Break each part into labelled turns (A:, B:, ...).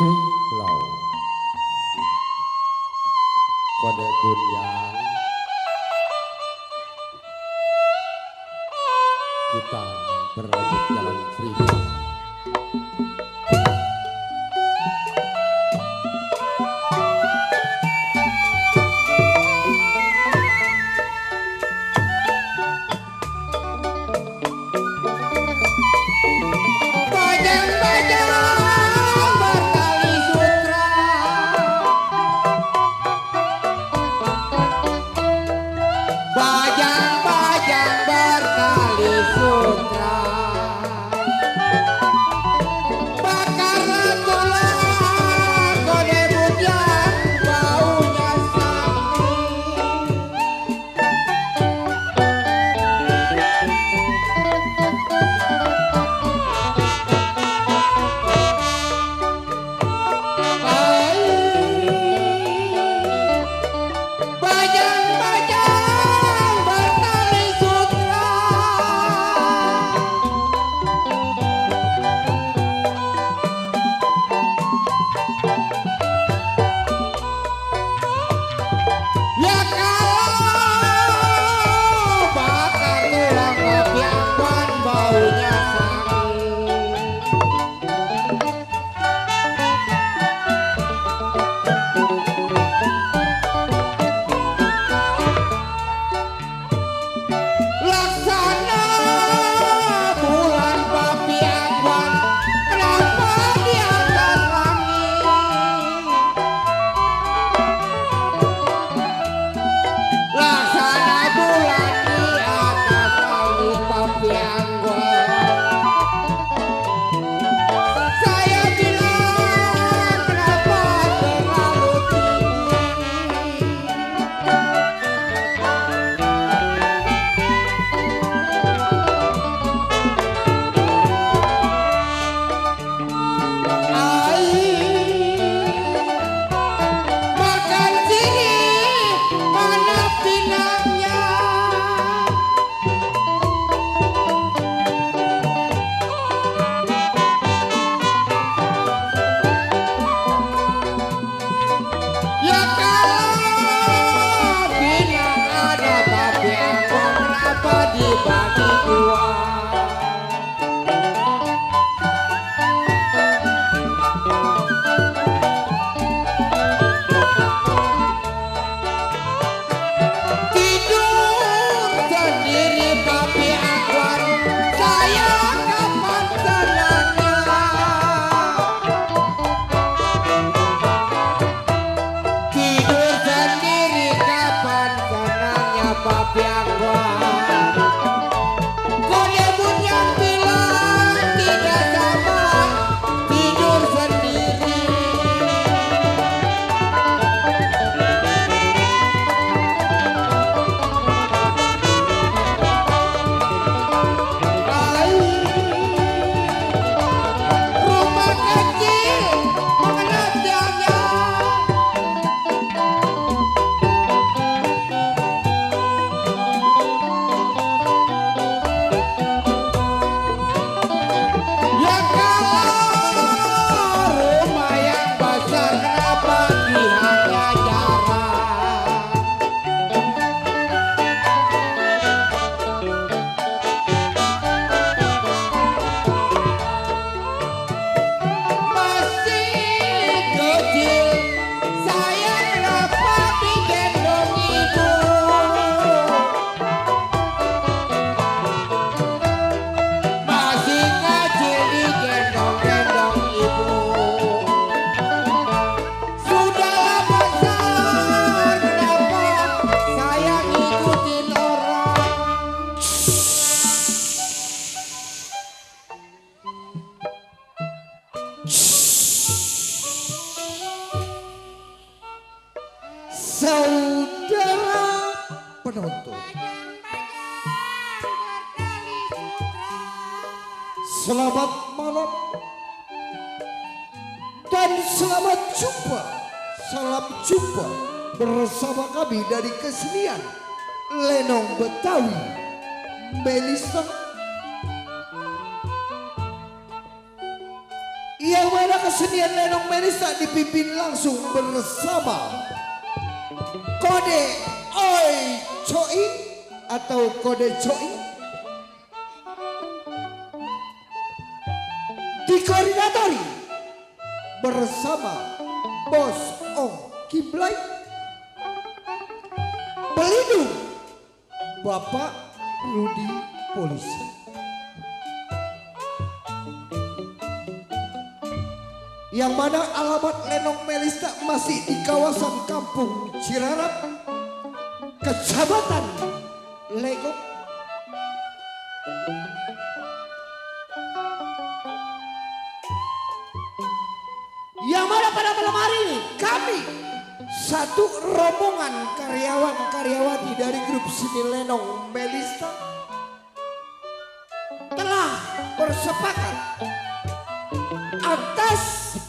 A: Lau kode bunyang kita berlanjut jalan Frida.
B: Saudara penonton, selamat malam dan selamat jumpa. Salam jumpa bersama kami dari kesenian Lenong Betawi, Melisa. Yang mana kesenian lenong melista dipimpin langsung bersama Kode Oi Choi atau Kode Choi. Dikoordinatori bersama Bos Ong Kiblai. Pelindung Bapak Rudi Polisi. Yang mana alamat lenong melista masih di kawasan Kampung Cirarap, Kecamatan Legok. Yang mana pada malam hari ini kami satu rombongan karyawan-karyawati dari grup seni lenong melista telah bersepakat atas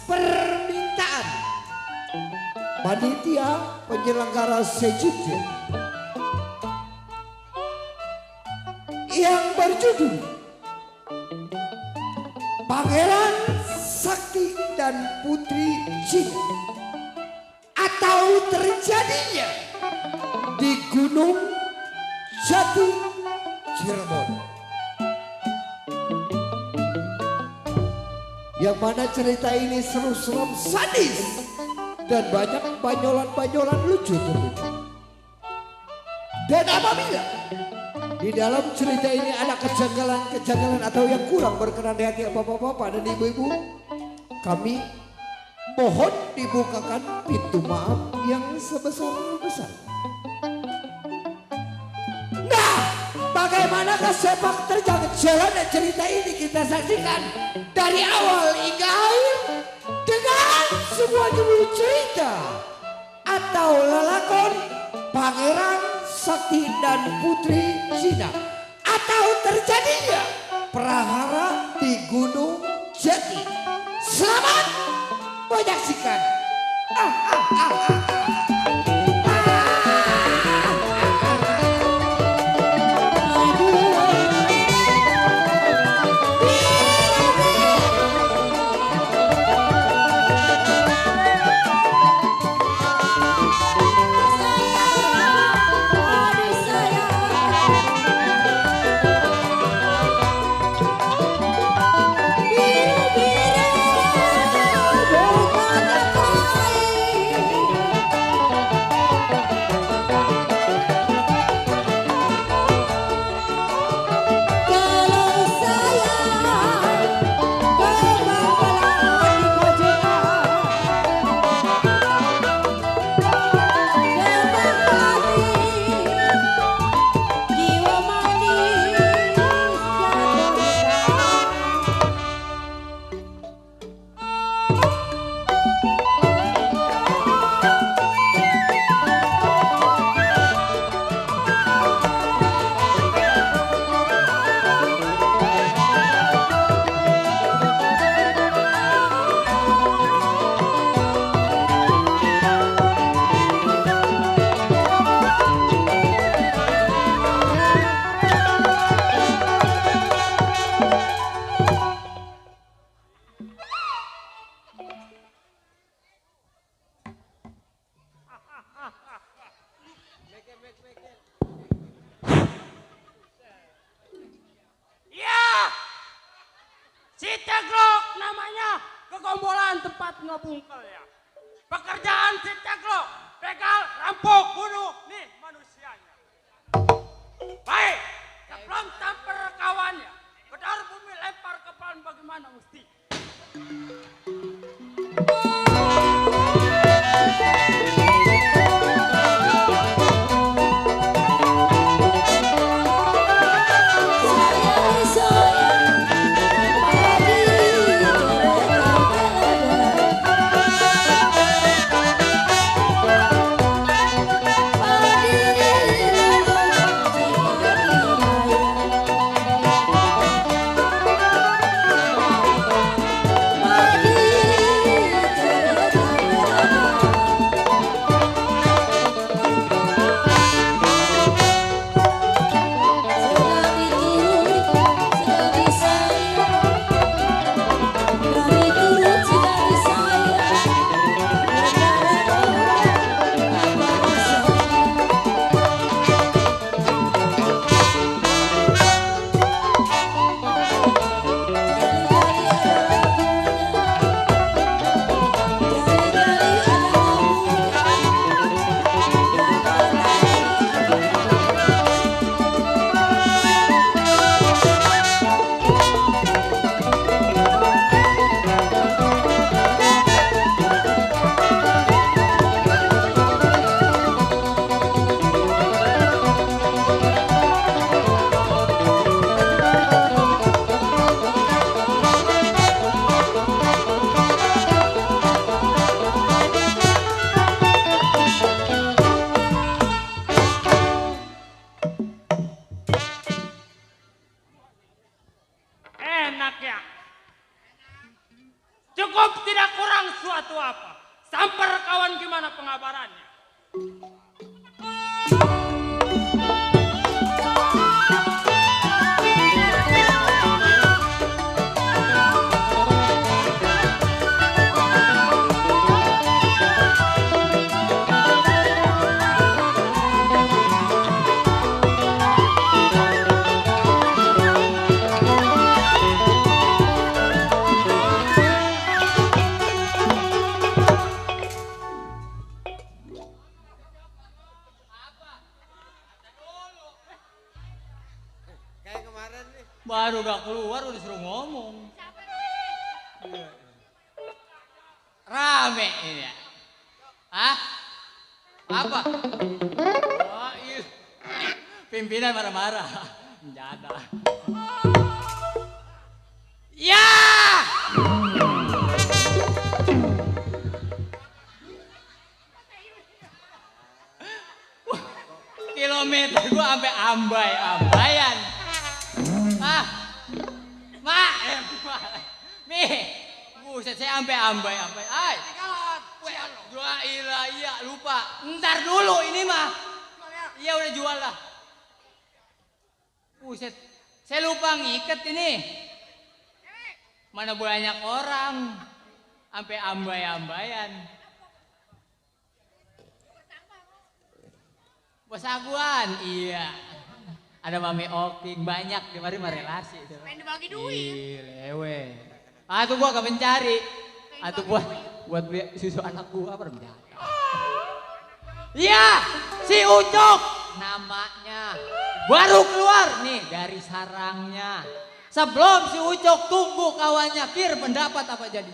B: permintaan panitia penyelenggara sejuta yang berjudul Pangeran Sakti dan Putri Cina atau terjadinya di Gunung Jati Cirebon. Yang mana cerita ini seru-seru sadis dan banyak banyolan-banyolan lucu tentunya. Dan apabila di dalam cerita ini ada kejanggalan-kejanggalan atau yang kurang berkenan di hati bapak-bapak dan ibu-ibu, kami mohon dibukakan pintu maaf yang sebesar-besarnya. Nah, bagaimanakah sepak terjang jalan cerita ini kita saksikan dari awal hingga akhir dengan sebuah judul cerita atau lelakon Pangeran Sakti dan Putri Cina atau terjadinya prahara di Gunung Jati. Selamat menyaksikan.
C: Ceklok namanya, kegombolan tempat ngebungkel ya. Pekerjaan si ceklok, begal, rampok, bunuh, nih manusianya. Baik, sebelum sampai rekawannya, bedar bumi lempar kepalan bagaimana mesti. Cukup tidak kurang suatu apa. Samper kawan gimana pengabarannya?
D: Baru gak keluar udah disuruh ngomong. Rame ini ya. Hah? Apa? Oh, iya. Pimpinan marah-marah. Menjada. Ya! Kilometer gua sampai ambai-ambayan. Buset, saya sampai ambai-ambai. Ay, jual iya lupa. Ntar dulu ini mah. Iya udah jual lah. Buset, saya lupa ngiket ini. Mana banyak orang. Sampai ambai-ambayan. Bos Aguan, iya. Ada Mami Oking, banyak di mari relasi.
E: Main dibagi duit.
D: Lewe. Tuh gua gak mencari. Tuh buat beli susu anak gua apa menjadi. Iya, si Ucok namanya. Baru keluar nih dari sarangnya. Sebelum si Ucok tunggu kawannya kir pendapat apa jadi.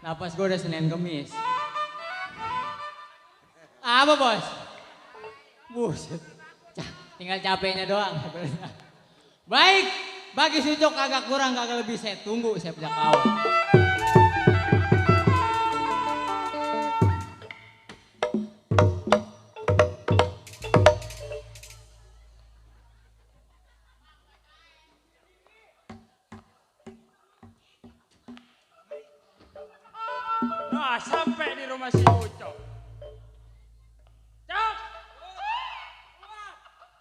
D: Napas gue udah Senin Kemis. Apa bos? Buset. Tinggal capeknya doang. Baik, bagi Sucok agak kurang kagak lebih saya tunggu saya punya kawan.
C: Nah, sampai di rumah si Ucok. Cok!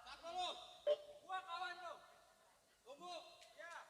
C: Siapa lu? Gua kawan lu. Tunggu. Ya.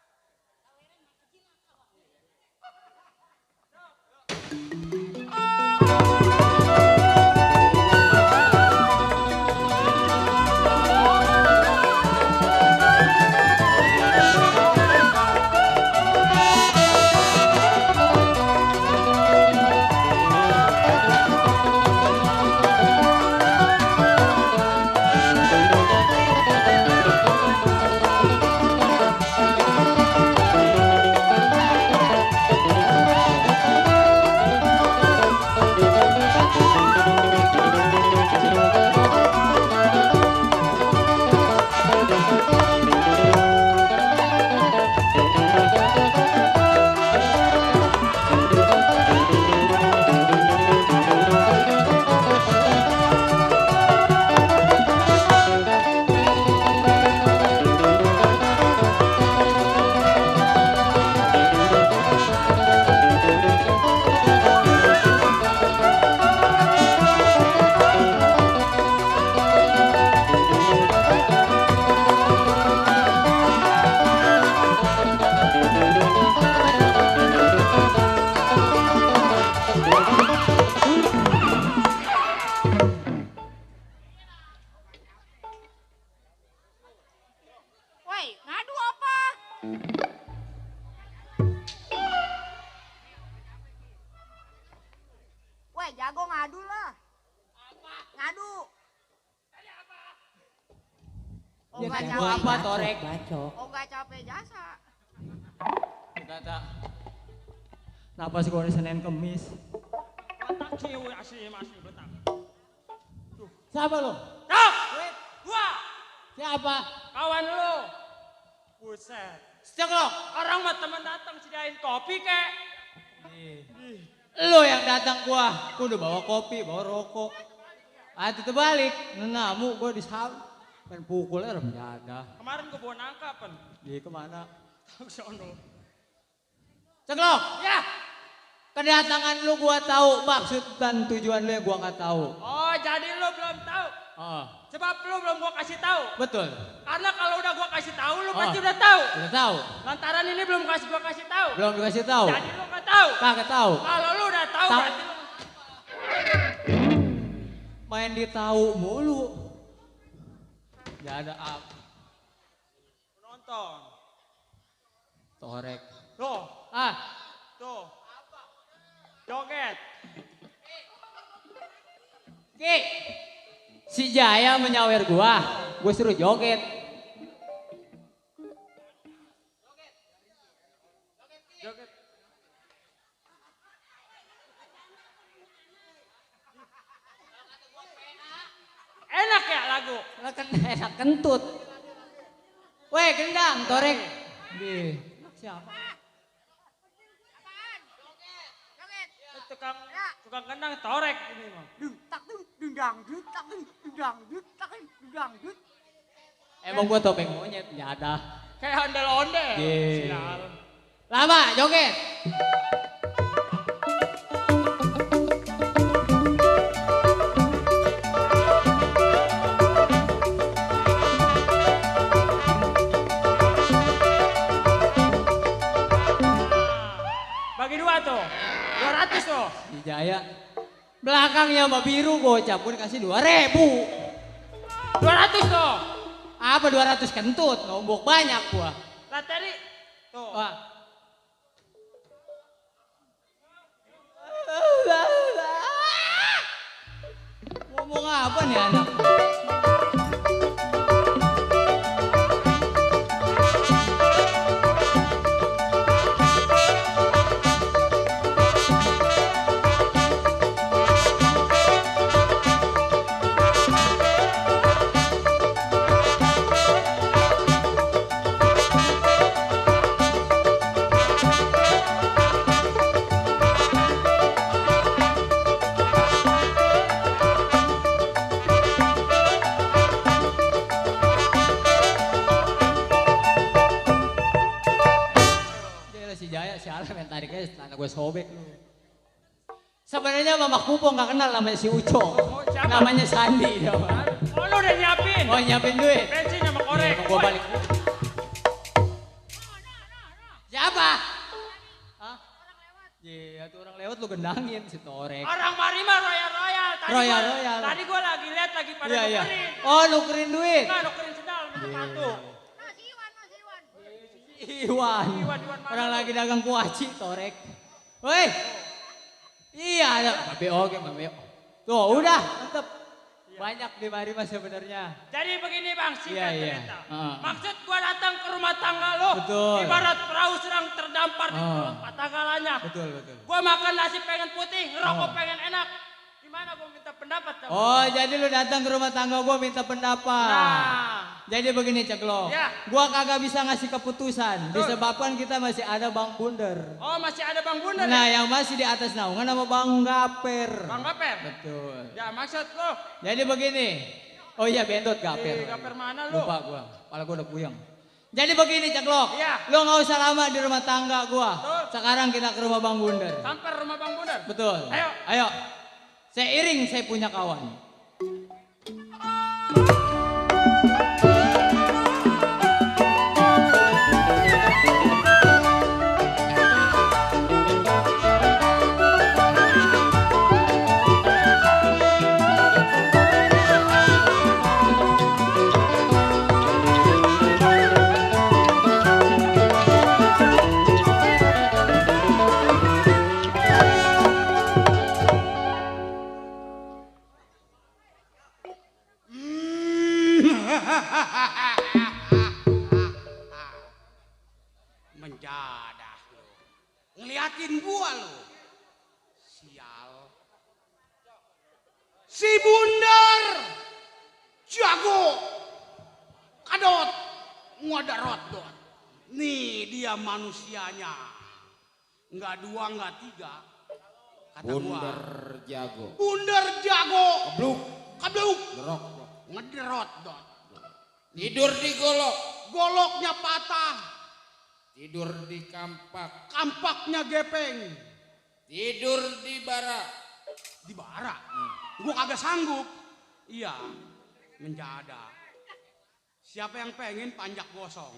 E: Weh, jago ngadu lah. Ngadu. Oh,
D: Ya
E: nggak
D: kan,
E: capek.
D: apa Torek?
E: Oh, nggak capek jasa.
D: Kata. Kenapa sih kalau Senin Kemis?
C: Otak cewek asli masih betak.
D: Siapa lo?
C: Cak! Gua!
D: Siapa?
C: Kawan lu. Buset.
D: Ceklok.
C: Orang mah temen datang sediain kopi kek.
D: Lo yang datang gua udah bawa kopi, bawa rokok. Ah itu terbalik, namu gua disam, pengen pukulnya rem ada.
C: Kemarin gua bawa nangka pen.
D: Di kemana?
C: Tahu sono.
D: Ceklok,
C: Ya.
D: kedatangan lu gua tahu, maksud dan tujuan lu yang gua nggak tahu.
C: Oh, jadi lu belum tahu.
D: Oh,
C: Sebab lu belum gua kasih tahu.
D: betul.
C: Karena kalau udah gua kasih tahu, lu
D: Oh.
C: pasti udah tahu.
D: Udah tahu?
C: Lantaran ini belum gua kasih tahu.
D: Belum dikasih tahu?
C: Jadi lu nggak tahu.
D: Kagak tahu.
C: Kalau lu udah tahu,
D: Tahu.
C: berarti lu
D: Main di tahu mulu. Gak ada apa.
C: nonton.
D: Torek.
C: Tuh,
D: Ah,
C: tuh. Joget.
D: Ki. Si Jaya menyawer gua suruh joget.
C: Joget. Enak ya lagu?
D: Lah kan enak kentut. Weh, gendang, Torek. Di. Siapa?
C: Tukang gendang torek ini mah.
E: Dung tak dung dung dang dung tak dung dung dang dung tak dung dang dung.
D: Emang gua topeng monyet, nggak ada.
C: Kayak ondel-ondel.
D: Ye.
C: Sial.
D: Lama, joget.
C: Bagi dua tuh. 200 tuh.
D: Si Jaya. Belakangnya sama biru gocap, gua dikasih 2.000.
C: 200 tuh.
D: Apa 200 kentut, nombok banyak gua.
C: Lah tadi tuh.
D: Wah. Ngomong apa nih anak? Dia si Jaya, si Alam yang tariknya celana gue sobek lu. Sebenarnya Mama Kupo nggak kenal namanya si Uco.
C: Siapa?
D: Namanya Sandi dia mah.
C: Oh lu udah nyiapin.
D: Oh nyiapin duit.
C: Bensin sama korek.
D: Gue balik. Siapa? Hah? Iya, tuh orang lewat lu gendangin si Torek.
C: Orang Marima royal-royal.
D: Royal-royal.
C: Tadi gua lagi lihat lagi pada
D: Iya, iya.
C: nukerin.
D: Oh, nukerin duit.
C: Enggak nukerin sendal bentuk kartu.
E: Mas Iwan, Mas Iwan.
D: Iwan.
C: Iwan mana
D: Orang
C: lu?
D: lagi dagang kuaci, Torek. Woi. Iya, ada Babe oke, Babe. Tuh, udah, mantep. Banyak di Marima sebenarnya.
C: Jadi begini bang, singkat
D: Iya.
C: cerita.
D: Maksud
C: Maksud gua datang ke rumah tangga lo.
D: Betul.
C: Ibarat perahu sedang terdampar di
D: Ah.
C: patagalanya.
D: Betul.
C: Gua makan nasi pengen putih, ngerokok pengen enak. Gimana gua minta pendapat sama
D: Oh,
C: lu?
D: jadi lu datang ke rumah tangga gua minta pendapat.
C: Nah.
D: Jadi begini Cek Lo.
C: Ya.
D: Gua kagak bisa ngasih keputusan
C: Betul.
D: disebabkan kita masih ada Bang Bunder.
C: Oh masih ada Bang Bunda
D: Nah,
C: ya?
D: yang masih di atas naungan sama Bang Gaper.
C: Bang Gaper?
D: Betul.
C: Ya maksud lo.
D: Jadi begini. Oh iya, Bendot
C: Di
D: Gaper.
C: Gaper mana lu?
D: Lupa gua. Kepala gua udah puyeng. Jadi begini Cek Lo.
C: Iya.
D: Lu nggak usah lama di rumah tangga gua.
C: Betul.
D: Sekarang kita ke rumah Bang Bunder.
C: Sampai rumah Bang Bunda.
D: Betul.
C: Ayo.
D: Ayo. Seiring saya punya kawan.
E: Menjadah lo. Ngeliatin gua lo. Sial. Si Bundar. Jago. Kadot. Ngadarot dot. Nih dia manusianya. Enggak 2, enggak 3. Kata
A: Bundar
E: gua.
A: jago.
E: Bundar jago.
A: Kebluk.
E: Kabluk.
A: Derok.
E: Ngederot dot.
A: Tidur di golok.
E: Goloknya patah.
A: Tidur di kampak.
E: Kampaknya gepeng.
A: Tidur di bara.
E: Di bara. Gua kagak sanggup. Iya. Menjadah. Siapa yang pengen panjak gosong?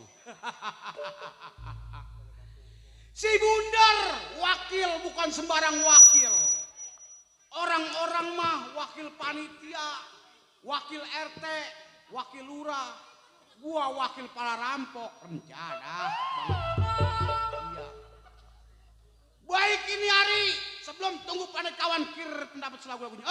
E: Si Bundar wakil bukan sembarang wakil. Orang-orang mah wakil panitia, wakil RT, wakil lurah. Gua wakil para rampok. Rencana banget. Iya. Baik ini hari sebelum tunggu pandai kawan kir pendapat selagu lagunya.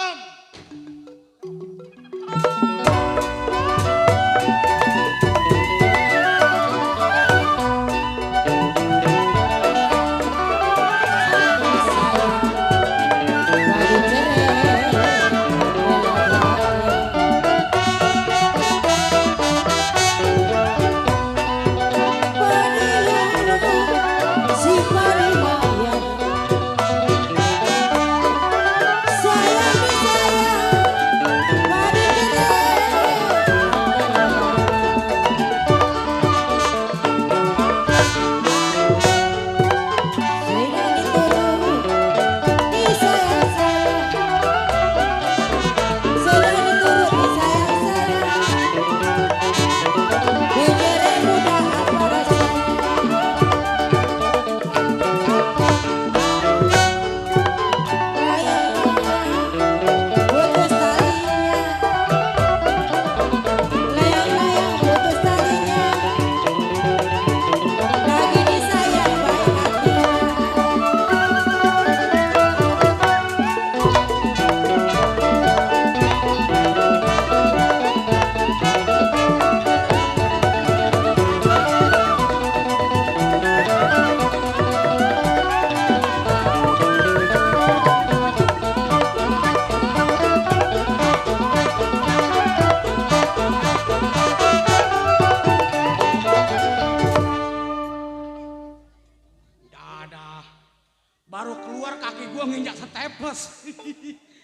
E: Baru keluar kaki gua nginjak staples.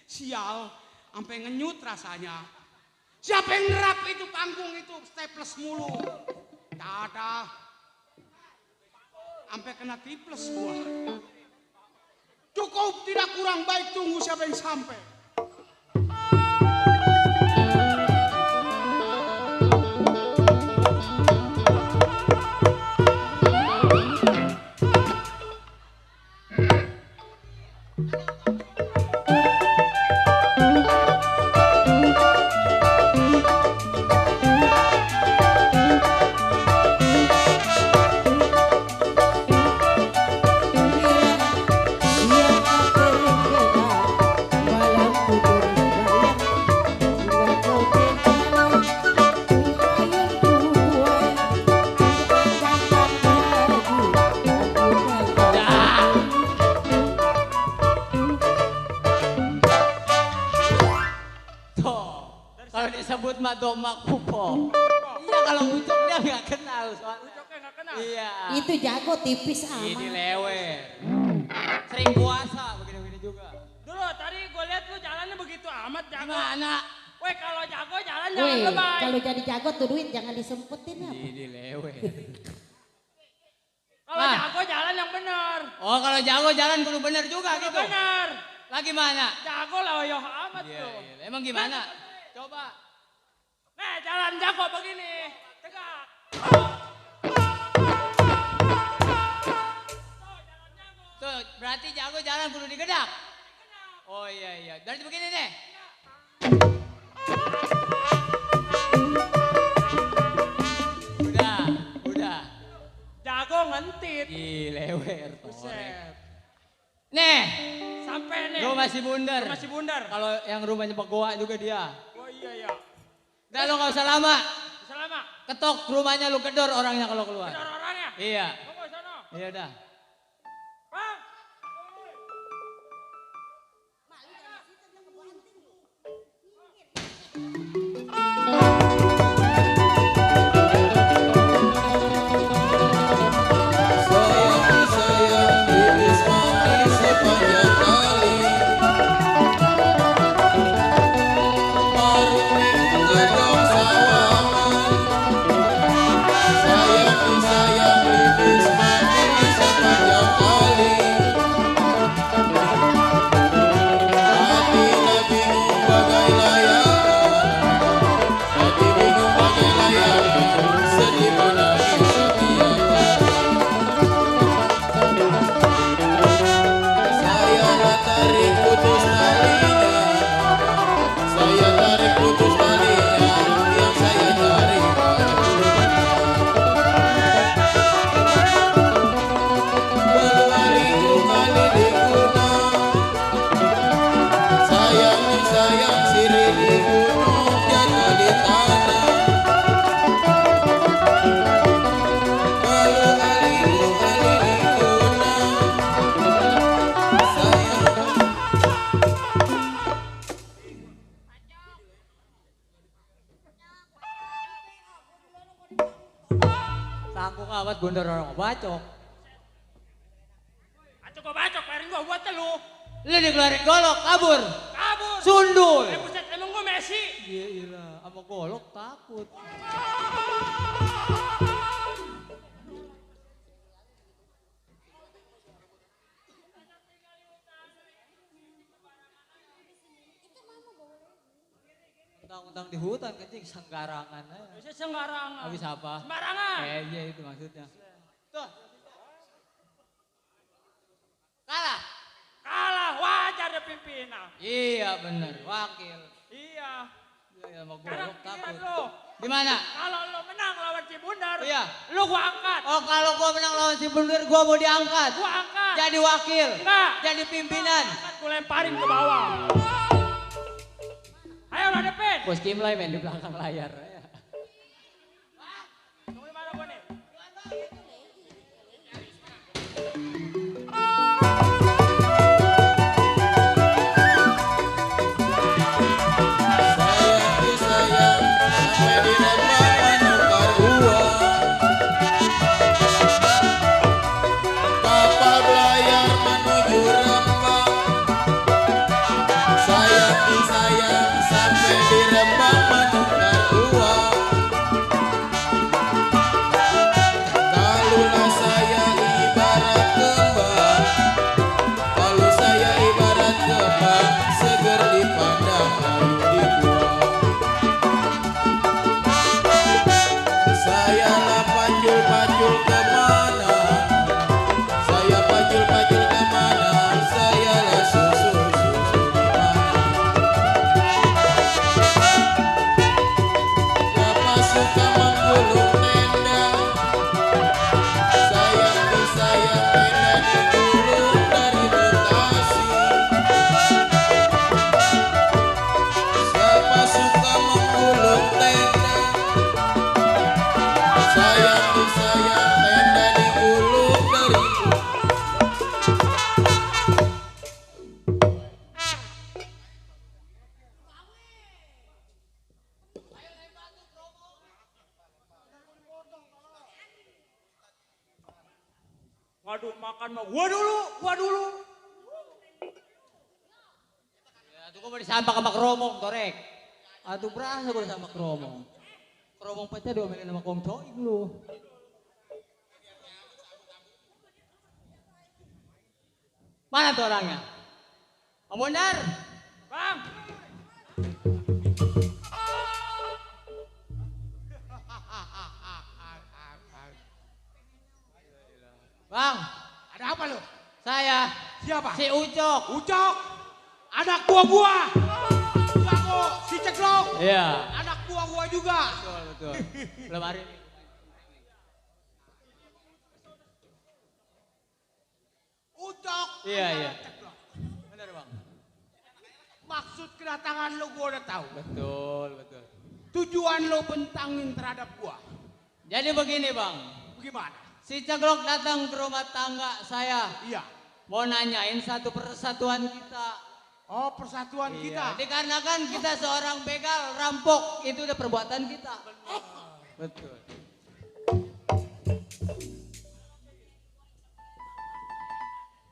E: Sial, sampai ngenyut rasanya. Siapa yang ngerap itu panggung itu staples mulu. Dadah. Sampai kena tiples gua. Cukup tidak kurang baik, tunggu siapa yang sampai. Disebut madomak pupo. Iya kalau ucok dia nggak kenal soalnya.
C: Ucoknya nggak kenal.
E: Iya.
F: Itu jago tipis
E: Ini
F: amat.
E: lewer. Sering puasa begini-begini juga.
C: Dulu tadi gue lihat lu jalannya begitu amat jago.
E: Gimana?
C: Weh kalau jago jalan jangan
F: Weh,
C: lebay.
F: kalau jadi jago tuh duit jangan disempetin ya.
E: Ini lewer.
C: Kalau jago jalan yang benar.
E: Oh kalau jago jalan kudu bener juga
C: Itu
E: gitu.
C: benar.
E: Lagi mana?
C: Jago loyoh amat
E: Iya,
C: tuh.
E: iya. Emang gimana? Coba.
C: Nah jalan jago begini. Tegak.
E: Tuh berarti jago jalan kudu digedak. Oh iya iya. Berarti begini deh. Udah.
C: Jago ngentit.
E: Lewer.
C: Buset.
E: Nih,
C: Sampai nih.
E: lu masih bundar.
C: Lu masih bundar.
E: Kalau yang rumahnya Pak Goa juga dia.
C: Oh iya ya.
E: Udah lu gak usah lama.
C: Selama.
E: Ketok rumahnya lu kedor orangnya kalau keluar.
C: Ada orangnya.
E: Iya.
C: Tunggu sana.
D: Iya dah.
C: Bang.
A: Sayang sayang bibis manis sepanjang kali. Marung gedong sawangan. Sayang sayang bibis manis sepanjang kali. Hati bingung bagai layangan. Hati bingung bagai layangan. Sedih menangis setiap hari. Saya tarik putus talinya. Saya tarik putus talinya. Yang saya cari berkali-kali diguna. Sayang sayang sirih di gunung jatuh di tanah. Berkali-kali diguna. Sayang
D: Takut awat bundar orang bacok.
C: Acok gua bacok, bayarin gua buat lu.
D: Lu dikeluarin golok, kabur.
C: Kabur.
D: Sundul.
C: Buset, emang gua Messi.
D: Iya iya, sama golok takut. Utang-utang di hutan kencing senggarangan aja.
C: Bisa sembarangan.
D: Habis apa?
C: Sembarangan.
D: Iya itu maksudnya. Tuh. Kalah.
C: Kalah, wajar ada pimpinan.
D: Iya bener, wakil.
C: Iya.
D: Iya sama
C: Sekarang
D: golok
C: giliran
D: takut.
C: lu.
D: Gimana?
C: Kalau lu menang lawan Cibundar,
D: Iya.
C: lu gua angkat.
D: Oh kalau gua menang lawan si Bundur, gua mau diangkat.
C: Gua angkat.
D: Jadi wakil.
C: Enggak.
D: Jadi pimpinan.
C: Angkat gua lemparin ke bawah. Ayo hadapin.
D: Bos Kimlay main di belakang layar.
C: Tunggu di mana gua nih?
A: sayang disayang sampai di Rembang menukar uang. Kapal belayar menuju Rembang. Sayang disayang sampai di Rembang menukar uang. Kalulah saya ibarat kembang. Kalau saya ibarat kembang, seger dipandang lalu dibuang. Saya lah pacul-pacul kemana? Saya pacul-pacul kemana? Saya lah susul-susul di mana? Bapak suka menggulung tenda. Sayang disayang tenda digulung dari Bekasi. Siapa suka menggulung tenda? Sayang disayang tenda digulung dari
C: Waduh, makan mah gua dulu.
D: Ya, tuh gua mau disampak sama keromong, Torek. Aduh berasa gua sama keromong. Keromong pecah diomelin sama Kong Coing lu. Mana tuh orangnya? Om Bundar.
C: Bang,
D: Bang,
E: Ada apa lu?
D: saya
E: Siapa?
D: si Ucok.
E: Ucok. Anak buah gua. Jago, si Ceklok.
D: Iya.
E: Anak buah gua juga.
D: Betul, betul. Belum hari ini.
E: Ucok.
D: Iya,
E: adalah
D: iya.
E: Ceklok.
D: Benar, Bang.
E: Maksud kedatangan lu gua udah tahu.
D: Betul, betul.
E: Tujuan lu bentangin terhadap gua.
D: Jadi begini, Bang.
E: Bagaimana?
D: Si Ceglok datang ke rumah tangga saya.
E: Iya.
D: Mau nanyain satu persatuan kita.
E: Oh, persatuan kita.
D: Dikarenakan kita seorang begal, rampok, itu udah perbuatan kita. Betul.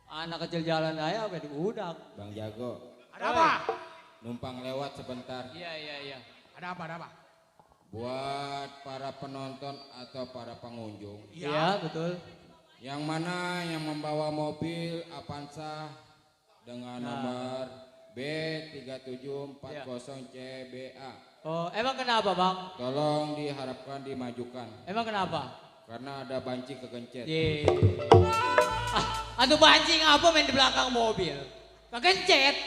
D: Anak kecil jalan aja sampai diudak.
A: Bang Jago,
E: Ada apa?
A: numpang lewat sebentar.
D: Iya.
E: Ada apa? Ada apa?
A: Buat para penonton atau para pengunjung,
D: Iya, betul.
A: yang mana yang membawa mobil Avanza dengan nomor B3740CBA,
D: Oh, emang kenapa, Bang?
A: tolong diharapkan dimajukan
D: Emang kenapa?
A: karena ada banci kegencet.
D: Ye. Aduh banci ngapa main di belakang mobil? Kegencet.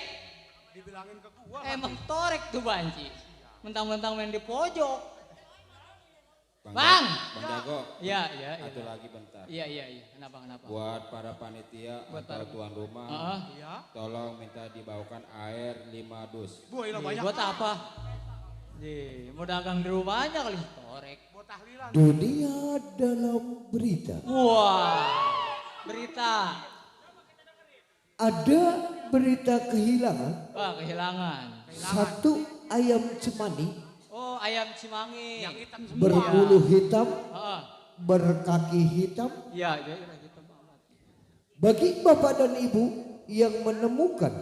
E: Dibilangin ke gua.
D: Emang torek tuh banci. Mentang-mentang main di pojok.
A: Bang,
D: Bang!
A: Bang Jago,
D: Iya.
A: satu lagi bentar.
D: Iya. Kenapa?
A: Buat para panitia
D: Buat
A: atau
D: para-
A: tuan rumah,
D: Heeh.
E: Iya.
A: tolong minta dibawakan air 5 dus.
E: Bu, ini banyak.
D: Buat apa? Mau dagang di rumahnya kali torek.
E: Buat tahlilan.
B: Dunia dalam berita.
D: Wah. Berita.
B: Ada berita kehilangan
D: Wah, kehilangan.
B: satu ayam cemani
D: Oh, ayam cimangi.
E: Yang hitam semua.
B: berbulu hitam,
D: Heeh.
B: berkaki hitam.
D: Iya, gitu banget.
B: Bagi bapak dan ibu yang menemukan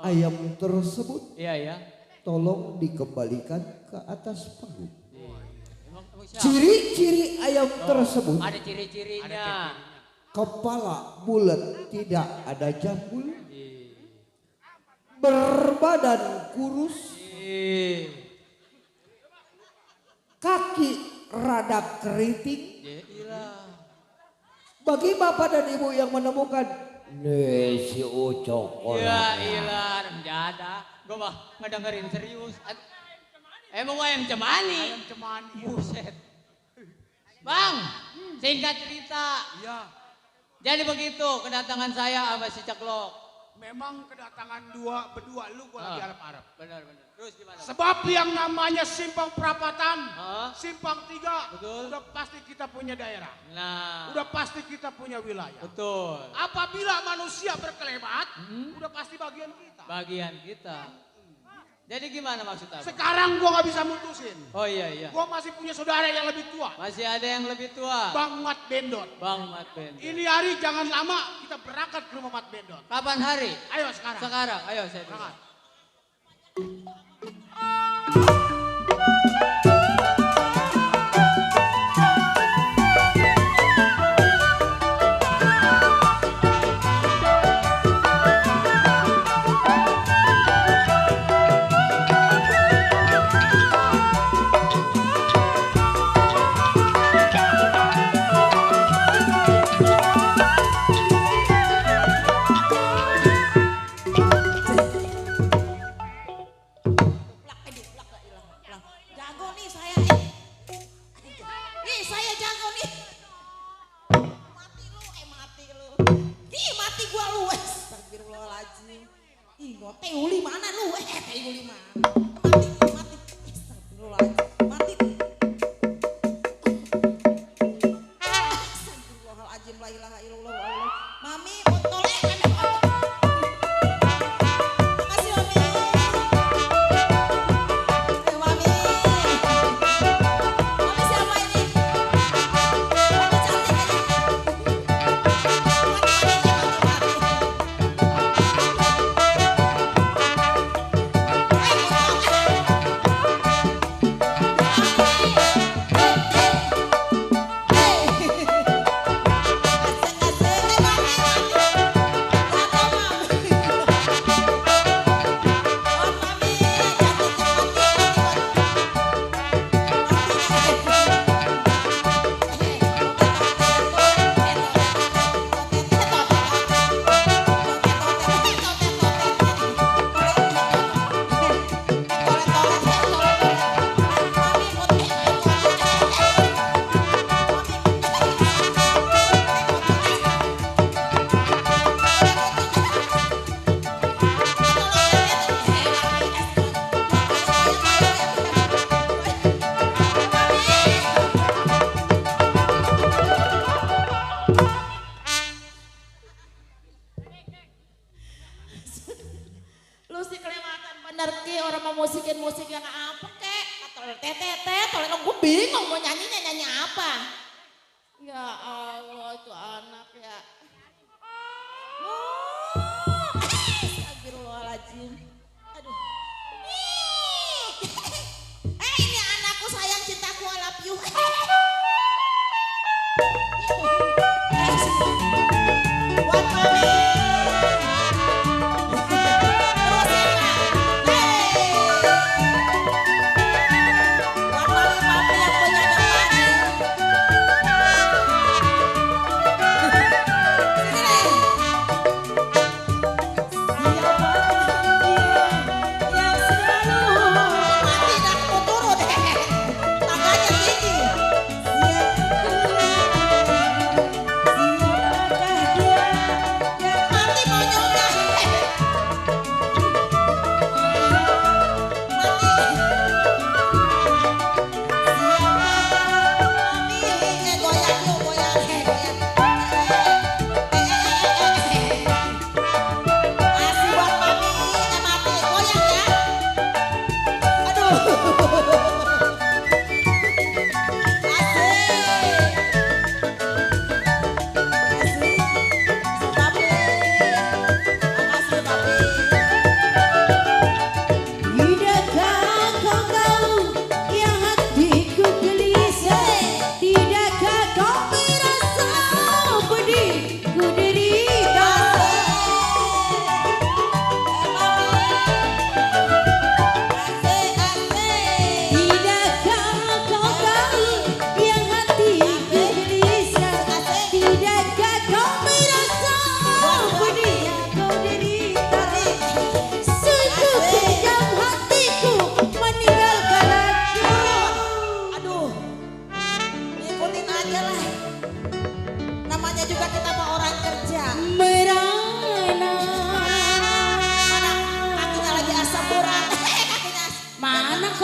B: ayam tersebut,
D: Iya.
B: tolong dikembalikan ke atas panggung.
D: Emang siapa?
B: Ciri-ciri ayam tersebut,
D: Ada ciri-cirinya.
B: kepala bulat tidak ada jambul, berbadan kurus, kaki rada keriting. Bagi bapak dan ibu yang menemukan, si Ucok
D: Ya ilah, renjada. Gue mah ngedengerin serius. Emang ayam cemani?
E: Ayam cemani.
D: Buset. Bang, singkat cerita.
E: Iya.
D: Jadi begitu kedatangan saya sama si Ceklok.
E: Memang kedatangan berdua lu gua lagi Arab-Arab.
D: Benar. Terus gimana?
E: Sebab yang namanya Simpang Perapatan,
D: Hah?
E: Simpang 3,
D: Betul.
E: udah pasti kita punya daerah.
D: Nah,
E: Udah pasti kita punya wilayah.
D: betul.
E: Apabila manusia berkelebat, udah pasti bagian kita.
D: Bagian kita. Jadi gimana maksud apa?
E: Sekarang gua nggak bisa mutusin.
D: Oh iya.
E: Gua masih punya saudara yang lebih tua,
D: Masih ada yang lebih tua.
E: Bang Mat Bendot.
D: Bang Mat Ben.
E: Ini hari jangan lama kita berangkat ke rumah Mat Bendot.
D: Kapan hari?
E: Ayo sekarang.
D: Sekarang. Ayo saya dulu.
E: Berangkat.
F: Jago nih saya. Ih, saya jago nih. Mati lu. Ih, mati gua lu. Astagfirullahaladzim. Ih, gua teuli mana lu? Teuli mana? Mati. Astagfirullahaladzim. Mati. Astagfirullahaladzim. La ilaha illallah. Allah. Mami, toleh ada apa? Makasih, Mami. Mami. Mami siapa ini? Mami cantik aja. Asik, asik, mami.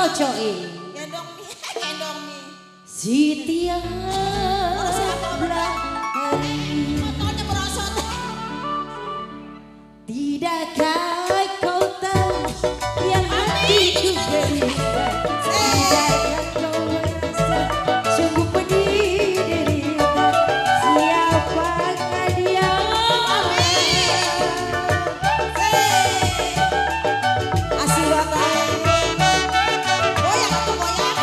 G: Halo Coy.
F: Gendong mi, gendong mi.
G: Setiap hari
F: Motornya merosot.
G: tidakkah kau tahu yang hatiku derita. Tidakkah kau merasa sungguh pedih derita. Siapakah dia?
F: Asik banget. Goyang atau goyang?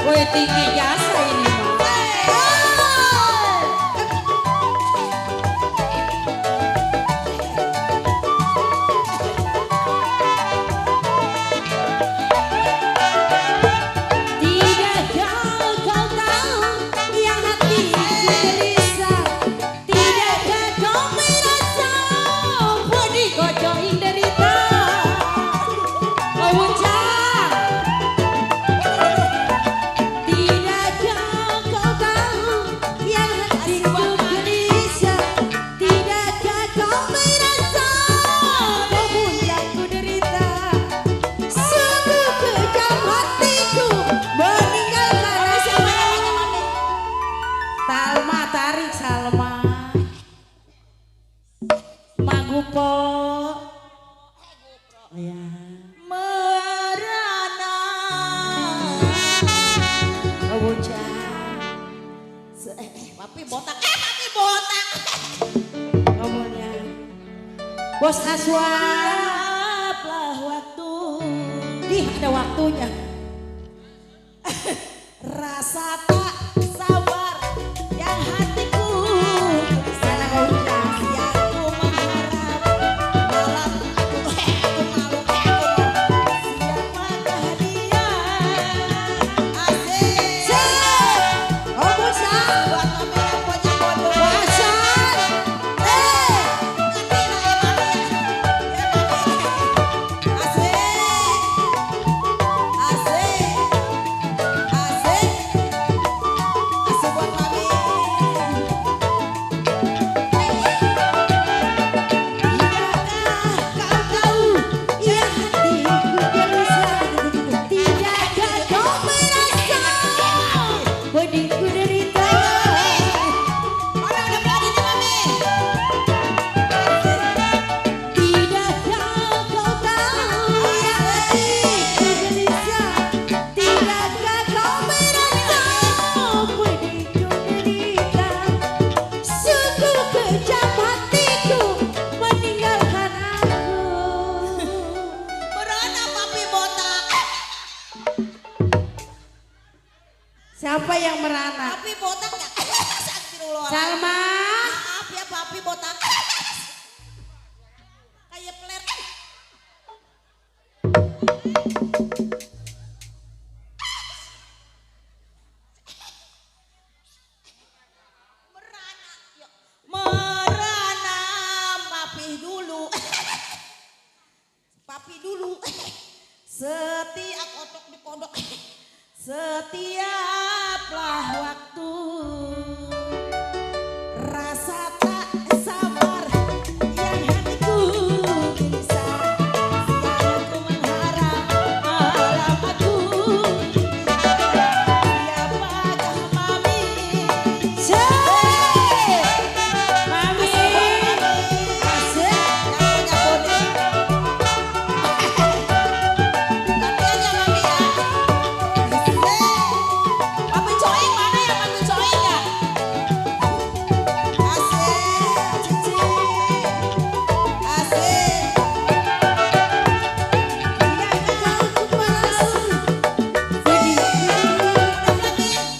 G: Woi tinggi jasa ini mah. Tidakkah kau tahu yang hatiku gelisah. Tidakkah kau merasa pedih kocoin derita. Oh bocah. Tidakkah kau tahu yang hatiku gelisah. Tidakkah kau merasa memuncakku derita. Sungguh kejam hatiku meninggalkan siapa namanya mami? Salma tarik Salma. Magupo. Oh ya.
F: Merana.
G: Oh bocah.
F: Papi botak. Papi botak.
G: Ngomongnya. Bos Aswar.
F: Siaplah waktu.
G: Ih ada waktunya.
F: Rasa tak sabar yang hatiku
G: Sana kau ucap.
F: yang ku mengharap malam aku malu siapakah dia asik
G: Oh bocah.
F: buat mami yang punya bodoh
G: Bosan.
F: ngerti lah ya mami ya mami asik asik asik asik buat mami.
G: Tidakkah kau tahu yang hatiku gelisah. Tidakkah kau merasa pedihku derita.
F: Mami udah berani nih mami.
G: Tidakkah kau tahu yang hatiku gelisah. Tidakkah kau merasa pedihku derita. Sungguh kejam hatiku meninggalkan aku.
F: Merana papi botak.
G: Siapa yang merana?
F: Papi botak ya. Astagfirullah.
G: Salma.
F: Maaf ya papi botak. Kayak peler. Merana. Yuk. Merana papi dulu. Papi dulu. Setiap otok di pondok. Setiaplah waktu rasa tak sabar yang hatiku gelisah. Siang aku mengharap malam aku. Siapakah mami?
G: Mami.
F: Asik. Yang punya bodi. Nanti aja mami ya. Papi Coing mana ya papi Coing ya? Asik, cici. Asik.
G: Tidakkah aku merasa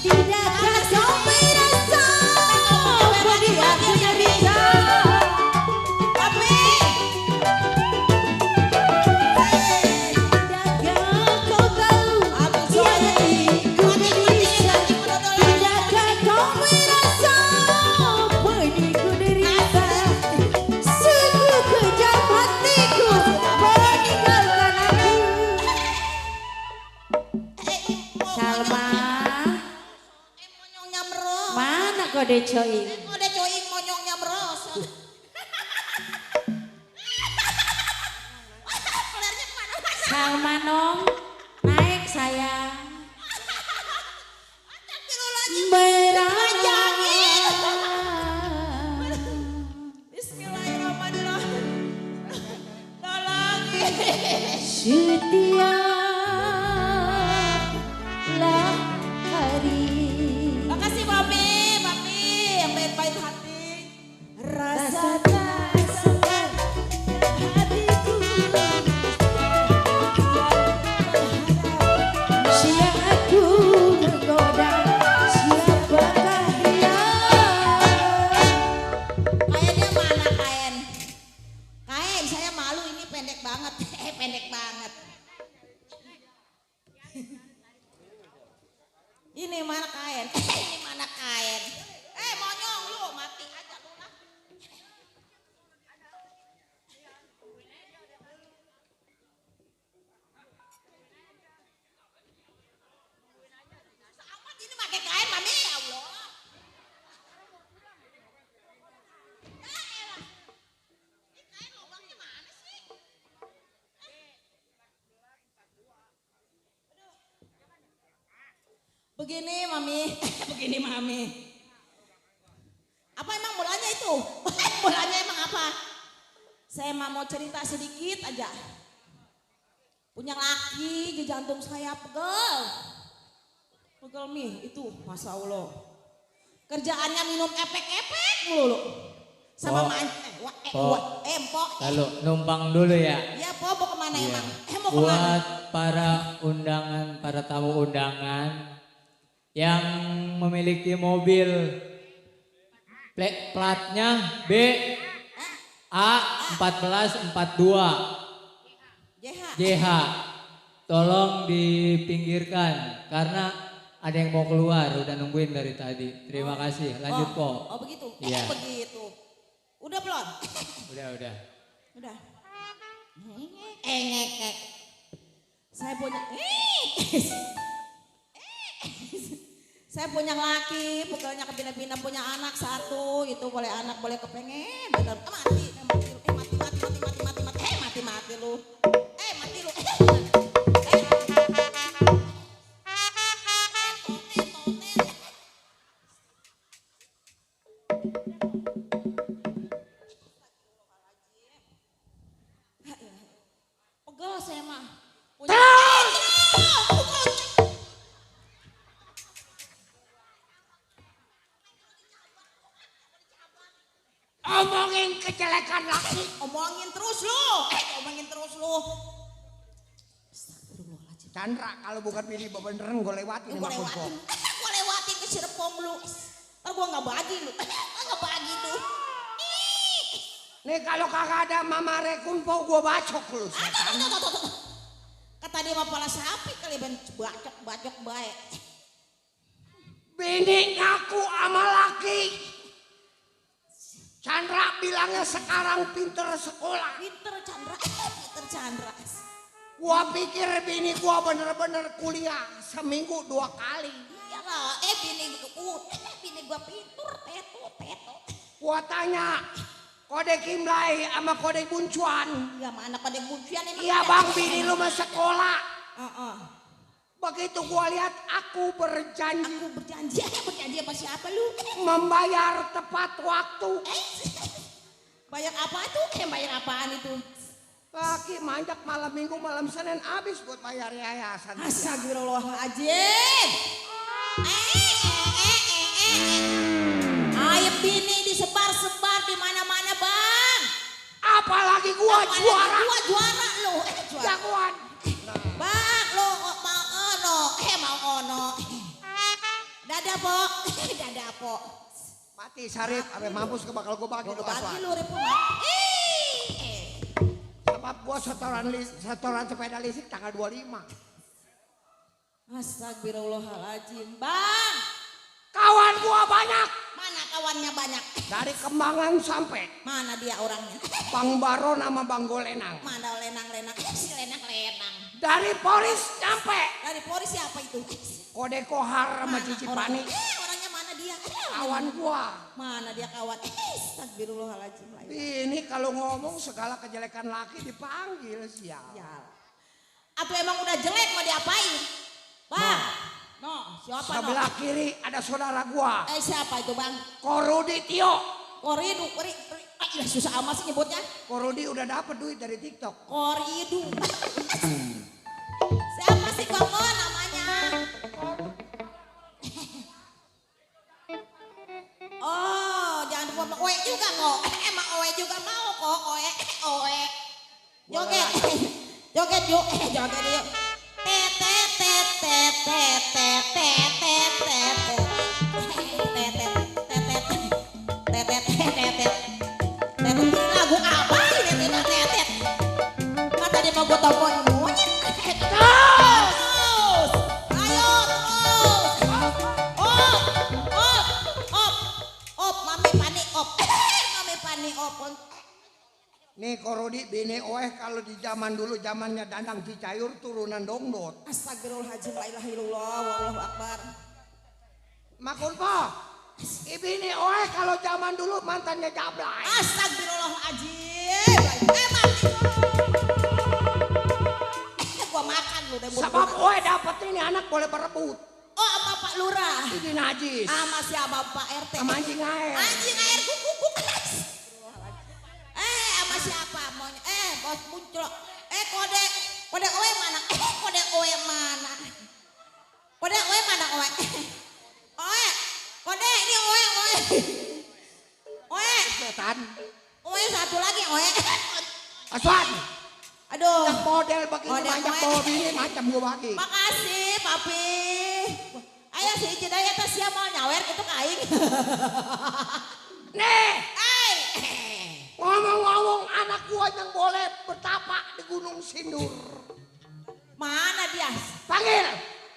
G: Tidakkah kau merasa pedih aku derita.
F: Papi.
G: Tidakkah kau tahu yang hatiku gelisah. Tidakkah kau merasa pedihku derita. Sungguh kejam hatiku meninggalkan aku. Salma,
F: Monyongnya meros.
G: mana kode coy?
F: Kode Coing monyongnya meros. Pelernya kemana?
G: Salma nong, setia lah hari.
F: Makasih Mami yang baik-baik hati. Rasa
G: Tak sabar hatiku siapku menggoda siapakah dia.
F: kainnya mana kain? Kain saya malu ini pendek banget. Pendek banget. Ini mana kain? Ini mana kain? Monyong lu mati aja lu lah. Amat ini pakai kain Mami ya Allah. Ya elah. Ini kain lubangnya mana sih? Begini Mami, begini Mami. Apa emang mulanya itu? Mulanya emang apa? Saya mau cerita sedikit aja. Punya laki di jantung saya pegel. Pegel mi itu Masya Allah. Kerjaannya minum epek-epek mulu. Sama
D: Po,
F: main
D: Po.
F: empok.
D: Lalu numpang dulu ya.
F: Ya Po mau kemana
D: Iya.
F: emang? Mau kemana?
D: Buat para tamu undangan yang memiliki mobil platnya B A 1442
F: JH.
D: JH, tolong dipinggirkan karena ada yang mau keluar, udah nungguin dari tadi. Terima kasih, lanjut kok.
F: Oh begitu.
D: Iya.
F: Begitu. Udah belum?
D: Udah.
F: Udah. Engek. Saya punya saya punya laki, pegelnya kepindah-pindah punya anak satu, itu boleh anak boleh kepengen, bener. Mati lu. Mati lu. Pegel saya mah.
E: Omongin kejelekan laki.
F: Omongin terus lu. Omongin terus lu. Astagfirullahaladzim.
E: Chandra, kalau bukan bini beneran gue lewatin
F: Gue
E: sama
F: lewatin.
E: Koko.
F: Gue lewatin ke Serpong lu. Ntar gue gak bagi lu. Gak bagi tuh.
E: Nih kalau kagak ada mama rekumpo gue bacok lu setan.
F: Kata dia mah pala sapi kali ben bacok baik.
E: Bini ngaku sama laki. Chandra bilangnya sekarang pinter sekolah.
F: Pinter Chandra.
E: Gua pikir bini gua bener-bener kuliah seminggu 2 kali.
F: Iyalah, bini gua pintur, teto.
E: Gua tanya, kode Kimlai sama kode Buncuan.
F: Ya mana pada bucian emang.
E: Iya bang, bini lu mah sekolah.
F: Heeh.
E: Begitu gua lihat aku berjanji
F: Aku berjanji sama siapa lu?
E: membayar tepat waktu.
F: Bayar apa tuh? Bayar apaan itu?
E: Laki manjak malam minggu malam Senin habis buat bayar yayasan.
F: Astagfirullahaladzim. Ayo bini disebar-sebar di mana-mana bang.
E: Apalagi gua juara.
F: Gua juara lu. Juara.
E: Jagoan.
F: Bang lu mau ono. Dada po.
E: Mati Sarip, sampai mampus ke bakal gua bagi lu
F: Bagi
E: basuhan.
F: lu repu.
E: Sebab gua setoran sepeda listrik tanggal 25.
F: Astagfirullahaladzim. Bang,
E: Kawan gua banyak.
F: mana kawannya banyak?
E: Dari Kembangan sampai
F: Mana dia orangnya?
E: Bang Baron sama Bang Golenang.
F: Mana lenang-lenang? Si lenang-lenang.
E: Dari Polis nyampe
F: Dari polisi siapa itu?
E: Kode Kohar sama Cici Pani.
F: Orangnya mana dia?
E: Kawan gua.
F: Mana dia kawan? Astagfirullahaladzim.
E: Ini kalau ngomong segala kejelekan laki dipanggil sial.
F: Ya. Atau emang udah jelek mau diapain? Bang. No, siapa no?
E: Sebelah kiri ada saudara gua.
F: Siapa itu bang?
E: Korudi Tio.
F: Koridu, Ih, susah amat sih nyebutnya.
B: Korodi udah dapet duit dari TikTok.
F: Koridu. Siapa sih Koko namanya? Oh, jangan lupa sama Oe juga kok. Emang Oe juga mau kok. Oe. Joget. Joget yuk. Joget yuk. Lagu apa ini tetet? Kata dia mau gue tompoin monyet. Terus. Ayo terus. Op, mami panik op. Mami panik op.
B: Nih Korodi bini Oeh kalau di zaman dulu zamannya Dandang Cicayur turunan Dongdot.
F: Astagfirullahaladzim, la ilaha illallah, wallahu akbar.
B: Makun po, bini Oeh kalau zaman dulu mantannya Jablay.
F: Astagfirullahaladzim. Mati. Gua makan lu deh.
B: Sebab Oeh dapet ini anak boleh berebut.
F: Oh, sama Pak Lurah.
B: Ini najis.
F: Sama siapa Pak RT?
B: Sama anjing air.
F: Anjing air kukuk. Sama siapa maunya? Bos muncul. Kode Oe mana? Kode Oe mana? Kode Oe mana Oe? Oe. Kode ini Oe. Oe.
B: Setan.
F: Oe satu lagi Oe.
B: Aswan.
F: Aduh.
B: Yang model begini
F: Model
B: banyak
F: Oe.
B: bawa bini macam gue bagi.
F: Makasih Papi. Ayo si Cidaya tas siapa mau nyawer gitu kain.
B: Nih.
F: Ay.
B: Ngomong-ngomong anak gua yang boleh bertapak di Gunung Sindur.
F: Mana dia?
B: Panggil.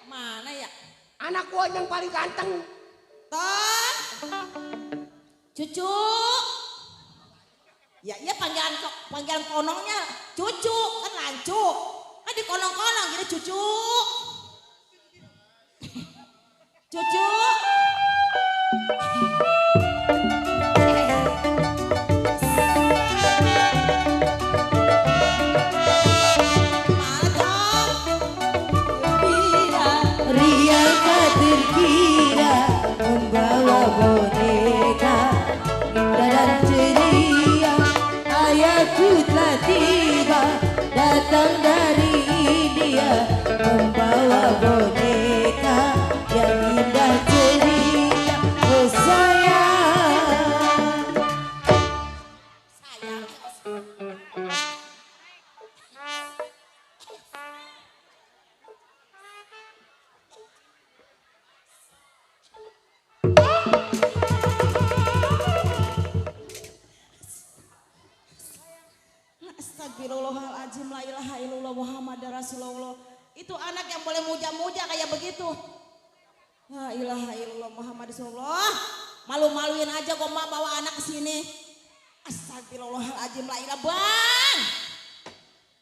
F: Mana ya?
B: Anak gua yang paling ganteng.
F: Toh. Cucu. Ya iya panggilan konongnya cucu kan lancu. Kan di konong-konong gitu cucu. Cucu.
G: Ria terkira membawa boneka indah dan ceria. Ayahku telah tiba datang dari India membawa boneka yang indah ceria. Oh sayang.
F: Astagfirullahaladzim, la ilaha illallah Muhammad Rasulullah. Itu anak yang boleh muja-muja kayak begitu. La ilaha illallah Muhammad Rasulullah. Malu-maluin aja kok mak bawa anak ke sini. Astagfirullahaladzim, la ilaha bang.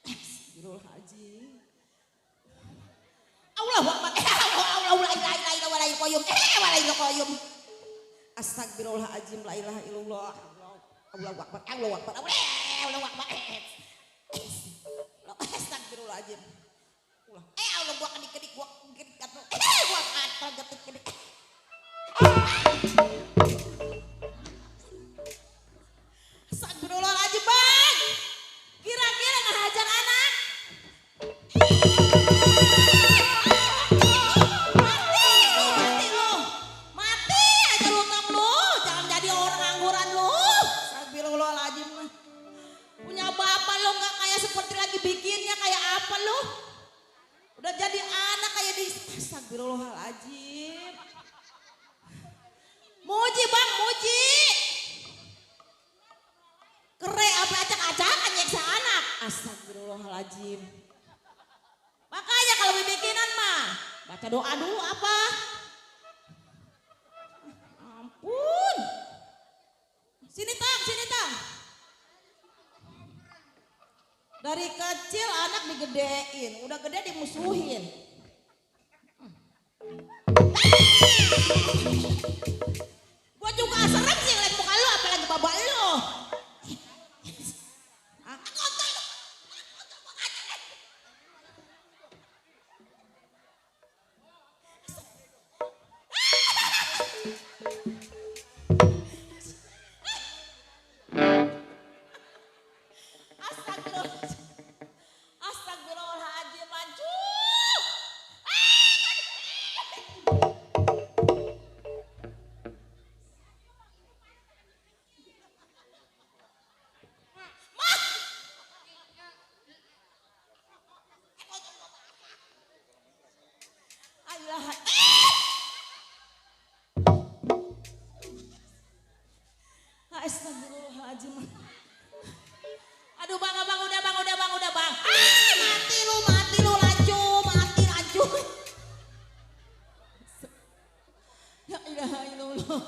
F: Astagfirullahaladzim. Allahu Akbar. Allah la ilaha illallah wa la yuqayyum. Wa la yuqayyum. Astagfirullahaladzim, la ilaha illallah. Allahu Akbar. Allahu Akbar. Allahu Akbar. Astagfirullahaladzim. Allah gua kedik-kedik gua kedik atau gua katal kedik-kedik. Astagfirullahaladzim bang. Kira-kira ngehajar anak. Mati aja lu tong lu. Jangan jadi orang angguran lu. Astagfirullahaladzim. Punya bapak lo nggak kayak seperti lagi bikinnya kayak apa lo? Udah jadi anak kayak di astagfirullahaladzim. Muji bang, muji. Kere apa acak-acakan nyeksa anak. Astagfirullahaladzim. Makanya kalau bikinan mah baca doa dulu apa? Ampun. Sini tang. Dari kecil anak digedein, udah gede dimusuhin. Gua juga serem sih ngeliat muka lu, apalagi bapak lu. Astagfirullahaladzim. Aduh bang, udah bang. Mati lu laju. Ya ilaha illallah.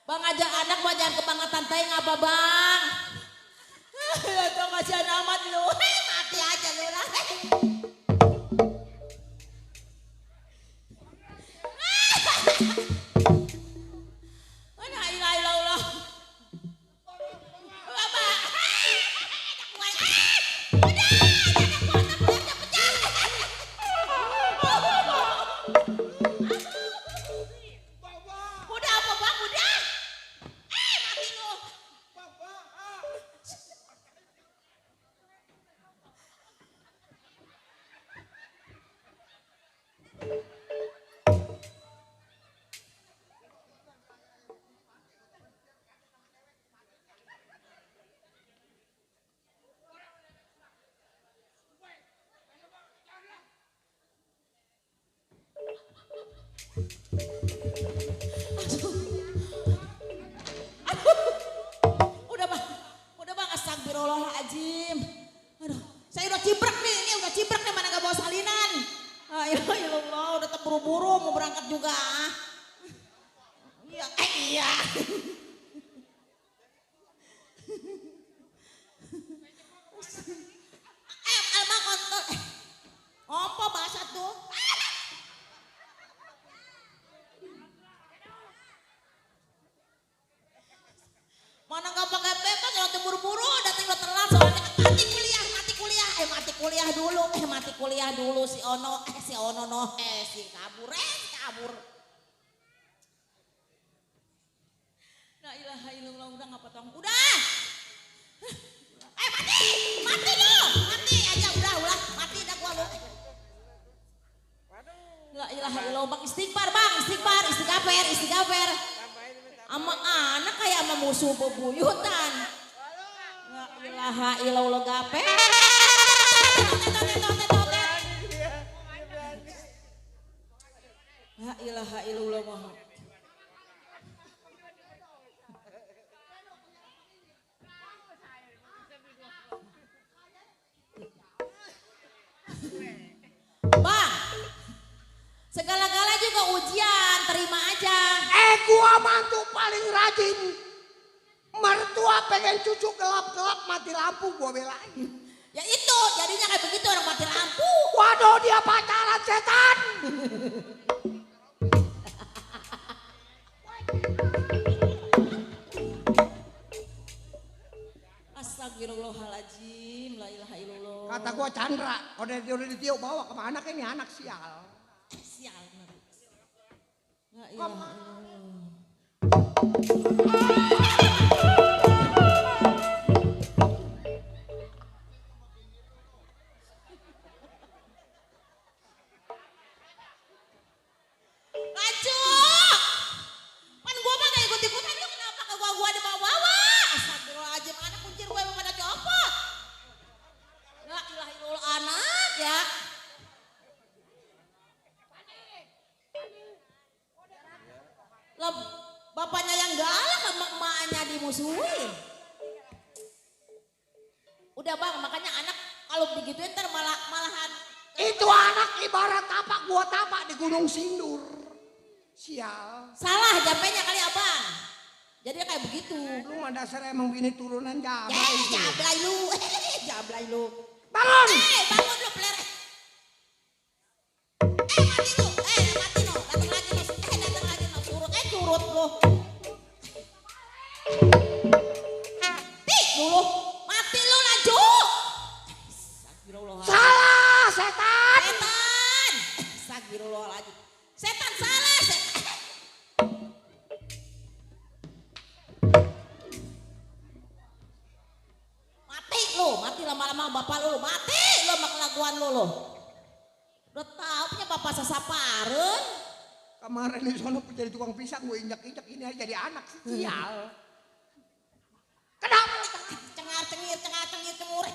F: Bang ajak anak mah jangan kebangetan teh ngapa bang? Ya tuh kasihan amat lu. Mati aja lu lah. La ilaha illallah. Bapak. Udah apa bang? Udah. Mati lu. Udah bang, astagfirullahaladzim. Aduh, saya udah ciprak nih, mana gak bawa salinan. Ya Allah, udah terburu-buru mau berangkat juga. Iya. Emang kontol. Apa bahasa tuh? Mana gak pakai bebas kalau terburu-buru datang lo telat soalnya mati kuliah dulu si Ono si kabur. La ilaha illallah udah ngapa tong udah. Mati aja udah mati dah gua lu. La ilaha illallah bang istighfar. Ama anak kayak sama musuh bebuyutan. La ilaha illallah gape. La ilaha illallah Muhammad. Bang, segala-gala juga ujian, terima aja.
E: Gua mantu paling rajin. Mertua pengen cucu gelap-gelap mati lampu gua belain.
F: Ya itu, jadinya kayak begitu orang mati lampu.
E: Waduh dia pacaran setan.
F: Astagfirullahaladzim, la ilaha illallah.
E: Kata gua Chandra, udah ditiup bawa kemana ini anak sial.
F: Sial. La ilaha illallah. Bapaknya yang galak sama emaknya dimusuhin. Udah bang, makanya anak kalau begituin ntar malahan.
E: Itu anak ibarat tapak gua tapak di Gunung Sindur. Sial.
F: Salah japenya kali abang. Jadi kayak begitu.
E: Lu mah dasar emang bini turunan jablay.
F: Jablay lu.
E: Bangun.
F: Bangun lu peler. Mati lu. Datang lagi no. Surut lu. Dulu. Mati lu laju.
E: Salah setan.
F: Astagfirullahaladzim. Setan salah. Mati lama-lama bapak lu. Mati lu sama kelakuan lu. Udah tahu punya bapak sasapareun.
E: Kemarin di sono jadi tukang pisang gue injak-injak ini aja jadi anak sial. Kenapa?
F: Cengar-cengir cemur.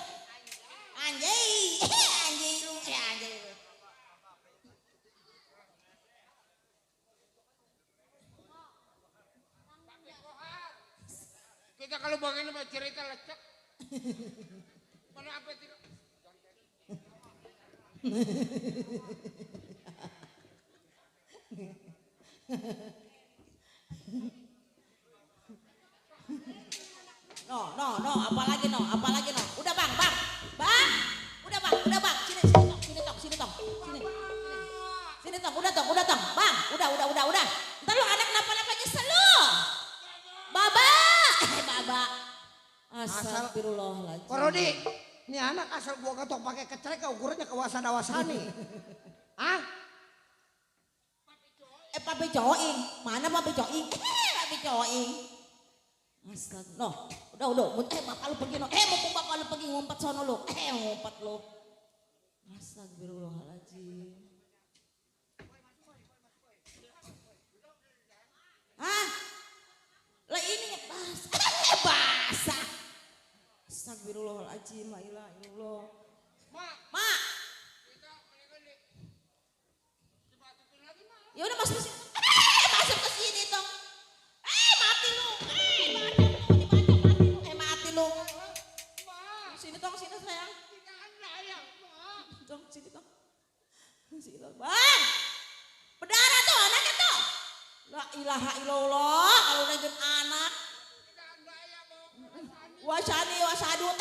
F: Anjay lu.
E: kalau begini mah cerita lecek. Mana apa tidak?
F: No, apalagi no. Udah bang, udah bang, sini tong, udah tong, bang, udah. Ntar lu anak kenapa nyesel lu, baba. Astagfirullahaladzim.
B: Korodi, ini anak asal gua ketok pakai kecelek ukurannya kewasana-wasani. Hah?
F: Papi Coing, mana Papi Coing? Papi Coing. Astaga, no, udah, bapak lu pergi no, mumpung bapak lu pergi ngumpat sono lu, ngumpat lu. Astagfirullahaladzim. Hah? Lah ini basah. Astagfirullahaladzim, la ilaha illallah. Mak. Ya udah masuk ke sini tong. Mati lu. Mati lu. Sini tong, sini sayang. Tong, sini tong. Sini tong. Bang. Berdarah tuh anaknya tuh. La ilaha illallah kalau udah jadi anak. Wasadut.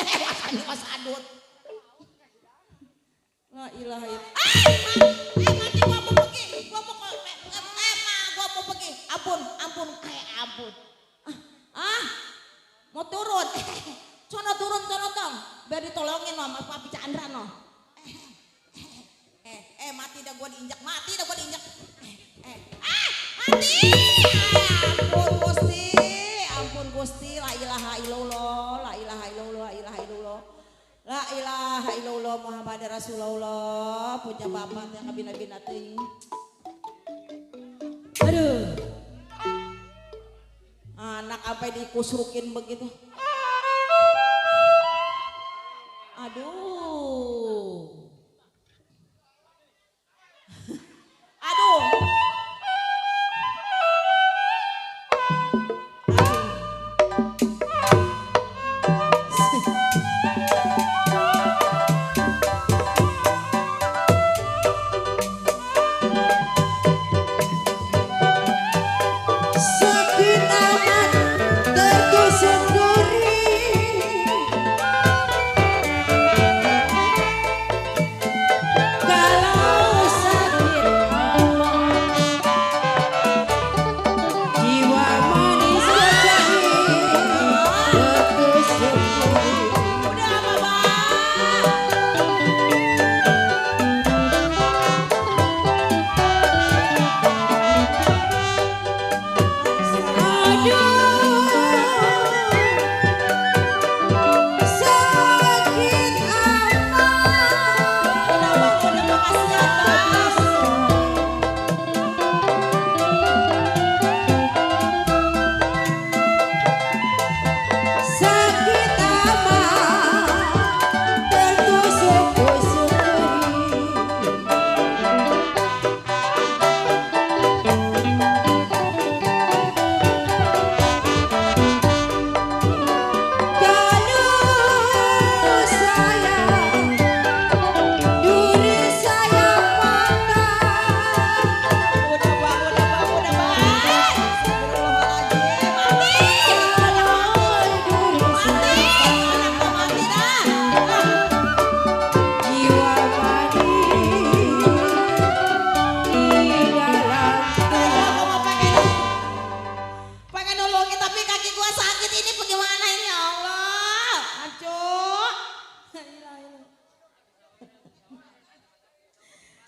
F: La ilaha illallah. Mati gua mau pergi. Gua mau pergi. Ampun. Mau turun. Sono turun tong. Biar ditolongin no sama Papi Chandra no. Mati dah gua diinjak. Mati. Ampun Gusti. La ilaha illallah. Muhammad Rasulullah. Punya bapak yang kabina-bina ting. Aduh. Anak apa dikusrukin begitu. Aduh.
G: Sakit amat tertusuk duri. Kalau sakit amat jiwa manis kecil tertusuk duri.
F: Udah apa bang?
G: Sakit amat
F: Udah makasih
G: sakit amat tertusuk-tusuk duri. Kalau sayang duri sayang mata.
F: Udah bang. Mati dah.
G: Jiwa manis di dalam
F: Aku mau pengen nolongin tapi kaki gua sakit ini bagaimana ini ya Allah. Aduh.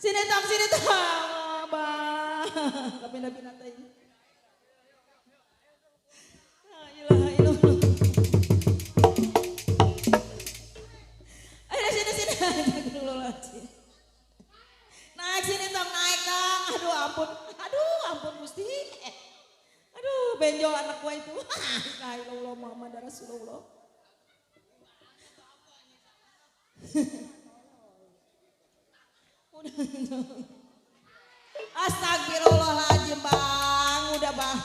F: Sini tong bang. Tapi nanti ini. La ilaha illallah. Ayo sini. Astagfirullahaladzim. Naik sini tong, naik tong. Aduh ampun Gusti. Aduh benjol anak gua itu. La ilaha Muhammad Rasulullah. Astagfirullahaladzim bang. Udah bang.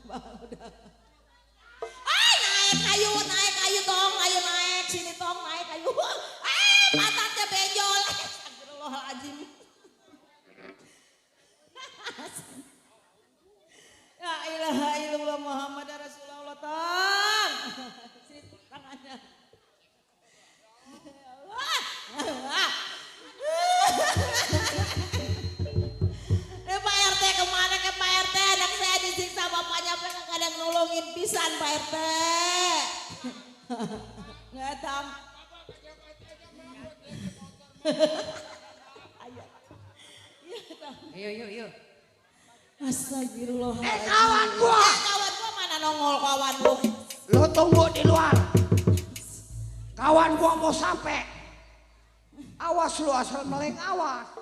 F: Udah. Naik ayo tong, ayo naik, sini tong, naik, ayo. Pantatnya benjol. Astagfirullahaladzim. La ilaha illallah Muhammad Rasulullah tong. Sini tangannya. Pak RT kemana ke Pak RT? Anak saya disiksa bapaknya sampai kadang nolongin pisan Pak RT. Nggak tahu.
G: Yuk.
F: Astagfirullahaladzim.
E: Kawan gua.
F: Kawan gua mana nongol kawan lu?
E: Lo tunggu di luar. Kawan gua mau sampai. Awas lu asal meleng awas.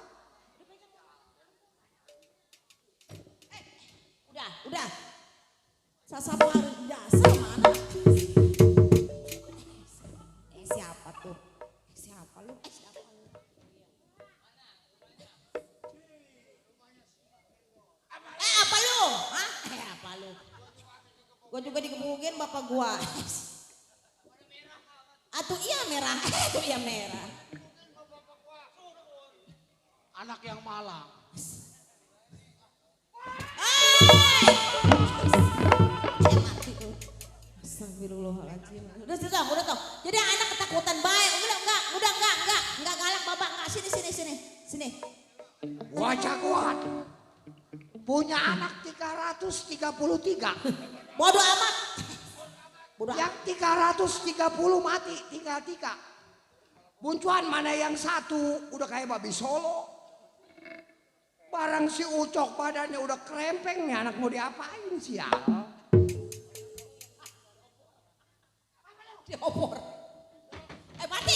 F: Udah. Sasapa dasar mana? Siapa tuh? Siapa lu? Apa lu? Hah? Apa lu? Gua juga dikebukin bapak gua. Atuh iya merah. Atuh iya merah.
E: Anak yang malang.
F: Mati tuh. Astagfirullahaladzim. Udah toh. Jadi anak ketakutan baik. Enggak galak bapak enggak. Sini.
E: Gua jagoan. Punya anak 333.
F: Bodoh amat.
E: Yang 330 mati tinggal 3. Buncuan mana yang satu udah kayak babi Solo. Barang si Ucok badannya udah krempeng nih anak mau diapain sial.
F: Diopor. Mati.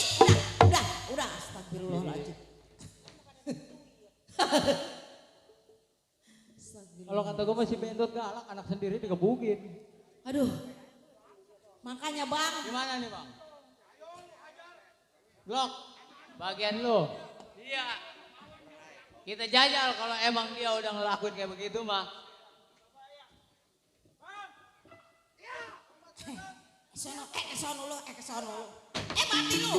F: Udah. Astagfirullahaladzim.
D: Kalau kata gue masih bendot galak, anak sendiri dikebukin.
F: Aduh. Makanya bang.
D: Gimana nih bang? Blok, bagian lu. Iya. Kita jajal kalau emang dia udah ngelakuin kayak begitu mah.
F: Kesono lu. Mati lu.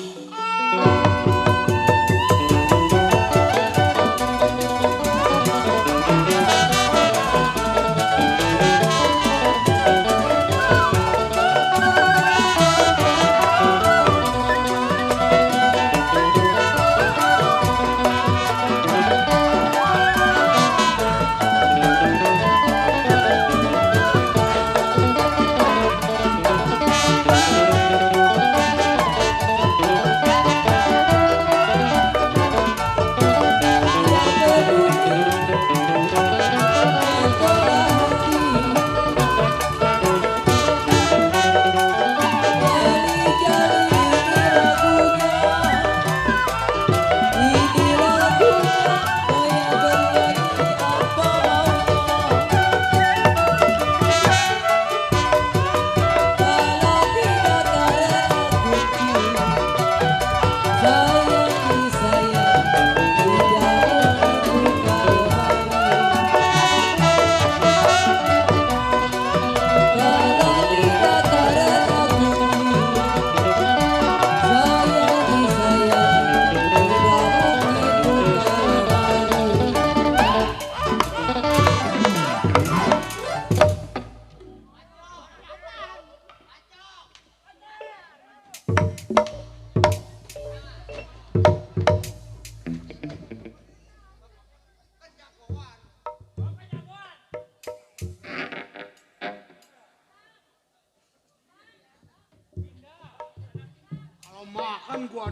E: Makan gua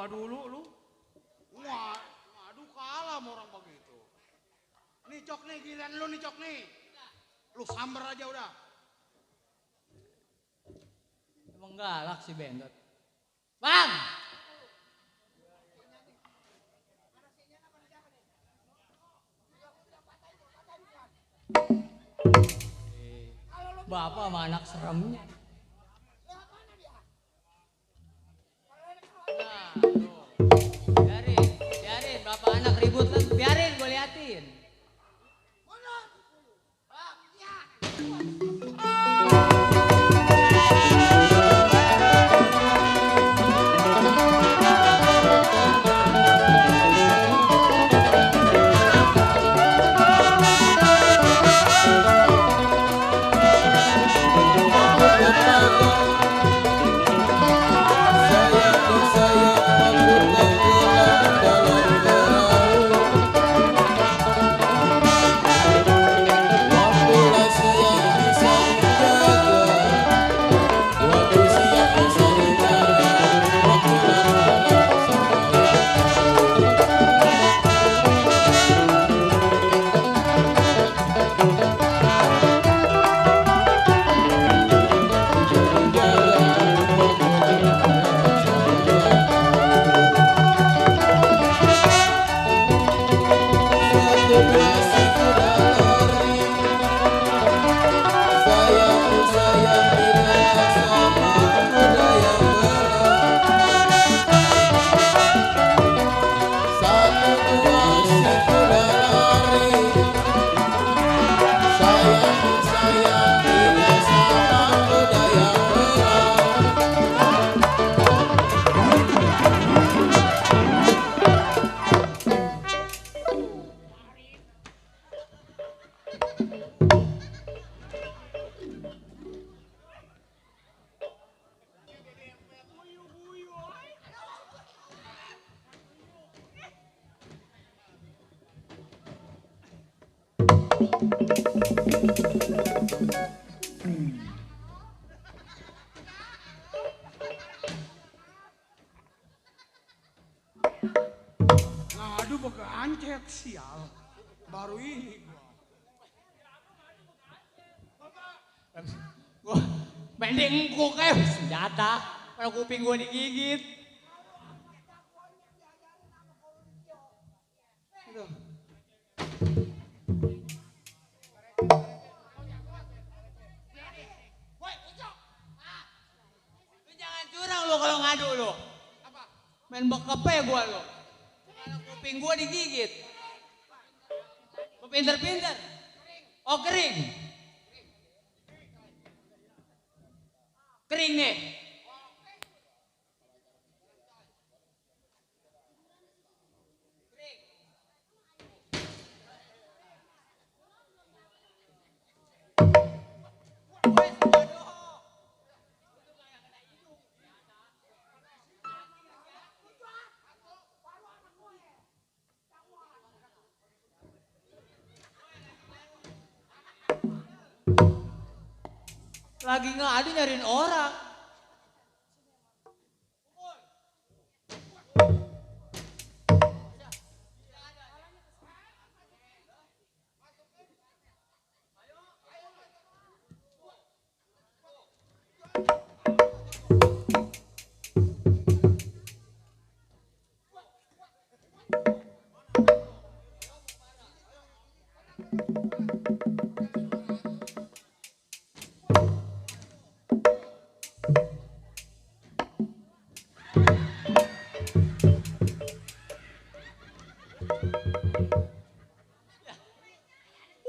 E: dulu lu. Wah, aduh kalah sama orang begitu. Nih Cok nih, giliran lu nih Cok nih. Lu sambar aja udah.
D: Emang galak si bendot. Bang! Bapak sama anak seremnya. Nah, tuh. Biarin, bapak anak ribut kan, biarin gue liatin.
E: Ngadu begancet sial. Baru ini gua.
D: Gua pendek engkuk kayak senjata. Kalau kuping gua digigit. Aduh. Lu jangan curang lu kalau ngadu lu. Main bekepe gua lu. Kalau kuping gua digigit. Gua pinter-pinter. Oh kering. Kering nih. Lagi ngadu nyariin orang.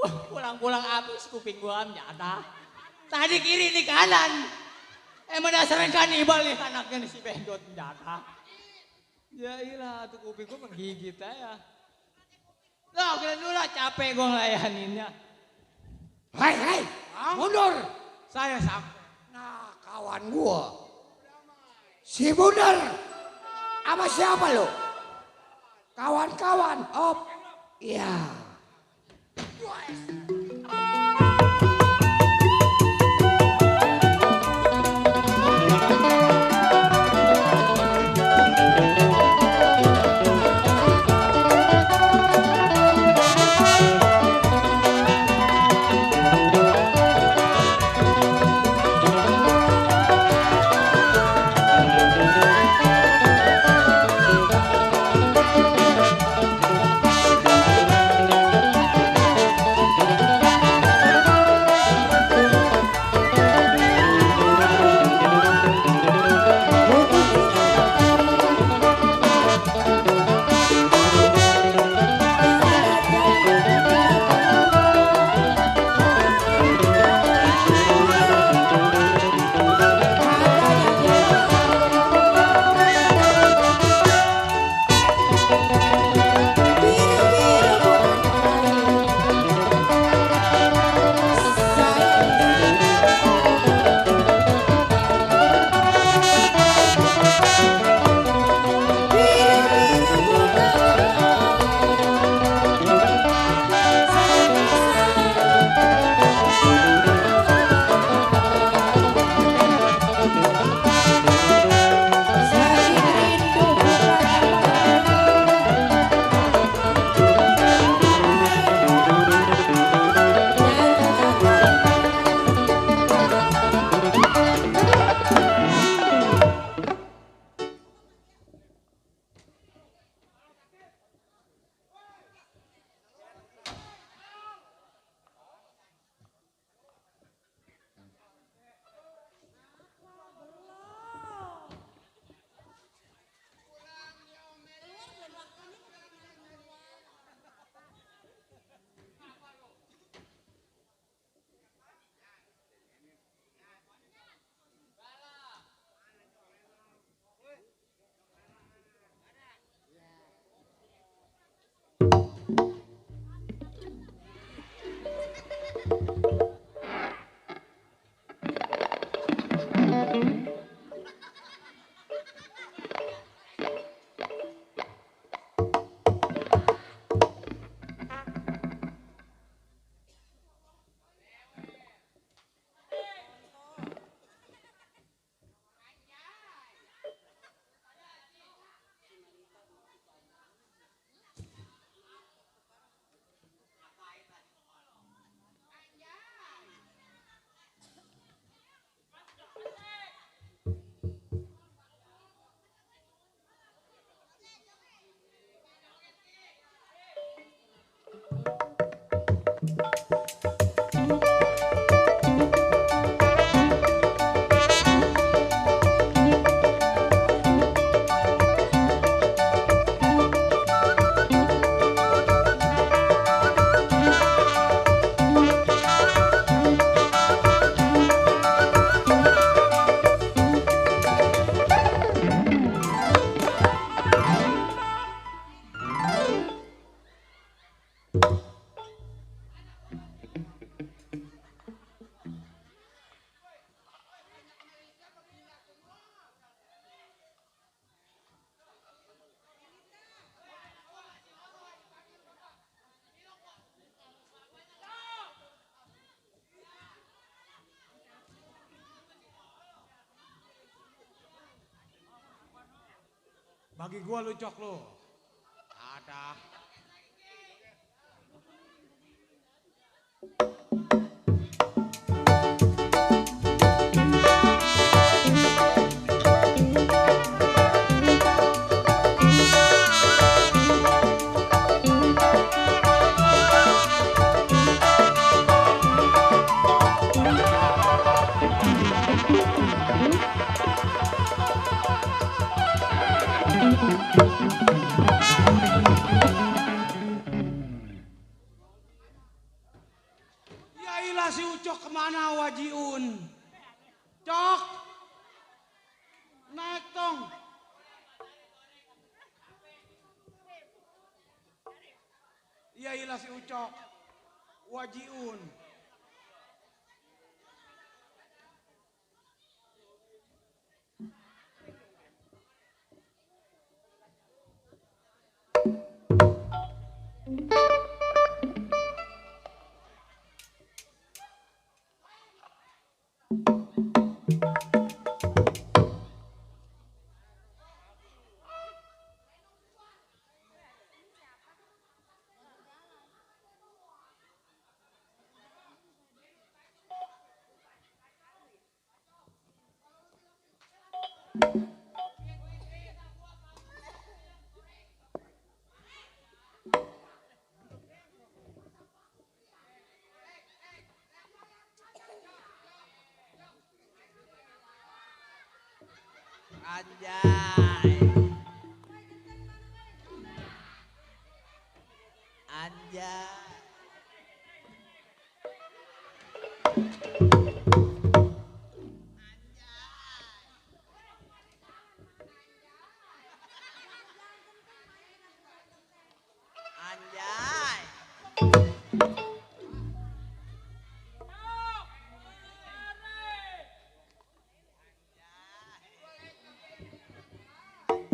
D: Wah, pulang-pulang habis kuping gua nyata. Tadi kiri di kanan. Emang dasarnya kanibal nih anaknya nih si Bendot nyata. Ya iyalah tuh kuping gua menggigit aja. Loh, kira dulu lah capek gua ngelayaninnya.
B: Hai, mundur.
E: Saya sampai.
B: Nah, kawan gua. Si Bundar. Sama siapa lo? Kawan-kawan. Op. Iya.
E: Bagi gua lu cok lu. Ada. Yailah si Ucok kemana Wajiun? Cok, naik dong. Yailah si Ucok, Wajiun.
D: Anjay. Anjay. Anjay.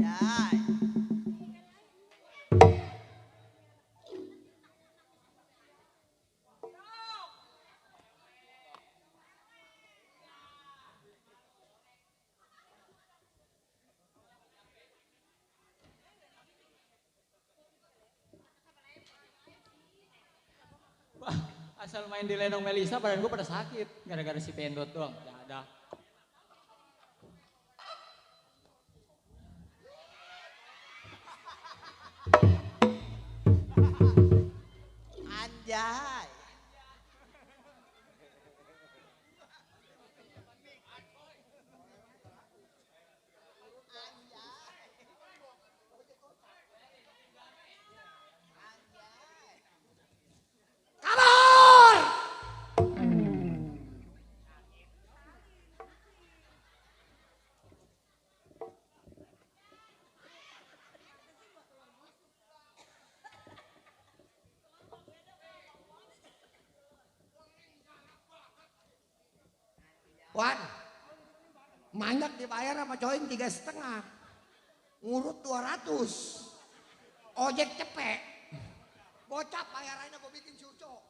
D: Anjay. Wah, asal main di Lenong Melisa badan gue pada sakit gara-gara si Pendot doang. Ya ada. Anjay.
B: Wan, manyak dibayar sama coin 3,5. Ngurut 200. Ojek cepet. Bocap bayarannya gue bikin si Ucok.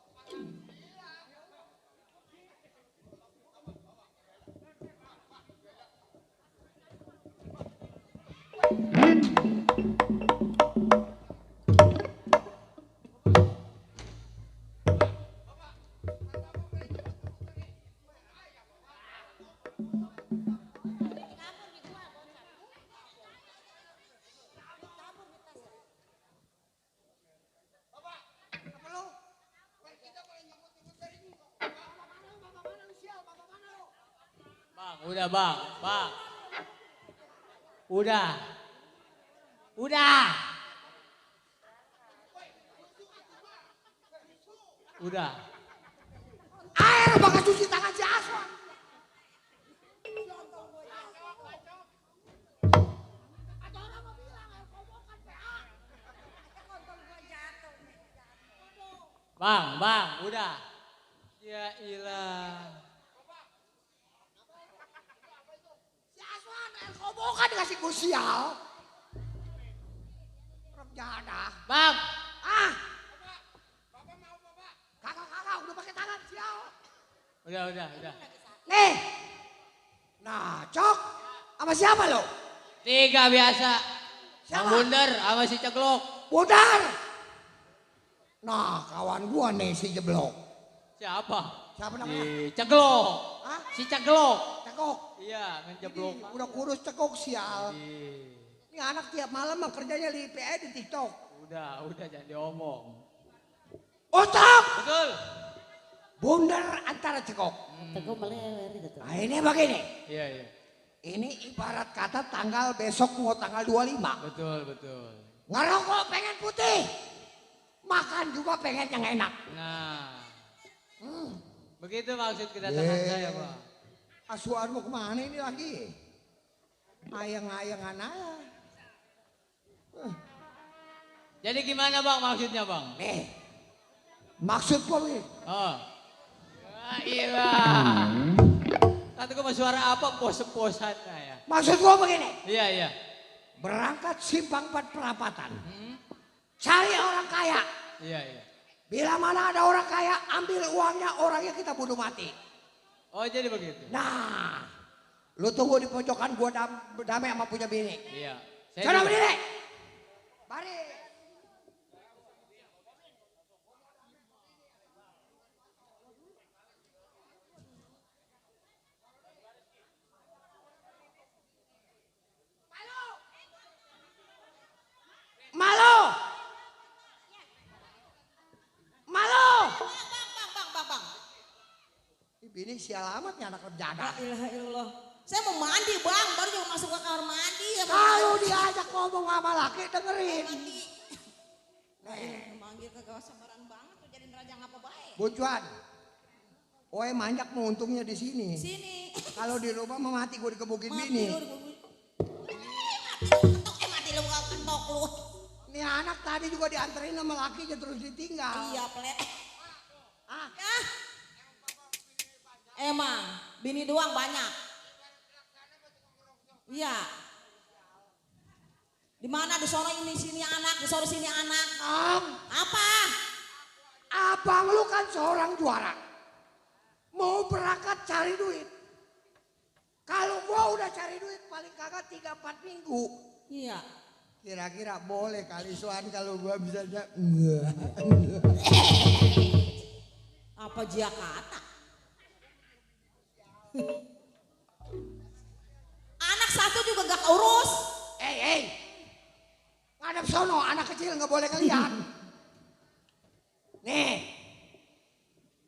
D: Bang, udah bang, bang. Udah. Udah. Udah.
B: Air bakal cuci tangan si Aswan.
D: Bang, udah. Ya ilah.
B: Si Aswan air kobokan dikasih gue sial. Orang jahat ah.
D: Bang.
B: Ah. Kakak, udah pakai tangan sial.
D: Udah.
B: Nih. Nah, Cok. Sama siapa lo?
D: 3 biasa. Bang Bundar sama si Ceglok.
B: Bundar. Nah, kawan gua nih si Jeblok.
D: Siapa?
B: Siapa namanya?
D: Si Ceglok.
B: Hah?
D: Si Ceglok.
B: Cekok.
D: Iya, ngejeblok.
B: Ini udah kurus cekok sial. Ini anak tiap malam mah kerjanya di PE di TikTok.
D: Udah jangan diomong.
B: Otak.
D: Betul.
B: Bundar antara cekok.
F: Teguh melewer gitu.
B: Nah ini begini.
D: Iya.
B: Ini ibarat kata tanggal besok mau tanggal 25.
D: Betul.
B: Ngerokok pengen putih. Makan juga pengen yang enak.
D: Nah. Begitu maksud kedatangan saya, Pak.
B: Asuhan mau kemana ini lagi? Ayang-ayangan aja.
D: Jadi gimana Bang maksudnya Bang?
B: Nih. Maksud gua nih.
D: Oh. Iya Bang. Kata gua suara apa pos-posan ya.
B: Maksud gua begini.
D: Iya.
B: Berangkat simpang 4 perapatan. Cari orang kaya.
D: Iya.
B: Bila mana ada orang kaya, ambil uangnya, orangnya kita bunuh mati.
D: Oh jadi begitu?
B: Nah, lu tunggu di pojokan gua damai sama punya bini.
D: Iya.
B: Sana berdiri. Mari. Malu.
F: Bang.
B: Bini sial amat nih anak rejada.
F: La ilaha illallah. Saya mau mandi bang, baru juga masuk ke kamar mandi. Ya,
B: Kalau diajak ngomong sama laki dengerin.
F: Manggil kagak sembarangan banget tuh jadi raja ngapa baik.
B: Bucuan. Oe manjak mau untungnya di sini.
F: Sini.
B: Kalau di rumah mah mati gue dikebukin
F: Mati
B: bini.
F: lu. Mati lu gak ketok lu.
B: Ini anak tadi juga dianterin sama lakinya terus ditinggal.
F: Iya pelet.
B: Ah,
F: Ya. Emang bini doang banyak. Iya. Di mana di sono ini sini anak, di sono sini anak. Apa?
B: abang lu kan seorang juara. Mau berangkat cari duit. Kalau gua udah cari duit paling kagak 3-4 minggu.
F: Iya.
B: Kira-kira boleh kali Suan kalau gua bisa enggak.
F: Apa dia kata? Anak satu juga gak keurus.
B: Ngadep sono, anak kecil nggak boleh ngeliat. Nih,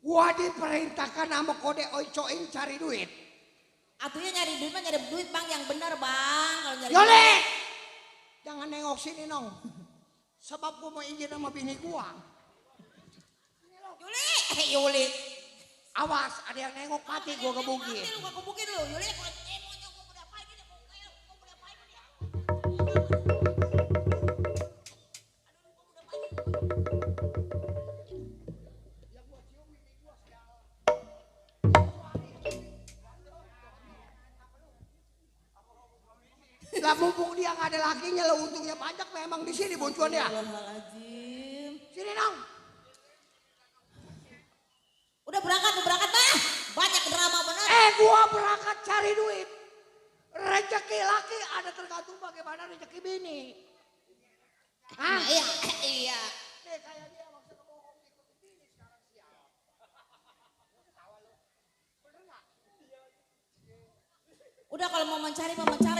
B: gua diperintahkan sama kode oicoing cari duit.
F: Atunya nyari duit mah nyari duit bang yang bener bang. Kalau nyari
B: Yole, jangan nengok sini nong. Sebab gua mau izin sama bini gua.
F: Yuli.
B: Awas, ada yang nengok mati gua gebukin.
F: Mati lu gak kebukin lu. Yuli kalau emonya gua udah apain dia. Gua udah apain dia.
B: Lah mumpung dia nggak ada lakinya lah untungnya banyak memang di sini boncuan ya.
F: Astagfirullahaladzim.
B: Sini nong.
F: Udah berangkat bah. Banyak drama bener.
B: Gua berangkat cari duit. Rezeki laki ada tergantung bagaimana rezeki bini. Hah?
F: Iya.
B: Nih kayak dia maksudnya bohong ikutin bini sekarang sial.
F: Udah kalau mau mencari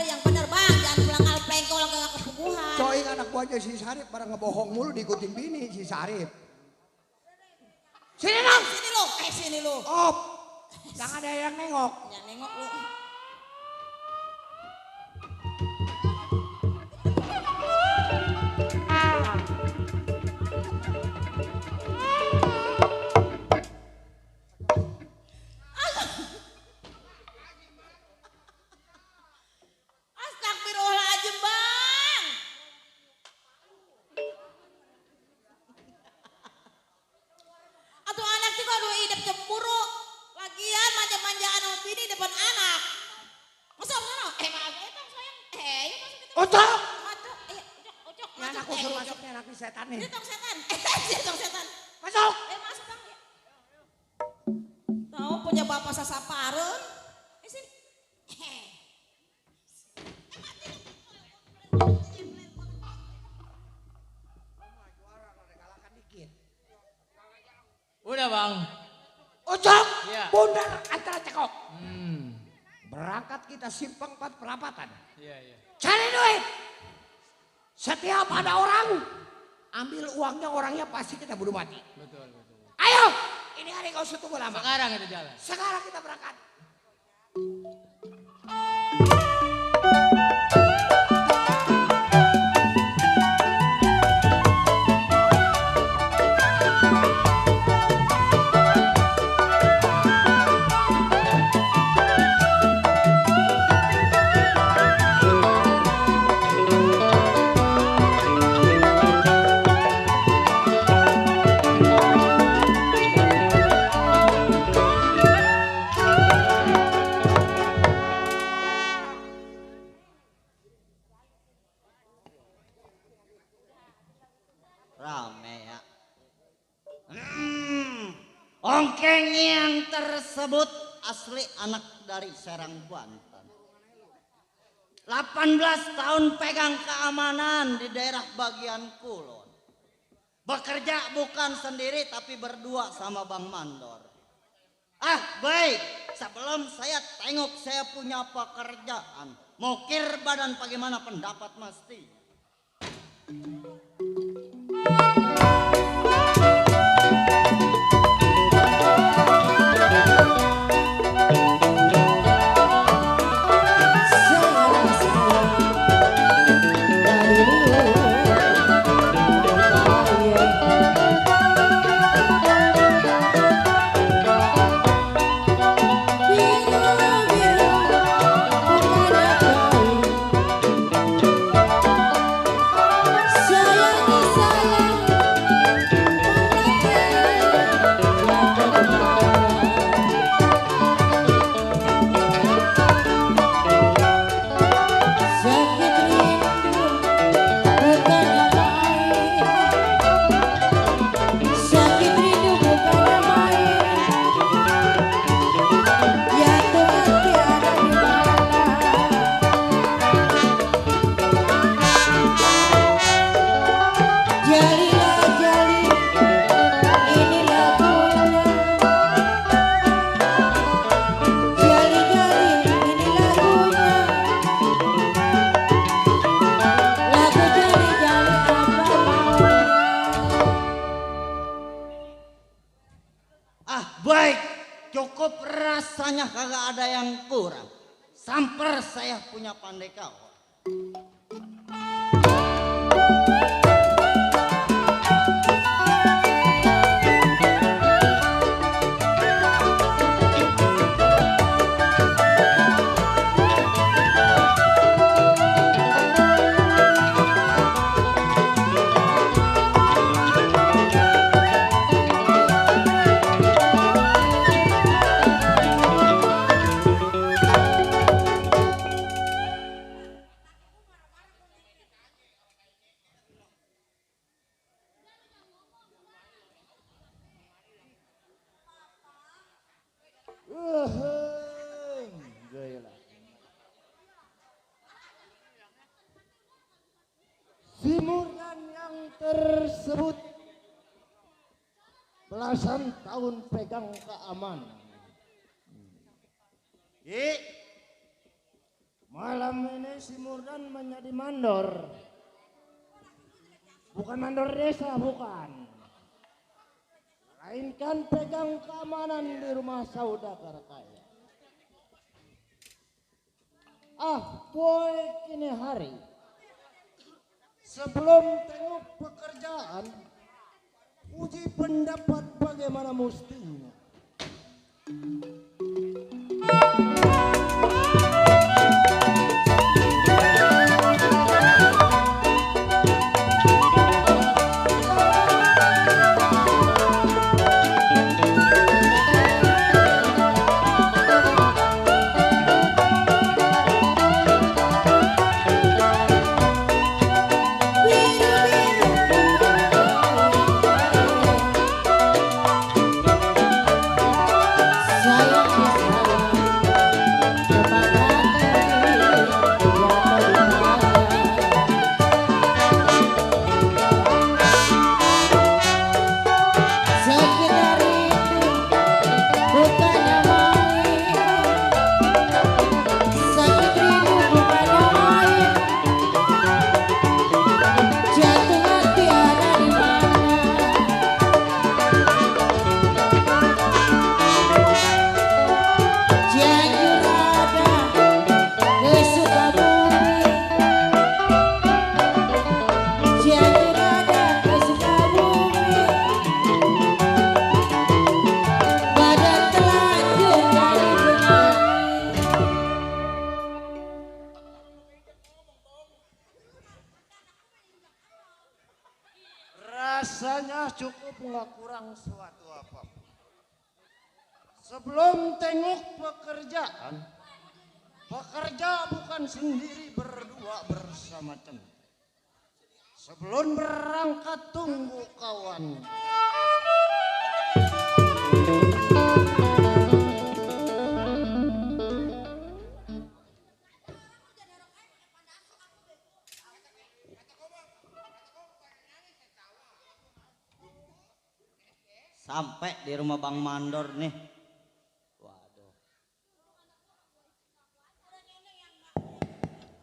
F: yang bener bang. Jangan pulang alpeng kalau gak kepuguhan.
B: Coy anak gua aja si Sarip pada ngebohong mulu diikutin bini si Sarip. Sini nong.
F: Sini lu.
B: Op. Jangan ada yang nengok.
F: Jangan nengok lu. Astagfirullahaladzim bang. Atau anak juga aduh hidup cemburu. Lagian manja-manjaan sama bini depan anak. Masuk sana. Maaf tong sayang. Yuk masuk kita.
B: Otak.
F: Masuk. Ucok.
B: Ini anak usul masuk nih anak setan nih.
F: Dia tong setan. Dia tong setan.
B: Masuk.
F: Masuk bang. Tahu punya bapak sasaparun. Sini.
B: Berangkat kita simpang 4 perapatan.
C: Iya, iya.
B: Cari duit. Setiap ada orang, ambil uangnya, orangnya pasti kita bunuh mati.
C: Betul, betul.
B: Ayo, ini hari kau usah tunggu lama.
C: Sekarang kita jalan.
B: Sekarang kita berangkat.
D: Rame ya. Ongkeng yang tersebut asli anak dari Serang, Banten. 18 tahun pegang keamanan di daerah bagian Kulon. Bekerja bukan sendiri tapi berdua sama Bang Mandor. Baik, sebelum saya tengok saya punya pekerjaan. Mokir badan bagaimana pendapat mesti. Baik, cukup rasanya kagak ada yang kurang. Samper saya punya pandai kawan.
B: Simuran yang tersebut belasan tahun pegang keamanan. Malam ini si Murdan menjadi mandor. Bukan mandor desa, bukan. Melainkan pegang keamanan di rumah saudagar kaya. Boy kini hari. Sebelum tengok pekerjaan, uji pendapat bagaimana mustinya.
G: Saya
E: rasanya cukup nggak kurang suatu apapun. Sebelum tengok pekerjaan, pekerja bukan sendiri berdua bersama centeng. Sebelum berangkat tunggu kawan.
D: Sampai di rumah Bang Mandor nih. Waduh.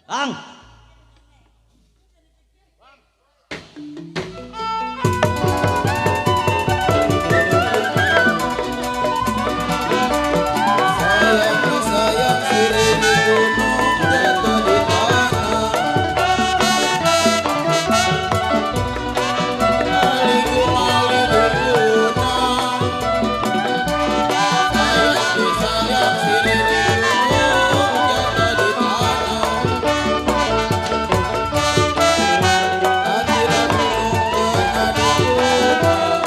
D: Bang.
A: Sayang sayang sirih di gunung jatuh di tanah. Maliku mali di gunung. Sayang sirih di gunung jatuh di tanah. Hati ragu kena di gunung.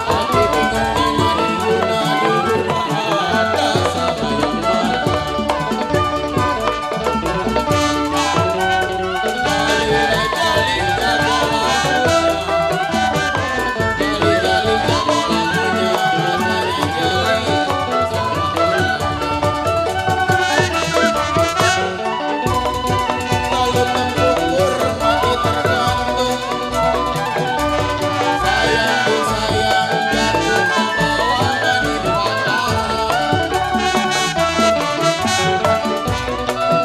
A: Hati bingung kena di gunung. Di rumah ada sama yang baru. Jali-jali jago lagunya. Jali-jali jago lagunya. Rasanya jali sama Kalau tempur mati tergantung. Sayang disayang jatuh ke bawah mani pacaran.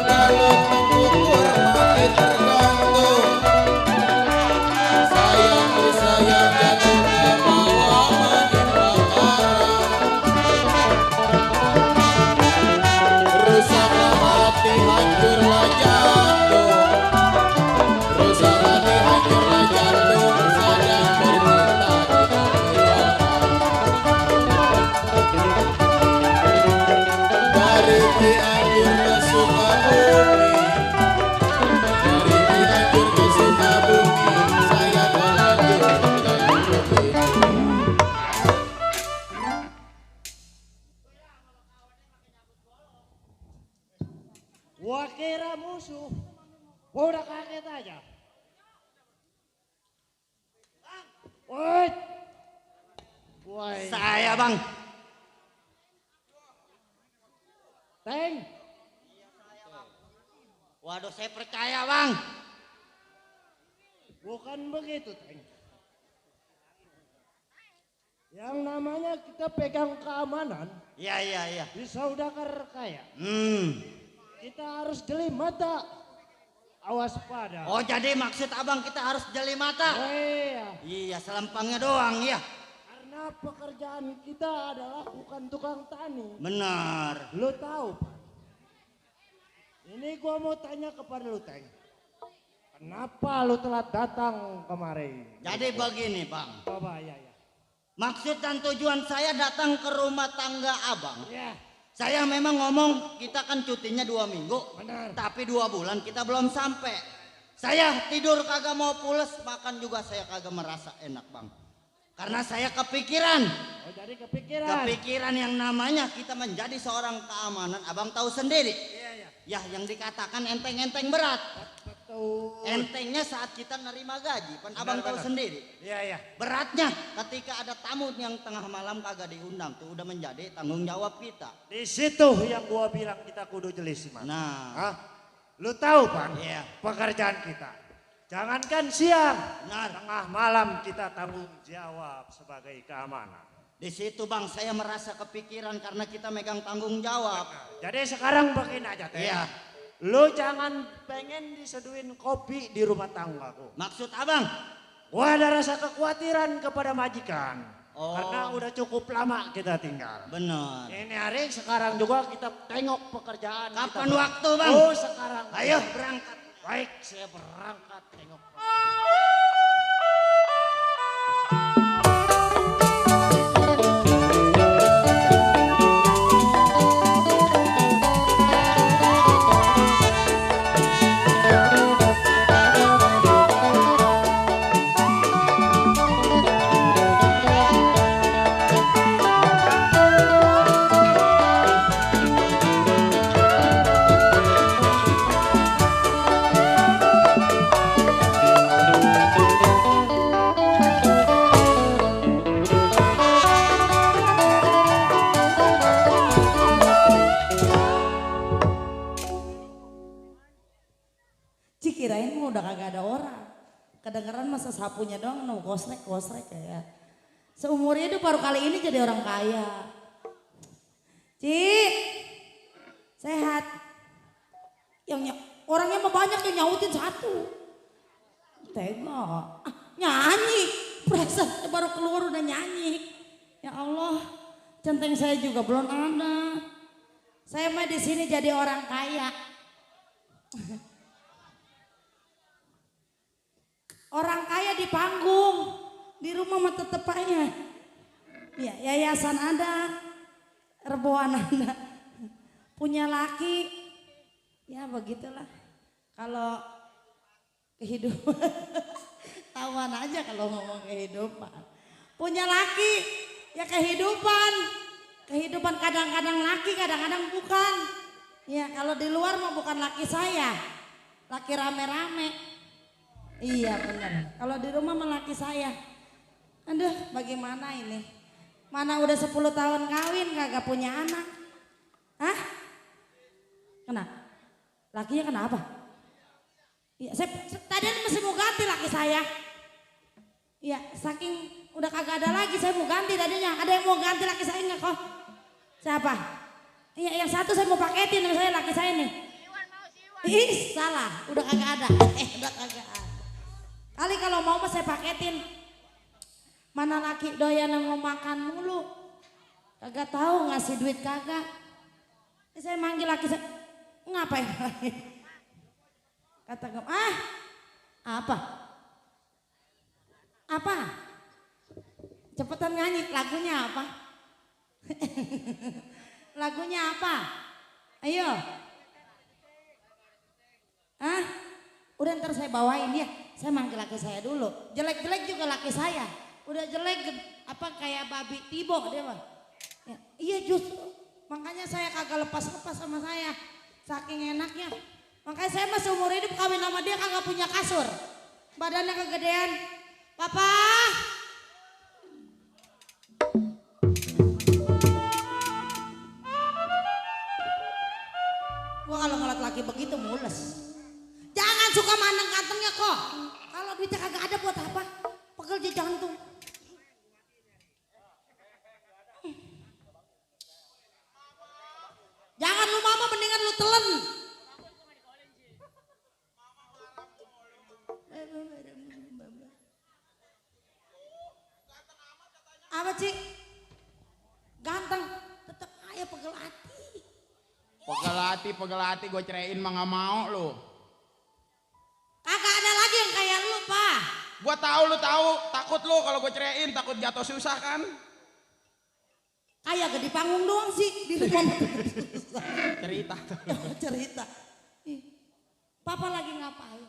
A: Kalau tempur mati tergantung. Sayang disayang jatuh ke bawah mani pacaran. Rusaklah hati hancurlah jantung. Rusak hati hancurlah jantung. Sadang bercinta tidak berarti. Dari Cianjur ke Sukabumi. Dari Cianjur ke Sukabumi. Saya terlanjur menjadi begitu.
E: Gua kira musuh, gua udah kaget aja. Woi, woi,
D: Saya Bang.
E: Teng,
D: Waduh saya percaya Bang.
E: bukan begitu Teng. Yang namanya kita pegang keamanan
D: Iya.
E: di saudagar kaya, kita harus jeli mata, awas pada.
D: Oh jadi maksud abang kita harus jeli mata.
E: Oh iya,
D: Iya selampangnya doang ya.
E: karena pekerjaan kita adalah bukan tukang tani.
D: Benar.
E: Lu tahu, Pak? Ini gua mau tanya kepada lu, Teng. Kenapa lu telat datang kemarin?
D: Jadi begini Bang.
E: Coba ya.
D: Maksud dan tujuan saya datang ke rumah tangga abang.
E: Ya,
D: Saya memang ngomong kita kan cutinya 2 minggu.
E: benar.
D: Tapi 2 bulan kita belum sampai. Saya tidur kagak mau pules, makan juga saya kagak merasa enak Bang. Karena saya kepikiran.
E: Oh, jadi kepikiran.
D: Kepikiran yang namanya kita menjadi seorang keamanan. Abang tahu sendiri.
E: Iya.
D: Ya yang dikatakan enteng-enteng berat.
E: Betul.
D: Entengnya saat kita nerima gaji. Kan abang tahu sendiri.
E: Iya.
D: Beratnya ketika ada tamu yang tengah malam kagak diundang. Tuh udah menjadi tanggung jawab kita.
E: Di situ yang gua bilang kita kudu jeli sih, Man.
D: Nah.
E: Hah? Lu tahu, Pan?
D: Iya.
E: Pekerjaan kita. Jangankan siang,
D: Benar.
E: tengah malam kita tanggung jawab sebagai keamanan.
D: Di situ Bang saya merasa kepikiran karena kita megang tanggung jawab.
E: Jadi sekarang begini aja, Teh.
D: Iya.
E: Lu jangan pengen diseduhin kopi di rumah tanggaku.
D: Maksud abang?
E: Gua ada rasa kekhawatiran kepada majikan.
D: Oh.
E: Karena udah cukup lama kita tinggal.
D: Benar.
E: Ini hari sekarang juga kita tengok pekerjaan.
D: Kapan
E: kita.
D: waktu Bang?
E: Oh sekarang.
D: Ayo berangkat.
E: Baik, saya berangkat tengok.
F: kirain mau udah kagak ada orang. Kedengeran masa sapunya doang, no kosrek kayak. Seumur hidup baru kali ini jadi orang kaya. Cik, sehat. Orangnya mah banyak yang nyautin satu. Tega, nyanyi. Perasaan baru keluar udah nyanyi. Ya Allah, centeng saya juga belum ada. Saya mah di sini jadi orang kaya. Orang kaya di panggung, di rumah mah tetep aja. Ya, yayasan ada, reboan ada, punya laki, ya begitulah. Kalau kehidupan, tawan aja kalau ngomong kehidupan. Punya laki, ya kehidupan kadang-kadang laki, kadang-kadang bukan. Ya kalau di luar mah bukan laki saya, laki rame-rame. Iya benar. Kalau di rumah melaki saya. Aduh bagaimana ini. Mana udah 10 tahun kawin kagak punya anak. Hah? Kenapa? Lakinya kenapa? Iya, saya tadi masih mau ganti laki saya. Iya, saking udah kagak ada lagi saya mau ganti tadinya. Ada yang mau ganti laki saya enggak kok? Siapa? Iya, yang satu saya mau paketin sama saya laki saya nih. Ih, salah. Udah kagak ada. Udah kagak ada. Kali kalau mau mah saya paketin. Mana laki doyan mau makan mulu. Kagak tahu ngasih duit kagak. Saya manggil laki saya. Ngapain lagi? Kata gue, apa? Apa? Cepetan nyanyi, lagunya apa? Lagunya apa? Ayo. Udah ntar saya bawain ya. Saya manggil laki saya dulu. Jelek-jelek juga laki saya. Udah jelek apa kayak babi tibo dia mah. Ya, iya justru. Makanya saya kagak lepas-lepas sama saya. Saking enaknya. Makanya saya masih umur hidup kawin sama dia kagak punya kasur. Badannya kegedean. Papa. Gua kalau ngeliat laki begitu mules. Jangan suka mandang gantengnya kok. Kalau duitnya kagak ada buat apa? Pegel di jantung. Jangan lu mama mendingan lu telen. Apa sih? Ganteng, tetap aja pegel hati.
E: Pegel hati gue ceraiin mah gak mau lu.
F: Kagak ada lagi yang kayak lu, Pak.
E: Gua tahu lu tahu, takut lu kalau gue ceraiin, takut jatuh susah kan?
F: Kayak di panggung doang sih, di rumah susah.
E: Cerita.
F: Cerita. Papa lagi ngapain?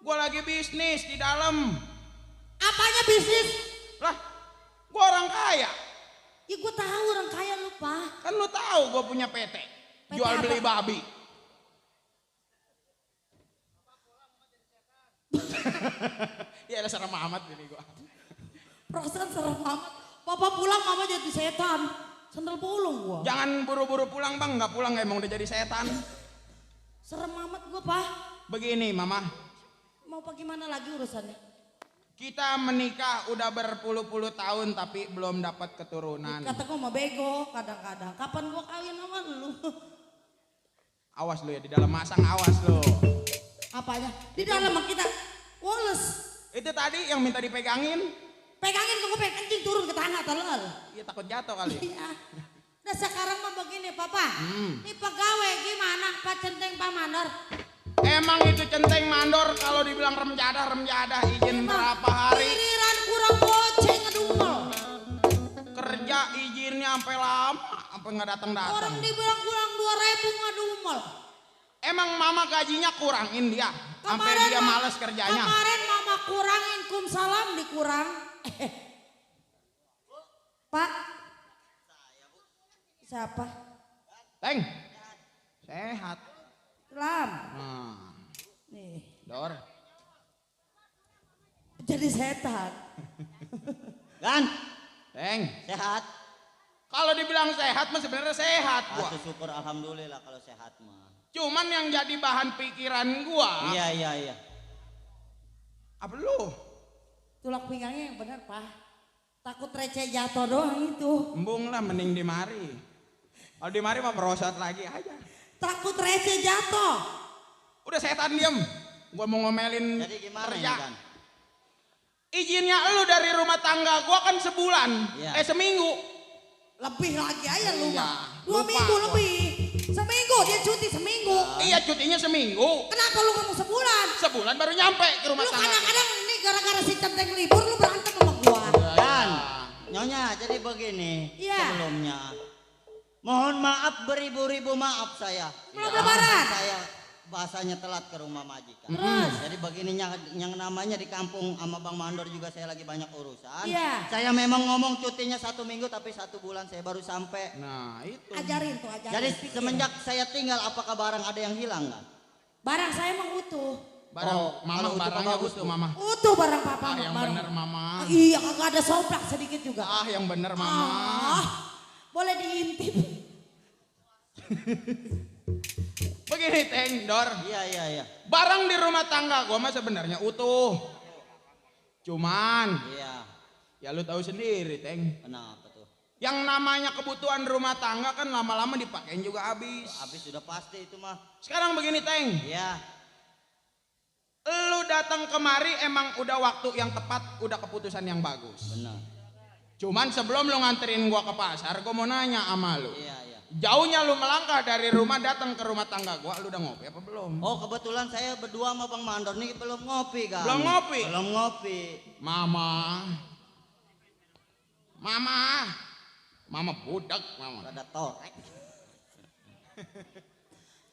E: Gua lagi bisnis di dalam.
F: Apanya bisnis?
E: Lah, gua orang kaya.
F: Ya gue tahu orang kaya lu, Pak.
E: Kan lu tahu gua punya PT. Jual beli babi. Ya ada serem amat ini gua.
F: Perasaan serem amat. Papa pulang mama jadi setan. Sandal bolong gua.
E: Jangan buru-buru pulang bang, nggak pulang emang udah jadi setan.
F: Serem amat gua, Pak.
E: Begini mama.
F: Mau bagaimana lagi urusannya?
E: Kita menikah udah berpuluh-puluh tahun tapi belum dapat keturunan.
F: Kata gua mau bego kadang-kadang. Kapan gua kawin sama lu?
E: Awas lu ya di dalam masang, awas lu.
F: Apanya? Di dalam kita woles.
E: Itu tadi yang minta dipegangin.
F: Pegangin gue pengen kencing turun ke tanah telel.
E: Iya takut jatuh kali.
F: Iya. Nah sekarang mah begini Papa. Ini pegawai gimana Pak Centeng Pak Mandor?
E: Emang itu centeng mandor kalau dibilang remjadah izin berapa hari?
F: Giliran kurang goceng ngedumel.
E: Kerja izinnya sampai lama, sampai nggak datang.
F: Orang dibilang kurang 2.000 ngedumel.
E: Emang mama gajinya kurangin dia, sampai dia males kerjanya.
F: Kemarin mama kurangin kumsalam dikurang. Pak. Siapa?
E: Teng. Sehat.
F: Lam.
E: Nah.
F: Nih.
E: Dor.
F: Jadi setan.
D: Gan,
E: Teng.
D: sehat.
E: Kalau dibilang sehat mah sebenarnya sehat gua.
D: Syukur alhamdulillah kalau sehat mah.
E: Cuman yang jadi bahan pikiran gua.
D: Iya.
E: Apa lu?
F: Tulang pinggangnya yang benar, Pak. Takut receh jatuh doang itu.
E: Embung lah mending di mari. Kalau di mari mah merosot lagi aja.
F: Takut receh jatuh.
E: Udah setan diem. Gua mau ngomelin
D: Jadi gimana
E: kerja.
D: ini kan?
E: Izinnya lu dari rumah tangga gua kan sebulan.
D: Iya.
E: Seminggu.
F: Lebih lagi aja lu
E: Iya,
F: mah. 2
E: lupa
F: minggu
E: gua.
F: lebih. Seminggu dia cuti seminggu.
E: Iya cutinya seminggu.
F: Kenapa lu ngomong sebulan?
E: Sebulan baru nyampe ke rumah
F: Lu
E: tangga.
F: kadang-kadang ini gara-gara si centeng libur lu berantem sama gua.
D: Dan Nyonya jadi begini
F: Iya.
D: sebelumnya. Mohon maaf beribu-ribu maaf saya.
F: Belum lebaran.
D: Saya bahasanya telat ke rumah majikan.
F: Terus?
D: Jadi begininya yang namanya di kampung sama Bang Mandor juga saya lagi banyak urusan.
F: Iya.
D: Saya memang ngomong cutinya 1 minggu tapi 1 bulan saya baru sampai.
E: Nah itu.
F: Ajarin tuh, ajarin.
D: Jadi
F: Pikir.
D: semenjak saya tinggal apakah barang ada yang hilang nggak?
F: Barang saya emang utuh.
E: Barang
D: Oh,
E: mama
D: kalau utuh
E: barangnya
D: bagus
E: utuh
D: tuh.
E: mama.
F: Utuh barang papa.
E: Ah yang
F: barang.
E: bener mama.
F: Ah, iya kagak ada soplak sedikit juga.
E: Ah yang bener mama.
F: Ah, boleh diintip.
E: Begini Teng Dor.
D: Iya.
E: Barang di rumah tangga gua mah sebenarnya utuh. Cuman
D: Iya.
E: ya lu tahu sendiri Teng.
D: Kenapa tuh?
E: Yang namanya kebutuhan rumah tangga kan lama-lama dipakein juga habis.
D: Habis sudah pasti itu mah.
E: Sekarang begini Teng.
D: Iya.
E: Lu datang kemari emang udah waktu yang tepat, udah keputusan yang bagus.
D: Benar.
E: Cuman sebelum lu nganterin gua ke pasar, gua mau nanya sama lu.
D: Iya.
E: Jauhnya lu melangkah dari rumah datang ke rumah tangga gua, lu udah ngopi apa belum?
D: Oh kebetulan saya berdua sama Bang Mandor nih belum ngopi kan?
E: Belum ngopi?
D: Belum ngopi.
E: Mama budak mama.
D: Rada torek.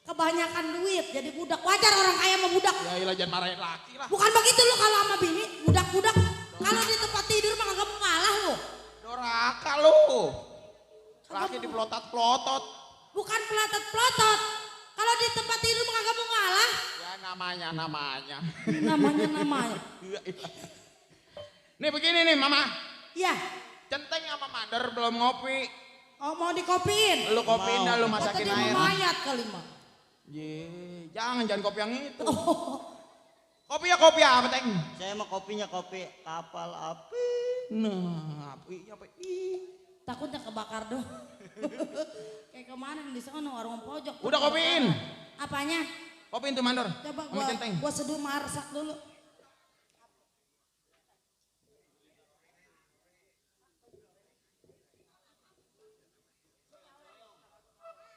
F: Kebanyakan duit jadi budak. Wajar orang kaya sama budak.
E: Ya ilah jangan marahin laki lah.
F: Bukan begitu lu kalau sama bini, budak-budak. Kalau di tempat tidur mah kagak mau ngalah lu.
E: Doraka lu. Laki dipelotot-pelotot.
F: Bukan pelotot-pelotot. Kalau di tempat tidur mah kagak mau ngalah.
E: Ya namanya.
F: Namanya.
E: Iya. Nih begini nih mama.
F: Iya.
E: Centeng sama Mandor belum ngopi.
F: Oh mau dikopiin.
E: Lu kopiin dah lu
F: Kata
E: masakin
F: dia
E: air.
F: mau mayat kali mah.
E: Jangan kopi yang itu. Kopi apa Teng?
D: Saya mah kopinya kopi kapal api.
E: Nah, apa?
F: Takutnya kebakar doang. Kayak kemarin di sana warung pojok.
E: Udah kopiin.
F: Apanya?
E: Kopiin tuh Mandor.
F: Coba
E: Sama Centeng.
F: gua seduh marsak dulu.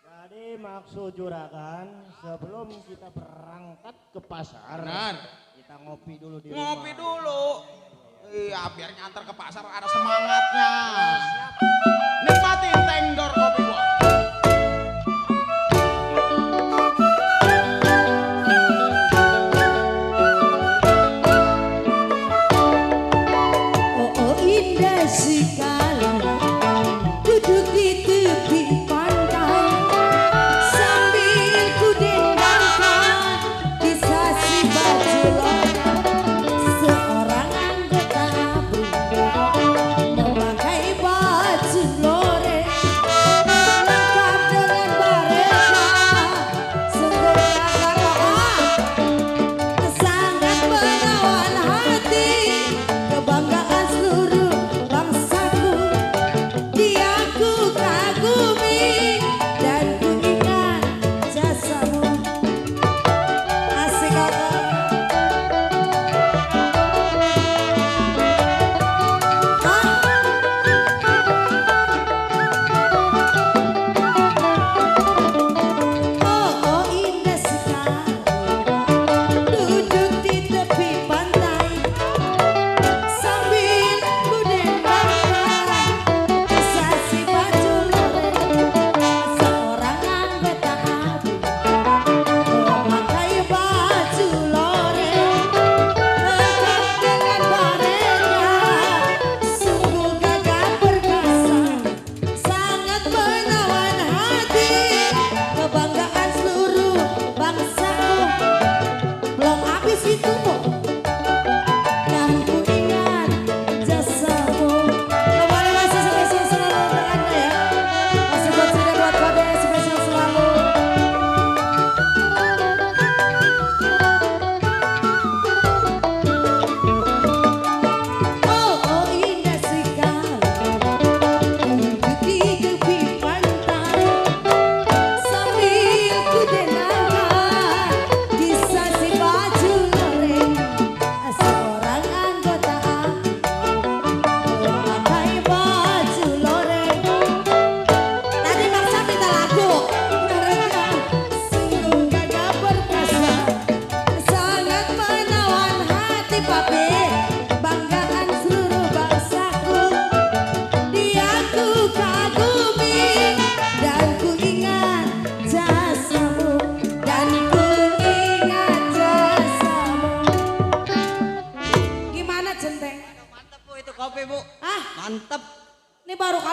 H: Jadi maksud juragan sebelum kita berangkat ke pasar,
E: Benar.
H: kita ngopi dulu di
E: Ngopi
H: rumah.
E: dulu. Iya, biar nyantar ke pasar ada semangatnya. Nikmatin tendor kopi gua.
G: Oh indah sekali duduk di tepi pantai sambil ku dendangkan kisah si baju loreng seorang anggota ABRI memakai baju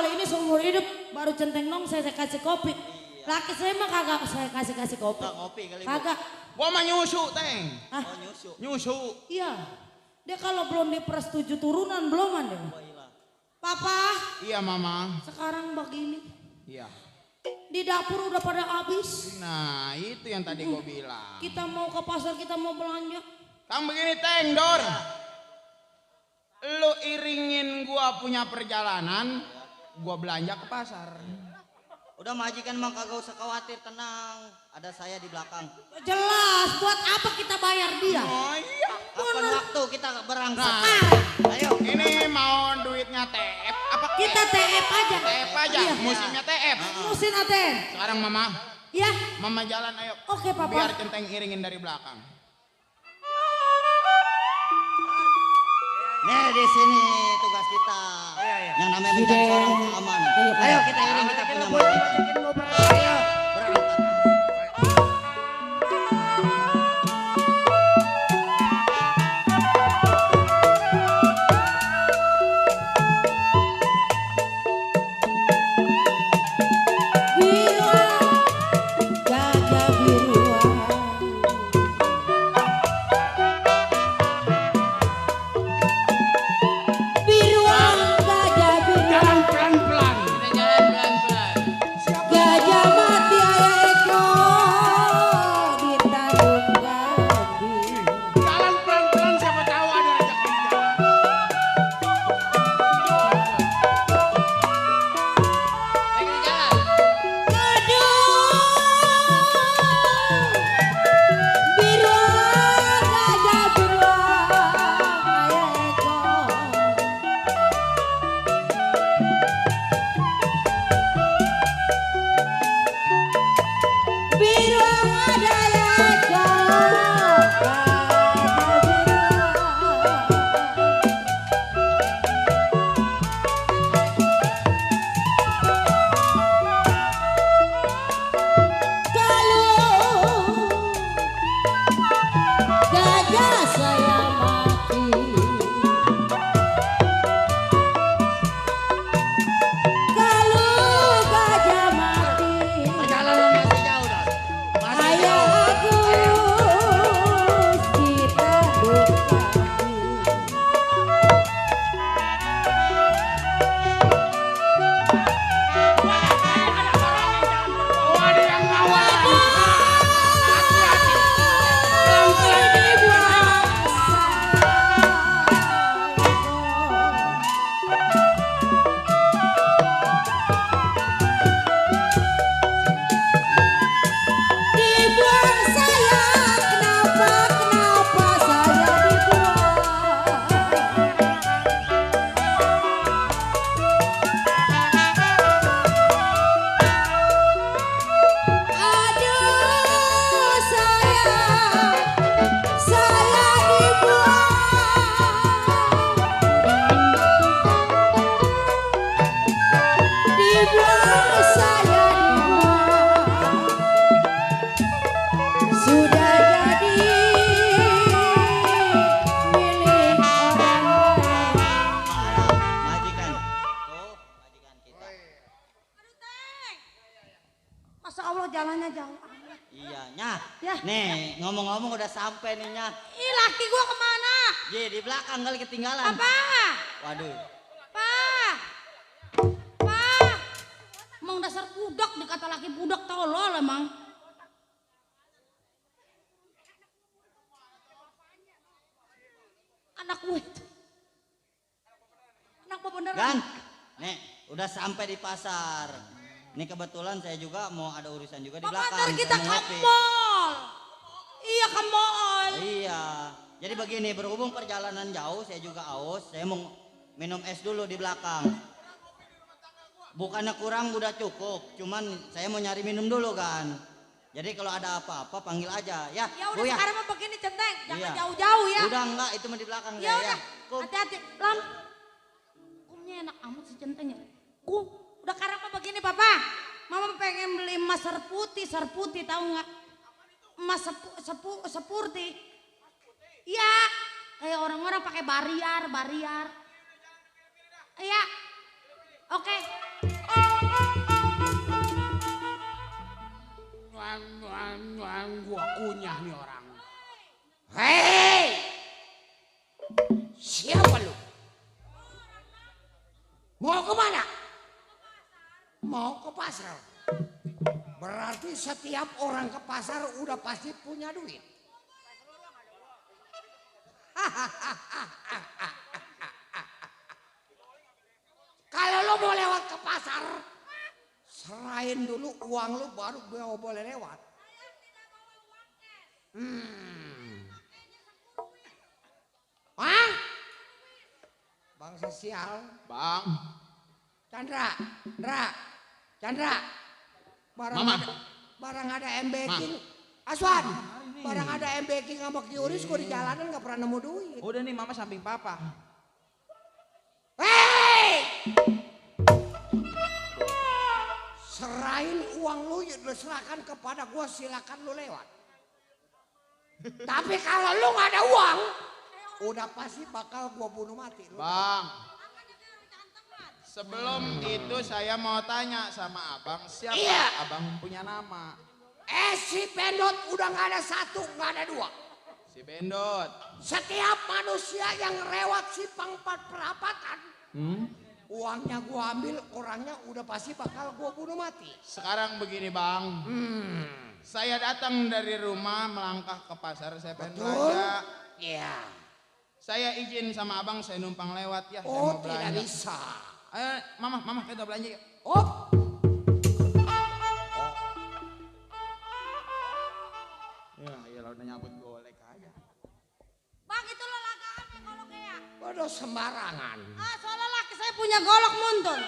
F: kali ini seumur hidup baru centeng nong saya kasih kopi. Laki saya mah kagak saya kasih kopi.
D: Nggak ngopi kali Bu.
F: Kagak.
E: Gua mah nyusu, Teng.
F: Hah?
D: Oh nyusu.
E: Nyusu.
F: Iya. Dia kalau belum diperas 7 turunan belum ada.
D: Oh iya.
F: Papa,
E: Iya, Mama.
F: sekarang begini.
E: Iya.
F: Di dapur udah pada habis.
E: Nah, itu yang tadi gua bilang.
F: Kita mau ke pasar, kita mau belanja.
E: Kang begini, Teng, Dor. Lu iringin gua punya perjalanan, gua belanja ke pasar.
D: Udah majikan mah kagak usah khawatir, tenang. Ada saya di belakang.
F: Jelas, buat apa kita bayar dia?
E: Oh iya.
D: Kapan waktu kita berangkat?
E: Nah,
D: Ayo.
E: ini mau duitnya TF apa
F: Kita TF aja.
E: TF aja,
F: Iya.
E: musimnya TF.
F: Musin Aten.
E: Sekarang Mama,
F: Ya,
E: Mama jalan ayo.
F: oke Papa.
E: Biar Centeng iringin dari belakang.
D: Nih di sini tugas kita. Yang namanya mencari seorang keamanan. Ayo kita iring kita punya majikan. Ayo berangkat.
F: Biruan, gajah biruan. Biruan, gajah biruan.
E: Jalan pelan-pelan.
C: Kita jalan pelan-pelan.
F: Gajah mati ayah ekor ditanduk kambing.
E: Jalan pelan-pelan siapa tahu ada rezeki jalan.
C: Ayo kita jalan.
F: Aduh, biruan, gajah biruan ayah ekor. Biruan ada ekor, gajah biruan. Kalau gajah saya mati, kalau gajah mati,
D: Perjalanan masih jauh dan. Masih
F: ayah
D: jauh.
F: Agus kita dukai.
E: Oh ada yang bawa. Hati-hati. Pelan-pelan.
F: Dibuang saya, kenapa saya dibuang? Aduh saya dibuang saya dibuang, sudah jadi milik orang lain.
D: Majikan. Tuh, majikan kita.
F: Masa Allah jalannya jauh amat.
D: Iya, Nyah.
F: Ya.
D: Nih, ngomong-ngomong udah sampai nih, Nyah.
F: Ih, laki gua kemana?
D: Ji, di belakang kali ketinggalan.
F: Apa?
D: Waduh.
F: Pak, emang dasar budak dikata laki budak tolol emang. Anak gue itu. Anak gue beneran.
D: Gan, nih udah sampai di pasar. Ini kebetulan saya juga mau ada urusan juga di
F: Papa
D: belakang.
F: ntar kita
D: Saya mau
F: ke
D: ngopi.
F: mall. Iya ke mall.
D: Iya. Jadi begini, berhubung perjalanan jauh, saya juga haus. Saya mau minum es dulu di belakang. Bukannya kurang, udah cukup. Cuman saya mau nyari minum dulu kan. Jadi kalau ada apa-apa panggil aja ya.
F: Ya
D: Bu,
F: udah sekarang mah begini centeng, jangan
D: Iya.
F: jauh-jauh ya.
D: Udah enggak, itu mah di belakang
F: Ya
D: saya
F: udah,
D: Kum.
F: hati-hati. Lam, kumnya enak amat si centeng ya. Kum, udah sekarang mah begini papa. Mama pengen beli emas serputih tahu nggak? Emas sepurti. Iya, kayak orang-orang pakai bariar. Iya, oke.
E: Gua kunyah nih orang. Hei! Siapa lu? Mau kemana? Mau ke pasar. Berarti setiap orang ke pasar udah pasti punya duit. Kalau lo mau lewat ke pasar, serahin dulu uang lo baru boleh lewat. Hah? Bang sosial.
I: Bang.
E: Chandra. Barang ada M-Baking. Aswan. Barang ada M-Baking sama Qris kok di jalanan gak pernah nemu duit.
I: Udah nih mama samping papa.
E: Hei! Serahin uang lu, serahkan kepada gua, silakan lu lewat. Tapi kalau lu gak ada uang, udah pasti bakal gua bunuh mati.
I: Bang, sebelum itu saya mau tanya sama abang, siapa abang punya nama?
E: Si Bendot udah gak ada satu, gak ada dua.
I: Si Bendot.
E: Setiap manusia yang lewat simpang 4 perapatan, uangnya gua ambil, orangnya udah pasti bakal gua bunuh mati.
I: Sekarang begini bang, saya datang dari rumah melangkah ke pasar, saya pengen belanja.
E: Iya.
I: Saya izin sama abang, saya numpang lewat ya.
E: Oh,
I: saya mau belanja.
E: tidak bisa.
I: Ayo, mama kita belanja yuk.
E: Oh.
I: Ya lo udah nyambut golek aja.
G: Bang, itu lo lagaan nih goloknya ya?
E: Waduh, sembarangan.
G: Soalnya laki saya punya golok muntun.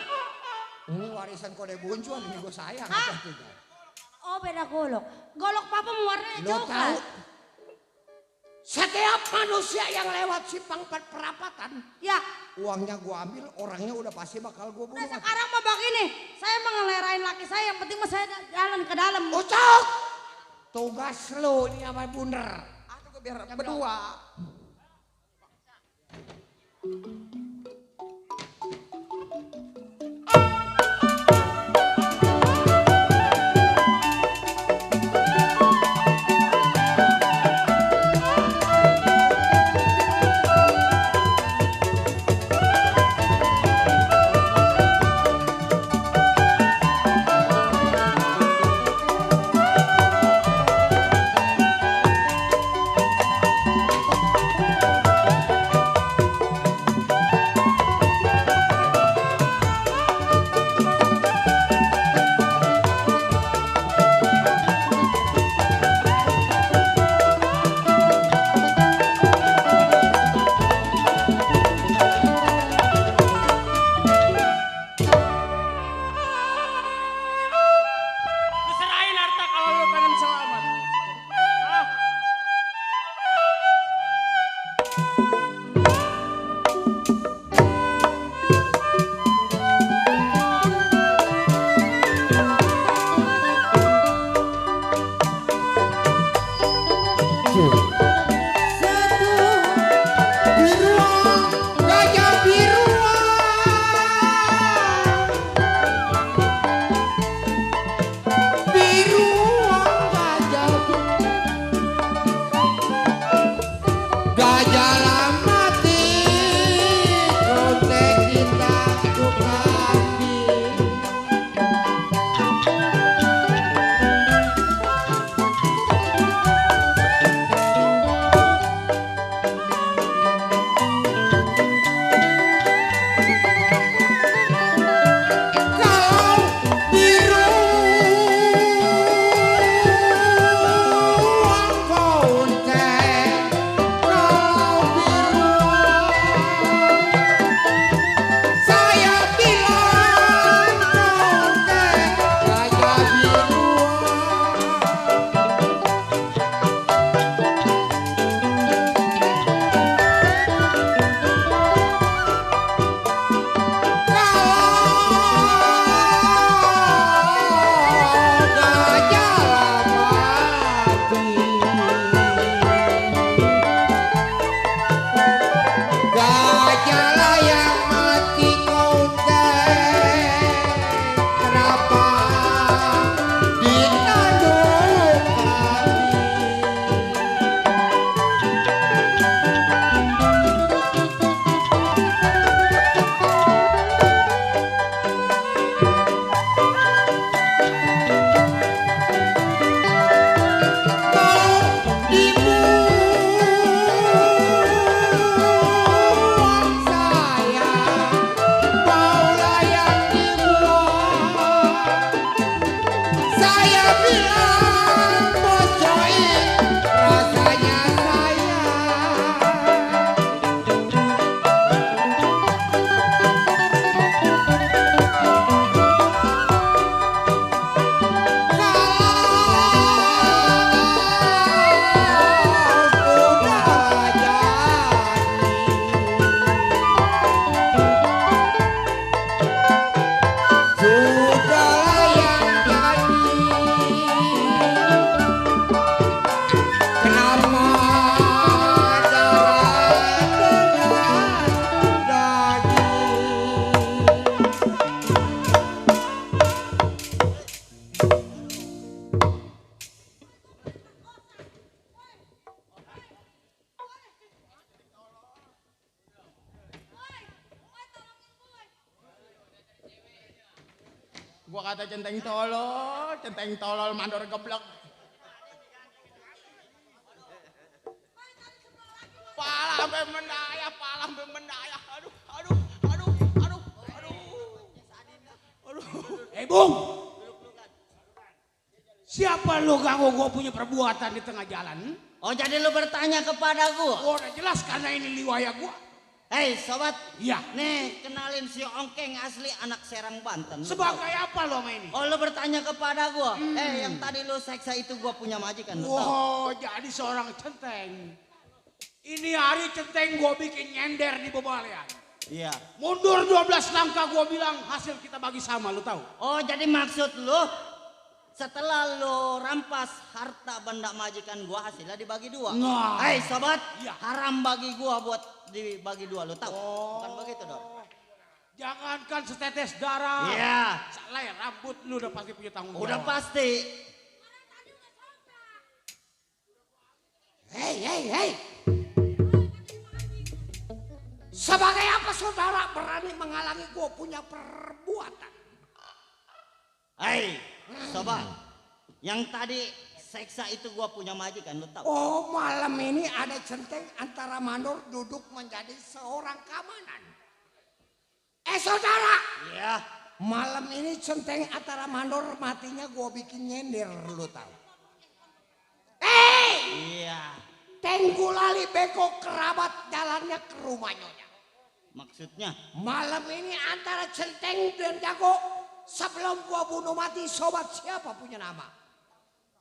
E: Ini warisan kode buncuan, ini gue sayang. Artinya.
G: Oh, beda golok. Golok papa warnanya
E: Lo
G: coklat.
E: tahu? Setiap manusia yang lewat simpang 4 perapatan,
G: Ya.
E: uangnya gue ambil, orangnya udah pasti bakal gue bunuh.
G: Nah sekarang mah begini, saya mau ngelerain laki saya, yang penting mah saya jalan ke dalam.
E: Ucok! Tugas lo ini sama bunder.
I: Aduh biar berdua. Gua kata centeng tolol mandor geblek. Pala sampai mendaya. Aduh.
E: Bung. Siapa lu ganggu gua punya perbuatan di tengah jalan?
D: Oh jadi lu bertanya kepada gua?
E: Gua udah jelas karena ini liwaya gua.
D: Hei sobat,
E: Iya.
D: nih kenalin si Ongkeng asli anak Serang Banten.
E: Sebagai apa lo sama ini?
D: Oh lu bertanya kepada gua? Yang tadi lu seksa itu gua punya majikan, lu tahu?
E: Wow, jadi seorang centeng. Ini hari centeng gua bikin nyender di Bebalean.
D: Iya.
E: Mundur 12 langkah gua bilang hasil kita bagi sama, lu tahu?
D: Oh jadi maksud lu setelah lu rampas harta benda majikan gua hasilnya dibagi dua.
E: Nah.
D: Hei sobat,
E: Iya.
D: haram bagi gua buat dibagi dua, lu tahu? Bukan begitu dong.
E: Jangankan setetes darah.
D: Iya.
E: Selai rambut lu udah pasti punya tanggung jawab.
D: Udah pasti.
B: Hei. Sebagai apa saudara berani menghalangi gua punya perbuatan?
D: Hei, sobat. Yang tadi seksa itu gua punya majikan, lu tahu?
B: Oh, malam ini ada centeng antara mandor duduk menjadi seorang kamanan. Saudara,
D: Iya.
B: malam ini centeng antara mandor matinya gua bikin nyender, lu tahu?
D: Iya.
B: Tenggulali beko kerabat jalannya ke rumah nyonya.
D: Maksudnya?
B: Malam ini antara centeng dan jago. Sebelum gua bunuh mati sobat siapa punya nama?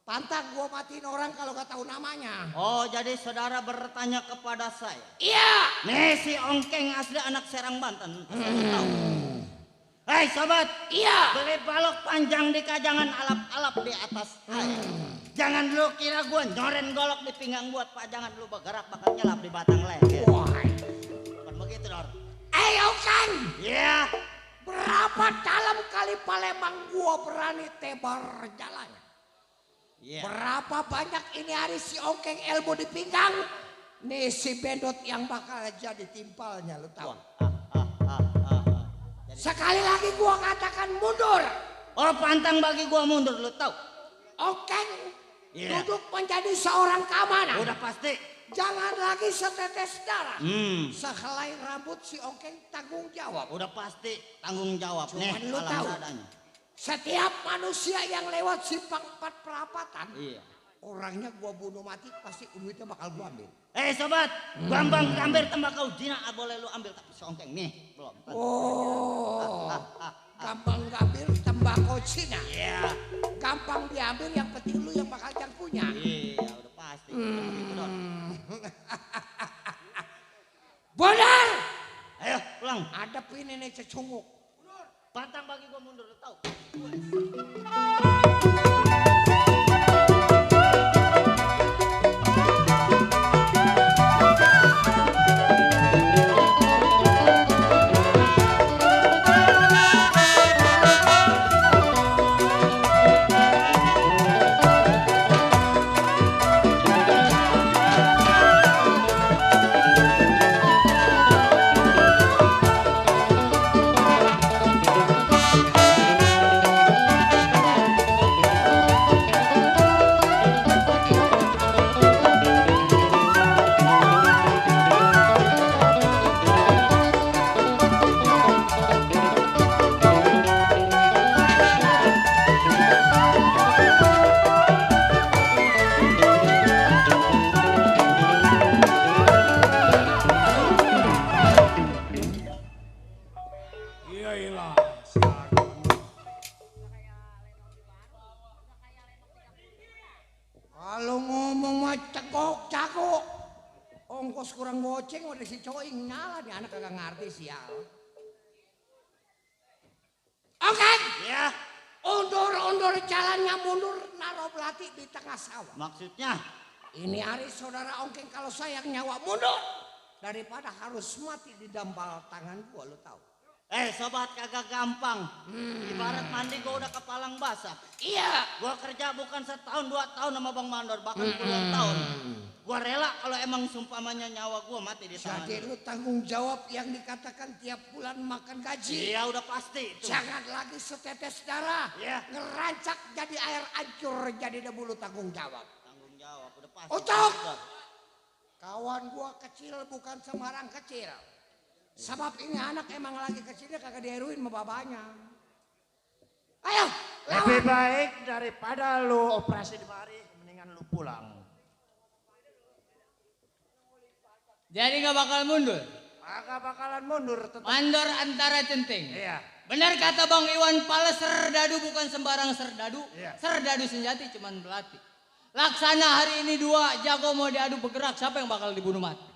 B: Pantang gua matiin orang kalau gak tahu namanya.
D: Oh jadi saudara bertanya kepada saya?
B: Iya.
D: Nih si Ongkeng asli anak Serang Banten. Tahu? Hei sobat.
B: Iya.
D: Beli balok panjang di kajangan alap-alap di atas air. Jangan lu kira gua nyoren golok di pinggang buat pajangan lu bergerak bakal nyelap di batang leher. Bukan begitu Dor.
B: Ayo kan.
D: Iya.
B: Berapa dalam kali Palembang gua berani tebar jalannya?
D: Iya.
B: Berapa banyak ini hari si Ongkeng ilmu di pinggang? Nih si Bendot yang bakal jadi timpalnya, lu tahu? Sekali lagi gua katakan mundur.
D: Oh pantang bagi gua mundur, lu tahu?
B: Ongkeng
D: Iya.
B: duduk menjadi seorang keamanan.
D: Udah pasti.
B: Jangan lagi setetes darah.
D: Hmm.
B: Sehelai rambut si Ongkeng tanggung jawab.
D: Udah pasti tanggung jawab.
B: Cuman
D: Nih
B: lu
D: alam
B: tahu.
D: seadanya.
B: Setiap manusia yang lewat simpang 4 perapatan,
D: Iya.
B: orangnya gua bunuh mati pasti duitnya bakal gua ambil.
D: Sobat, Bambang Gambir tembakau Dina boleh lu ambil tapi si Ongkeng nih belum.
B: Oh, gampang ngambil tembakau Cina.
D: Iya.
B: Gampang diambil, yang penting lu yang bakal yang punya.
D: Iya, udah pasti. Begitu, Don.
B: Benar.
D: Ayo pulang.
B: Hadapin ini cecunguk.
D: Pantang bagi gua mundur, lu tahu.
B: Kalau ngomong mah cakok. Ongkos kurang goceng udah si coing nyala nih anak kagak ngerti sial. Oke.
D: Ya.
B: Undur jalannya mundur naruh belati di tengah sawah.
D: Maksudnya?
B: Ini hari saudara Ongkeng kalau sayang nyawa mundur. Daripada harus mati di dampal tangan gua, lu tahu.
D: Sobat kagak gampang. Ibarat mandi gua udah kepalang basah.
B: Iya.
D: Gua kerja bukan setahun 2 tahun sama Bang Mandor, bahkan puluhan tahun. Gua rela kalau emang sumpamanya nyawa gua mati di tangan.
B: Jadi lu tanggung jawab yang dikatakan tiap bulan makan gaji.
D: Iya udah pasti itu.
B: Jangan lagi setetes darah.
D: Iya.
B: Ngerancak jadi air ancur jadi debu, lu tanggung jawab.
D: Tanggung jawab udah pasti.
B: Ucok! Kawan gua kecil bukan sembarang kecil. Sebab ini anak emang lagi kecilnya kagak dieruin sama babanya. Ayo,
H: Lebih
B: lawan.
H: baik daripada lu operasi di mari, mendingan lu pulang.
D: Jadi nggak bakal mundur.
H: Kagak bakalan mundur tetap.
D: Mandor antara centing.
H: Iya.
D: Benar kata Bang Iwan, pala serdadu bukan sembarang serdadu.
H: Iya.
D: Serdadu senjati cuman belati. Laksana hari ini 2, jago mau diadu bergerak, siapa yang bakal dibunuh mati?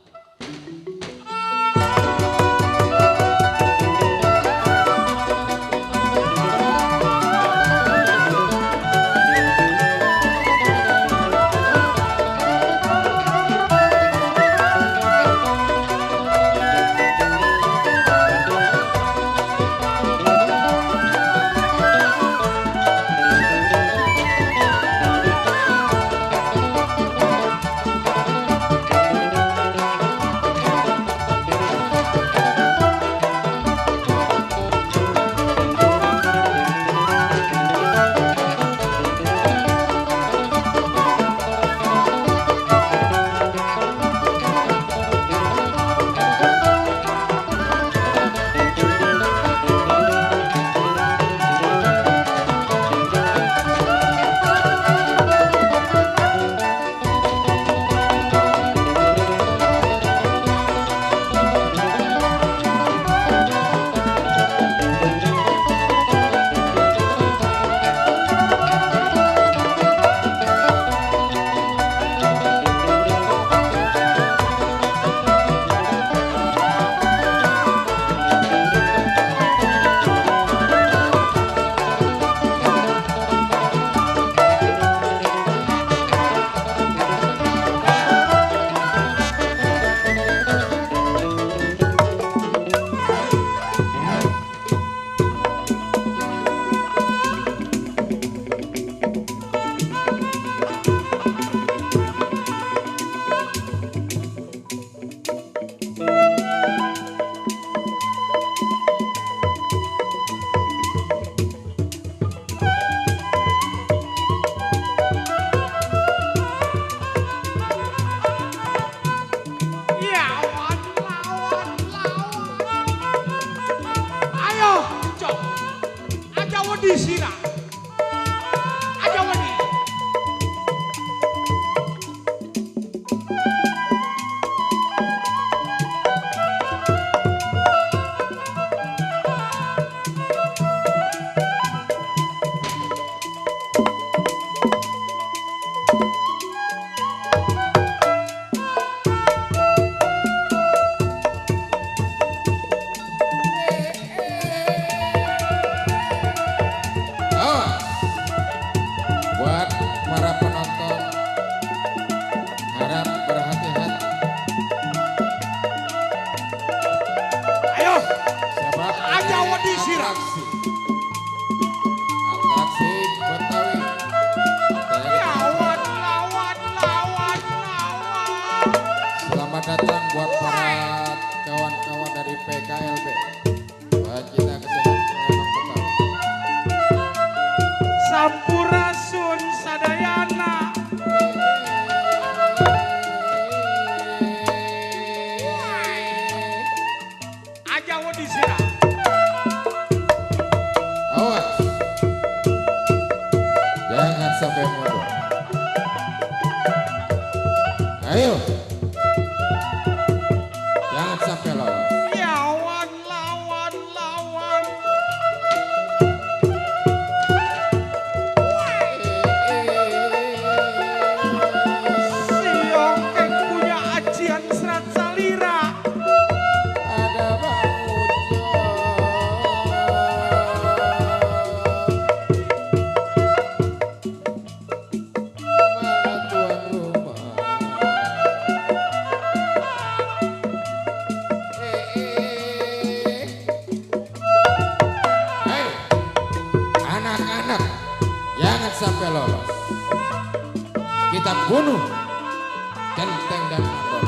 J: Enteng dan Mandor.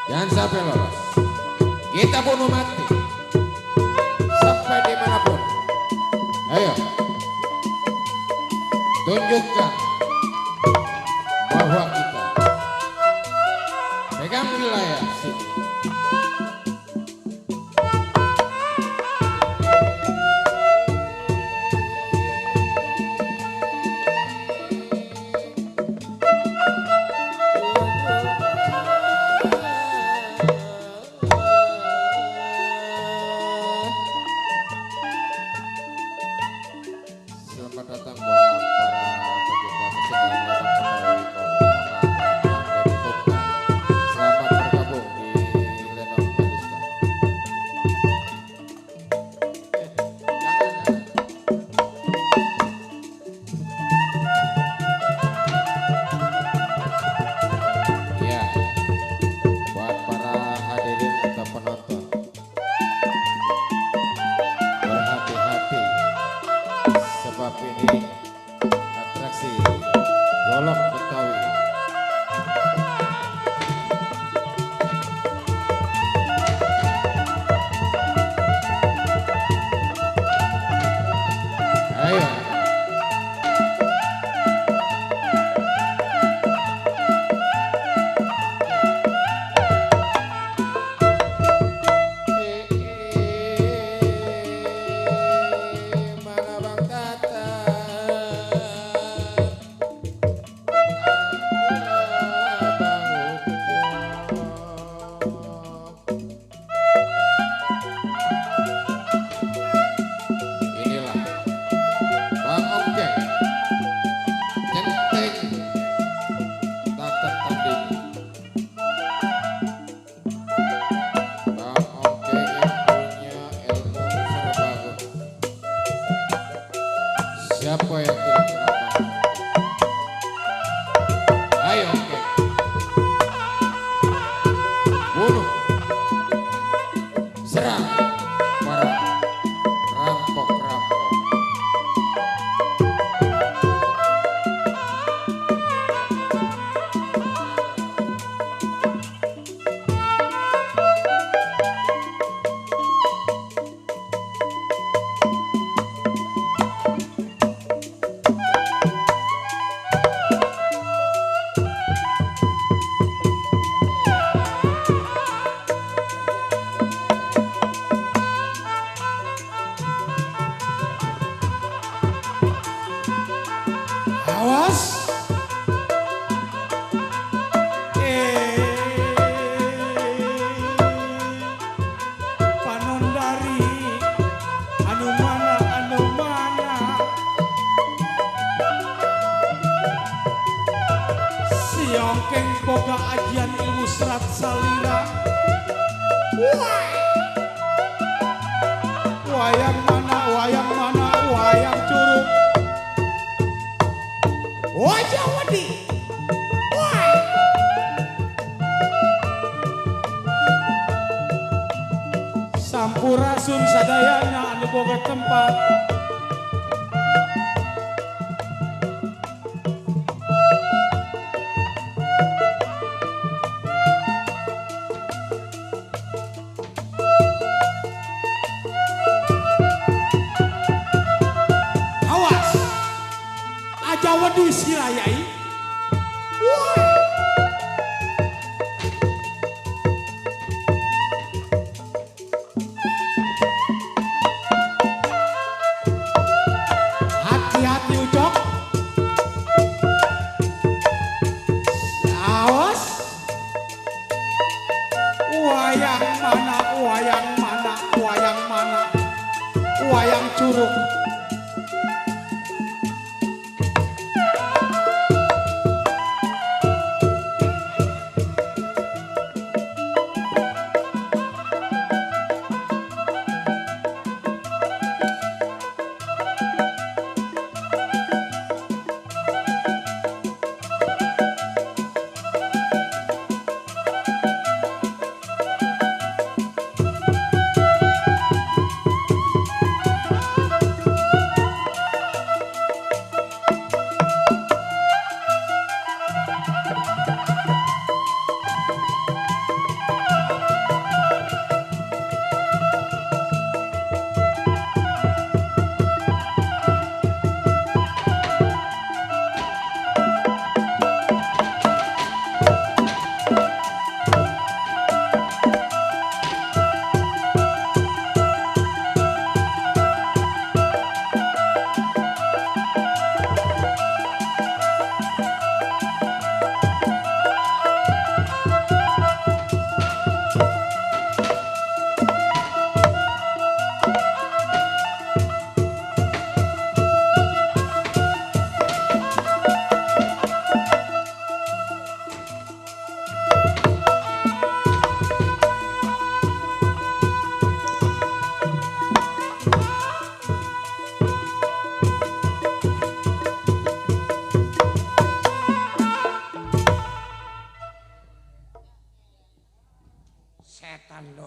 J: Jangan sampai lolos. Kita bunuh mati. Sampai dimanapun. Ayo. Tunjukkan bahwa kita pegang wilayah sini. Selamat datang buat para pecinta musik dan dapat mengetahui orang dari Bogor. Selamat bergabung di Lenong Melista. Ya, buat para hadirin atau penonton, berhati-hati. Sebab ini atraksi golok Betawi. Ayo. Mana Bang Tata? Inilah Bang Ongkeng, Centeng, tak tertandingi. Bang Ongkeng yang punya ilmu serbagun. Siapa yang tidak kenal Bang Ongkeng? Ayo Ongkeng, bunuh, serang para rampok-rampok.
K: Awas. Panondari anu mana si Ongkeng boga ajian ilmu serat salira. Wayang mana wayang curug. Wajah wadi. Sampurasun sadayana anu boga tempat. Awas. Aja wedi sirayai. Hati-hati Ucok. Awas. Wayang curug.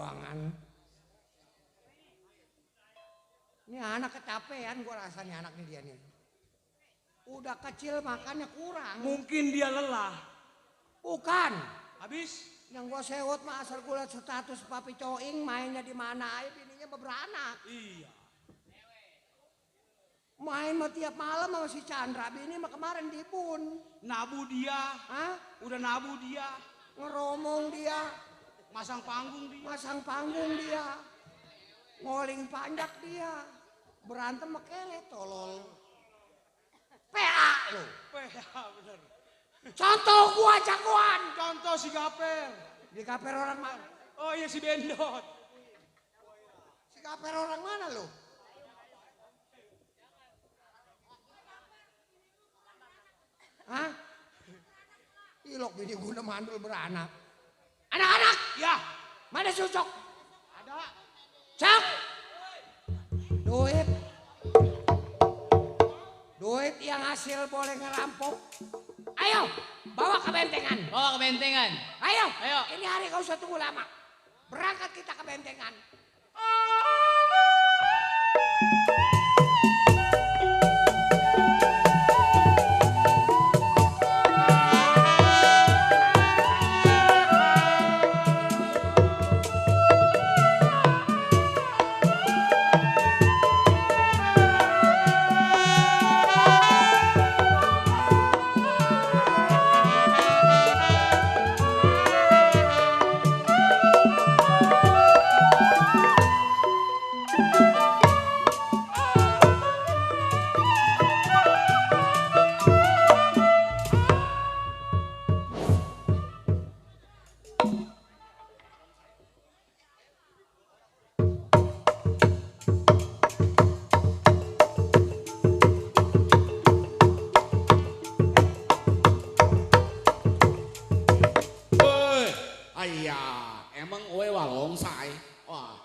H: ruangan. Ini anak kecapean gue rasanya anak dia nih. Udah kecil makannya kurang.
E: Mungkin dia lelah.
H: Bukan.
E: Habis?
H: Yang gue sewot mah asal gue liat status papi coing mainnya di mana aja bininya beranak.
E: Iya.
H: Main mah tiap malam sama si Chandra, bini mah kemarin dibun.
E: Nabu dia.
H: Hah?
E: Udah nabu dia.
H: Ngeromong dia.
E: Masang panggung dia.
H: Masang panggung dia. Ngoling panjak dia. Berantem sama kele tolol. PA lu.
E: PA bener.
H: Contoh gua jagoan.
E: Contoh si Gaper.
H: Di Gaper orang mana?
E: Oh iya si Bendot.
H: Si Gaper orang mana lu? Hah? Ilok bini guna mandul beranak. Anak-anak!
E: Ya.
H: Mana susuk?
E: Ada.
H: Cak! Duit. Duit yang hasil boleh ngerampok. Ayo, bawa ke bentengan.
D: Bawa ke bentengan.
H: Ayo,
D: Ayo.
H: ini hari kau usah tunggu lama. Berangkat kita ke bentengan.
I: Emang we walongsai. Wah.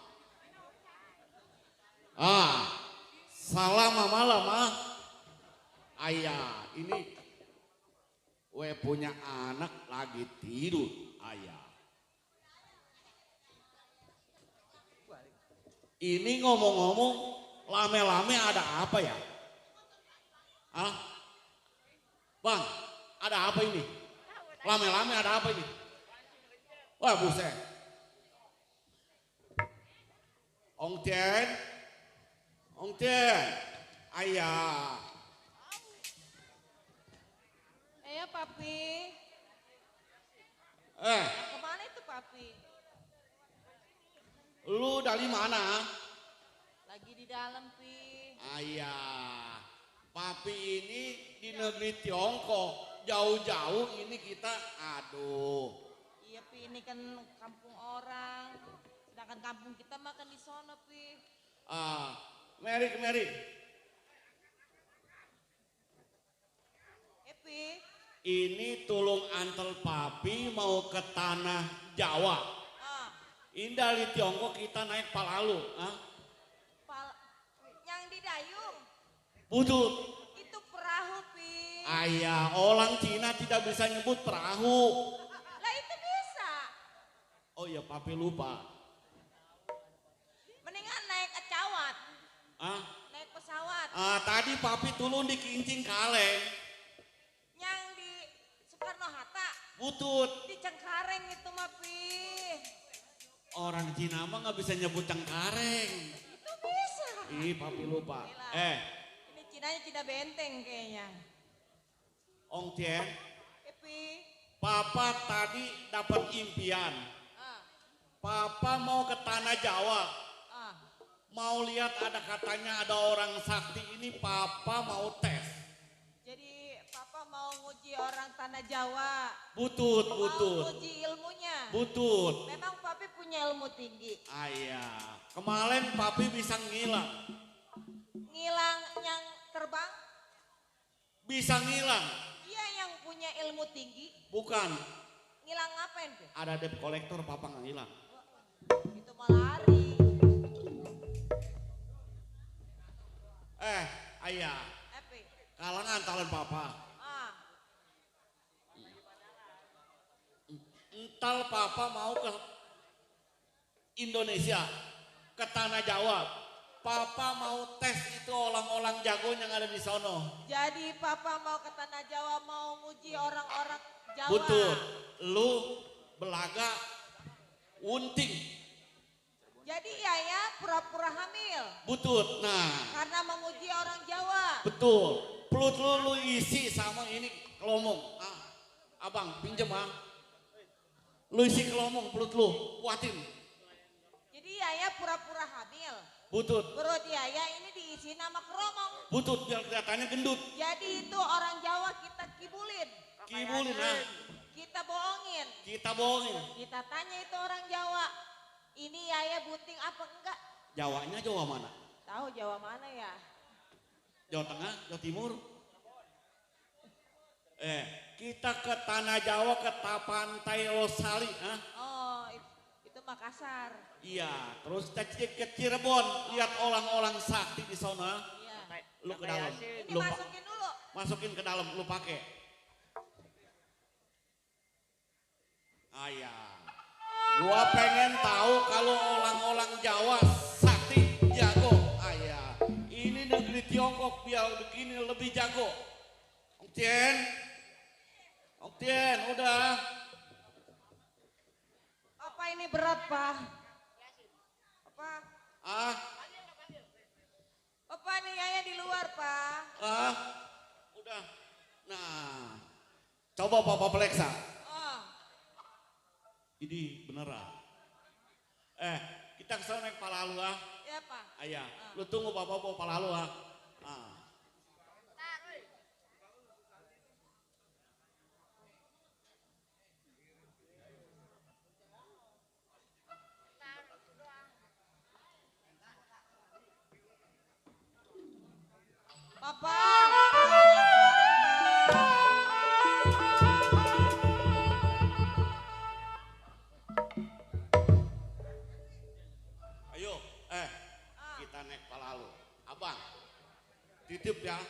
I: Salam malam ayah, ini we punya anak lagi tidur, ayah. Ini ngomong-ngomong, lame-lame ada apa ya? Hah? Bang, ada apa ini? Lame-lame ada apa ini? Wah buset. Ong Tien, ayah.
F: Papi. Kemana itu papi?
I: Lu dari mana?
F: Lagi di dalam pi.
I: Ayah, papi ini di negeri Tiongkok. Jauh-jauh ini kita, aduh.
F: Iya pi, ini kan kampung orang. Sedangkan kampung kita makan di sono pi.
I: Mary.
F: Pi.
I: Ini tolong antar papi mau ke tanah Jawa. Ini dari Tiongkok kita naik palalu.
F: Yang di Dayung.
I: Butut.
F: Itu perahu pi.
I: Ayah, orang Cina tidak bisa nyebut perahu.
F: Lah itu bisa.
I: Oh iya, papi lupa.
F: Mendingan naik kecawat. Naik pesawat.
I: Tadi papi turun di Kincing Kaleng.
F: Yang di Soekarno-Hatta.
I: Butut.
F: Di Cengkareng itu mah pi.
I: Orang Cina mah nggak bisa nyebut Cengkareng.
F: Itu bisa.
I: Ih, papi lupa.
F: Ini Cinanya Cina benteng kayaknya.
I: Ong Tien.
F: Pi.
I: Papa tadi dapat impian. Papa mau ke tanah Jawa. Mau lihat ada katanya ada orang sakti ini, papa mau tes.
F: Jadi papa mau nguji orang tanah Jawa.
I: Butut.
F: Mau nguji ilmunya.
I: Butut.
F: Memang papi punya ilmu tinggi.
I: Ayah, kemarin papi bisa ngilang.
F: Ngilang yang terbang?
I: Bisa ngilang.
F: Iya yang punya ilmu tinggi.
I: Bukan.
F: Ngilang ngapain tuh?
I: Ada debt collector, papa nggak ngilang.
F: Itu mah lari.
I: Ayah. Kalangan talent papa. Entar papa mau ke Indonesia ke tanah Jawa. Papa mau tes itu orang-orang jago yang ada di sono.
F: Jadi papa mau ke tanah Jawa mau nguji orang-orang Jawa.
I: Betul. Lu belaga unting.
F: Jadi ya pura-pura hamil.
I: Betul. Nah.
F: Karena menguji orang Jawa.
I: Betul. Pelut lu isi sama ini kelomong. Abang pinjem Lu isi kelomong pelut lu, kuatin.
F: Jadi ya pura-pura hamil.
I: Butut.
F: Perut ya ini diisi nama keromong.
I: Butut biar kelihatannya gendut.
F: Jadi itu orang Jawa kita kibulin.
I: Kibulin
F: Kita bohongin.
I: Kita bohongin.
F: Kita tanya itu orang Jawa. Ini ya bunting apa enggak?
I: Jawanya Jawa mana?
F: Tahu Jawa mana ya?
I: Jawa Tengah, Jawa Timur. Kita ke tanah Jawa ke Pantai Losali,
F: Oh, itu Makassar.
I: Iya, terus kita ke Cirebon, lihat orang-orang sakti di sana.
F: Iya.
I: Lu ke dalam.
F: Ini masukin dulu.
I: Masukin ke dalam, lu pakai. Iya. Gua pengen tahu kalau orang-orang Jawa sakti jago. Iya. Ini negeri Tiongkok biar begini lebih jago. Ong Tien, udah.
F: Apa ini berat, Pak? Apa? Apa nih Yaya di luar, Pak?
I: Udah. Nah, coba Papa periksa. Ini beneran. Kita kesana naik pala lu
F: Ya, Pak.
I: Ayah, lu tunggu Papa bawa pala lu
F: Papa.
I: Ayo, kita naik pala lu. Abang, titip ya.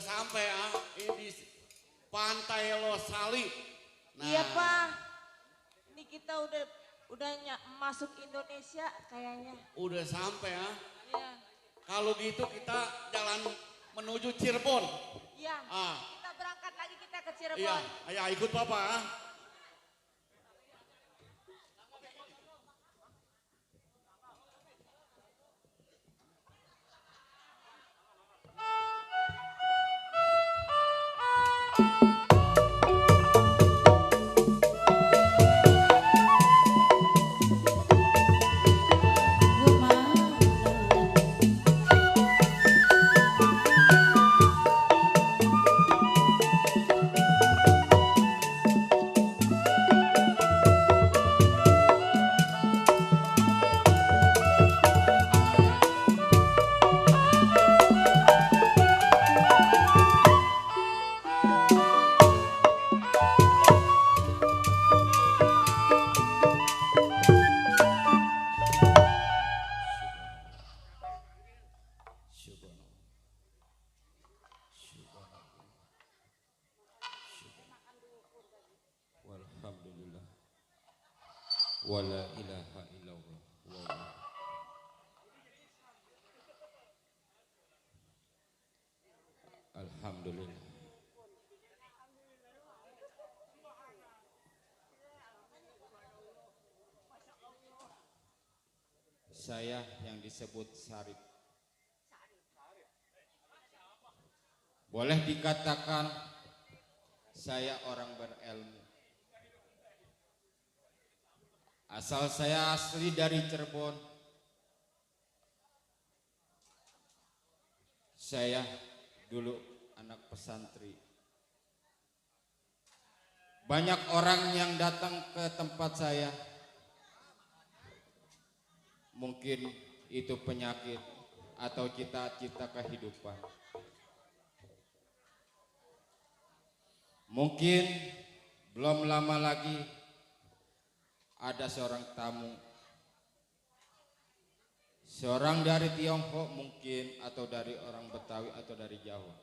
I: sampai ini di Pantai Losali. Nah,
L: Iya Pak, ini kita udah masuk Indonesia kayaknya.
I: udah sampai
L: Iya.
I: Kalau gitu kita jalan menuju Cirebon.
L: Iya.
I: Ah,
L: Kita berangkat lagi kita ke Cirebon.
I: iya, ayo ikut Bapak.
J: Walhamdulillah. Wala ilaha illallah. Alhamdulillah. Saya yang disebut Syarif. Boleh dikatakan saya orang berilmu. Asal saya asli dari Cirebon. Saya dulu anak pesantren. Banyak orang yang datang ke tempat saya. Mungkin itu penyakit atau cita-cita kehidupan. Mungkin belum lama lagi ada seorang tamu, seorang dari Tiongkok mungkin, atau dari orang Betawi atau dari Jawa.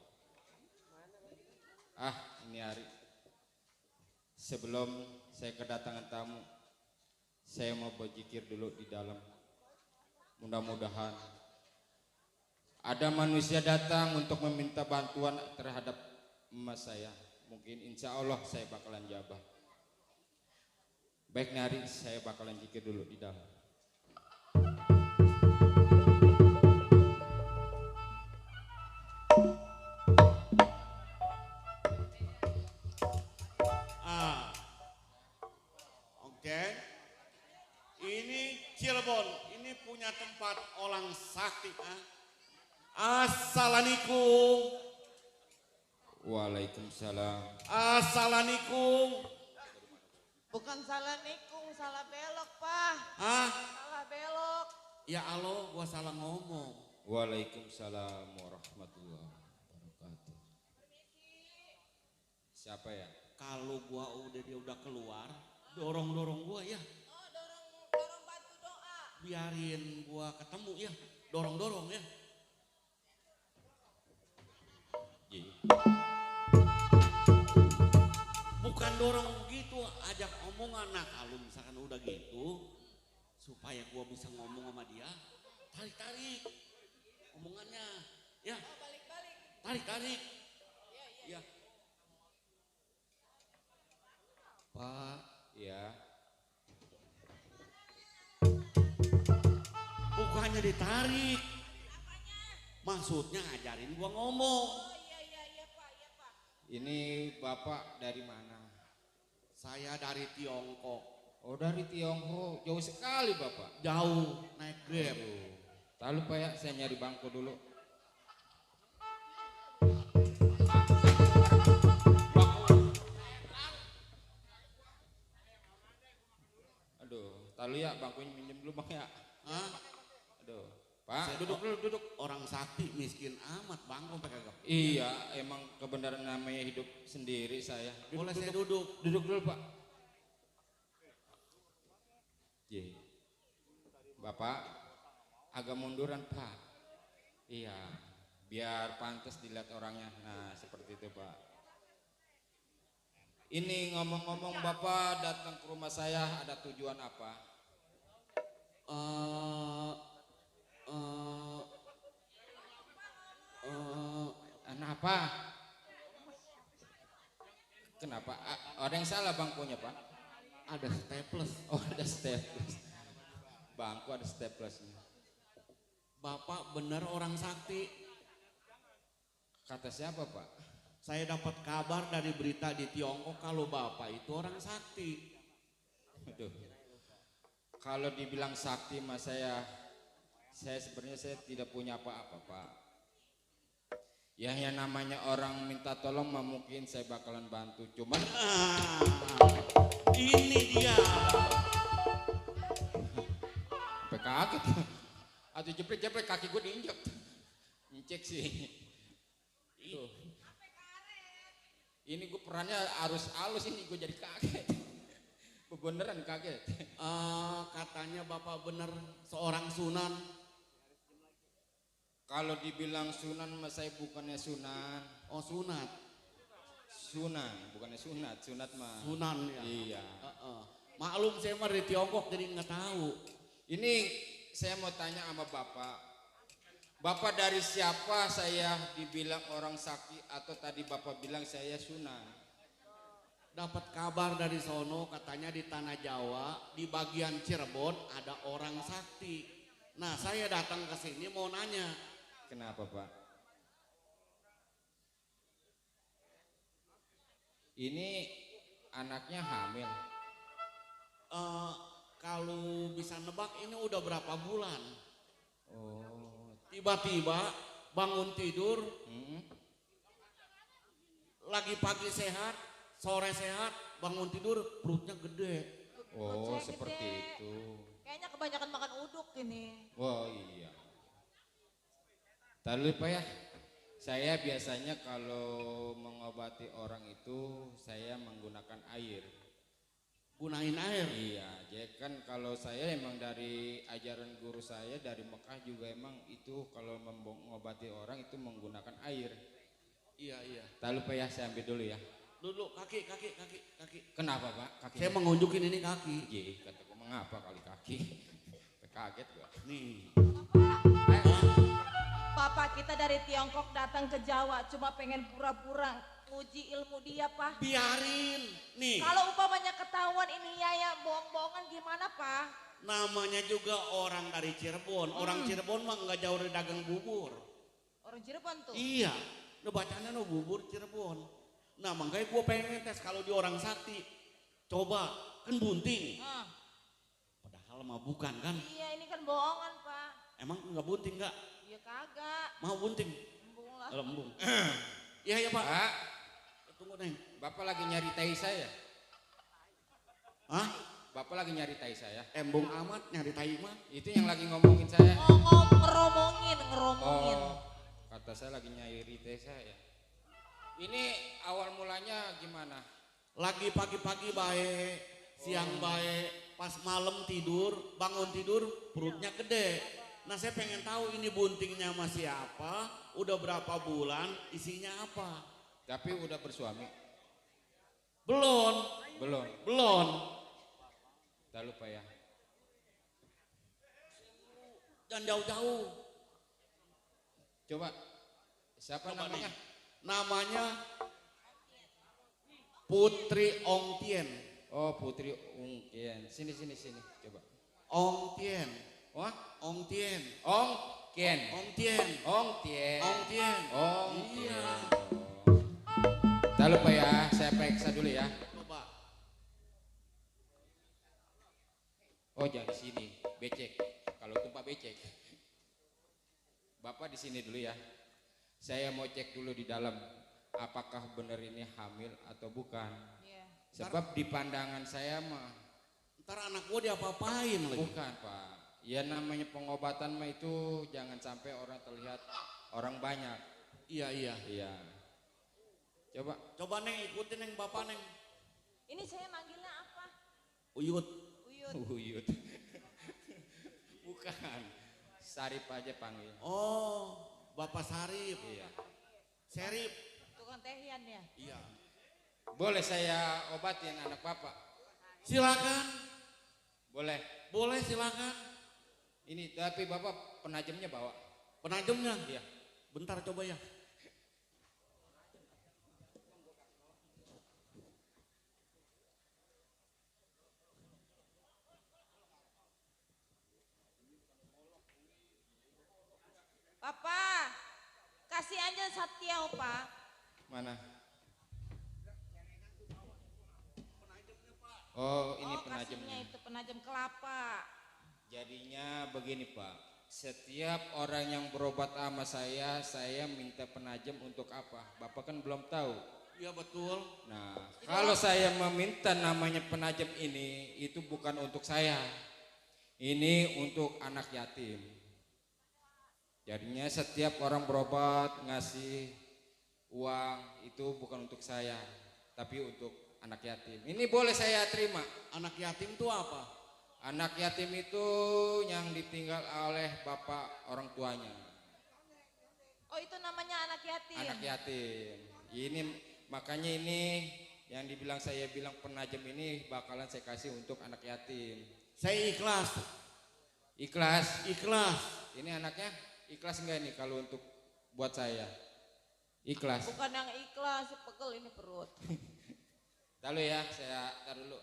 J: Ini hari sebelum saya kedatangan tamu, saya mau berzikir dulu di dalam. Mudah-mudahan ada manusia datang untuk meminta bantuan terhadap emas saya. Mungkin insya Allah saya bakalan jabah. Baik Nari, saya bakalan zikir dulu di dalam.
I: Oke. Ini Cirebon, ini punya tempat orang sakti. Assalamualaikum.
J: Waalaikumsalam.
I: Assalamualaikum.
L: Bukan salah nikung, salah belok Pak. Salah belok.
I: Ya Allah, gua salah ngomong.
J: Waalaikumsalam warahmatullahi wabarakatuh. Siapa ya?
I: Kalau dia udah keluar, dorong gua ya.
L: Oh, dorong bantu doa.
I: Biarin gua ketemu ya, dorong ya. Bukan dorong begitu, ajak omongan. Nah kalau misalkan udah gitu, supaya gua bisa ngomong sama dia, tarik omongannya, ya. Balik. Tarik. Ya.
J: Pak, ya.
I: Bukannya ditarik. Maksudnya ngajarin gua ngomong.
L: Iya Pak.
J: Ini Bapak dari mana?
I: Saya dari Tiongkok.
J: Oh dari Tiongkok, jauh sekali Bapak.
I: Jauh, naik Grab.
J: Tak lupa ya, saya nyari bangku dulu. Aduh, tak ya bangkunya minjem dulu Bang ya. Aduh, Pak, duduk.
I: Orang sakti miskin amat bangku pakai gak.
J: Iya, emang kebenaran namanya hidup sendiri saya.
I: Boleh saya duduk?
J: Duduk dulu Pak. Bapak agak munduran Pak. Iya, biar pantas dilihat orangnya. Nah, seperti itu, Pak. Ini ngomong-ngomong, Bapak datang ke rumah saya ada tujuan apa? Kenapa? Kenapa? Ada yang salah bangkunya, Pak?
I: Ada staples.
J: Oh, ada staples. Bangku ada staplesnya.
I: Bapak benar orang sakti.
J: Kata siapa, Pak?
I: Saya dapat kabar dari berita di Tiongkok kalau Bapak itu orang sakti.
J: Aduh. Kalau dibilang sakti mas saya sebenarnya saya tidak punya apa-apa, Pak. Ya yang namanya orang minta tolong mah mungkin saya bakalan bantu. Cuman
I: ini dia.
J: Sampai kaget. Atau jepret-jepret kaki gue diinjak. Ngecek sih. Tuh. Ini gue perannya harus halus ini gue jadi kaget. Beneran kaget.
I: Katanya Bapak benar seorang sunan.
J: Kalau dibilang sunan mas saya bukannya sunan.
I: Oh sunat.
J: Sunan bukannya sunat. Sunat mah.
I: Sunan ya.
J: Iya.
I: Maklum saya mah dari Tiongkok jadi nggak tahu.
J: Ini saya mau tanya sama Bapak. Bapak dari siapa saya dibilang orang sakti atau tadi Bapak bilang saya sunan?
I: Dapat kabar dari sono katanya di tanah Jawa di bagian Cirebon ada orang sakti. Nah saya datang ke sini mau nanya.
J: Kenapa Pak? Ini anaknya hamil.
I: Kalau bisa nebak ini udah berapa bulan?
J: Oh.
I: Tiba-tiba bangun tidur, lagi pagi sehat, sore sehat, bangun tidur perutnya gede.
J: Oh,
L: Perutnya
J: seperti
L: gede.
J: itu.
L: Kayaknya kebanyakan makan uduk ini.
J: Wah iya. Tadi Pak ya, saya biasanya kalau mengobati orang itu saya menggunakan air.
I: Gunain air?
J: Iya, jadi kan kalau saya emang dari ajaran guru saya dari Mekah juga emang itu kalau mengobati orang itu menggunakan air.
I: Iya iya.
J: Tak lupa ya, saya ambil dulu ya.
I: Dulu kaki.
J: Kenapa Pak? Kaki.
I: Saya mengunjukin ini kaki.
J: Iya, kataku mengapa kali kaki? Kaget gua.
I: Nih.
L: Papa kita dari Tiongkok datang ke Jawa cuma pengen pura-pura nguji ilmu dia, Pak.
I: Biarin. Nih.
L: Kalau umpamanya ketahuan ini ya bohong-bohongan gimana, Pak?
I: Namanya juga orang dari Cirebon. Orang Cirebon mah nggak jauh dari dagang bubur.
L: Orang Cirebon tuh.
I: Iya. Nah bacanya no bubur Cirebon. Nah makanya gue pengen tes kalau di orang sakti. Coba kan bunting. Padahal mah bukan kan.
L: Iya ini kan bohongan, Pak.
I: Emang nggak bunting nggak?
L: Iya kagak.
I: Mau bunting?
L: Embung lah.
I: Lembung. Iya ya Pak.
J: Pak.
I: Tunggu Neng.
J: Bapak lagi nyari tai saya.
I: Hah?
J: Bapak lagi nyari tai saya.
I: Embung amat nyari tai mah.
J: Itu yang lagi ngomongin saya.
L: Ngeromongin.
J: Oh, kata saya lagi nyari tai saya. Ini awal mulanya gimana?
I: Lagi pagi-pagi baik, siang baik, pas malam tidur, bangun tidur perutnya gede. Nah saya pengen tahu ini buntingnya masih apa, udah berapa bulan, isinya apa.
J: Tapi udah bersuami?
I: Belum.
J: Tak lupa ya.
I: Jangan jauh-jauh.
J: Coba, siapa namanya?
I: Namanya Putri Ong Tien.
J: Oh Putri Ong Tien. Sini. Coba.
I: Ong Tien.
J: Wah?
I: Ong Tien.
J: Ong Tien.
I: Iya.
J: Tak lupa ya, saya periksa dulu ya.
I: Coba.
J: Oh jangan di sini, becek. Kalau tumpah becek. Bapak di sini dulu ya. Saya mau cek dulu di dalam apakah benar ini hamil atau bukan. Sebab di pandangan saya mah
I: ntar anak gua diapa-apain lagi.
J: Bukan Pak. Ya namanya pengobatan mah itu jangan sampai orang terlihat orang banyak.
I: Iya. Coba Neng ikutin Neng Bapak Neng.
L: Ini saya manggilnya apa?
I: Uyut.
J: Bukan. Sarip aja panggil.
I: Oh. Bapak Sarip.
J: Iya.
I: Serip.
L: Tukang tehian ya?
I: Iya.
J: Boleh saya obatin anak bapak?
I: Silakan.
J: Boleh.
I: Boleh silakan.
J: Ini tapi bapak penajamnya bawa.
I: Penajamnya?
J: Iya.
I: Bentar coba ya.
L: Papa, kasih aja Satya, Pak.
J: Mana? Oh, ini
L: Oh, kasihnya
J: penajamnya.
L: itu penajam kelapa.
J: Jadinya begini Pak, setiap orang yang berobat sama saya minta penajam untuk apa? Bapak kan belum tahu.
I: Iya betul.
J: Nah, kalau saya meminta namanya penajam ini, itu bukan untuk saya. Ini untuk anak yatim. Jadinya setiap orang berobat ngasih uang itu bukan untuk saya, tapi untuk anak yatim. Ini boleh saya terima.
I: Anak yatim itu apa?
J: Anak yatim itu yang ditinggal oleh bapak orang tuanya.
L: Oh, itu namanya anak yatim.
J: Anak yatim. Ini makanya ini yang dibilang saya bilang penajam ini bakalan saya kasih untuk anak yatim.
I: Saya ikhlas.
J: Ikhlas.
I: Ikhlas.
J: Ini anaknya ikhlas enggak ini kalau untuk buat saya? Ikhlas.
L: Bukan yang ikhlas, pegel ini perut.
J: Lalu ya, saya tar dulu.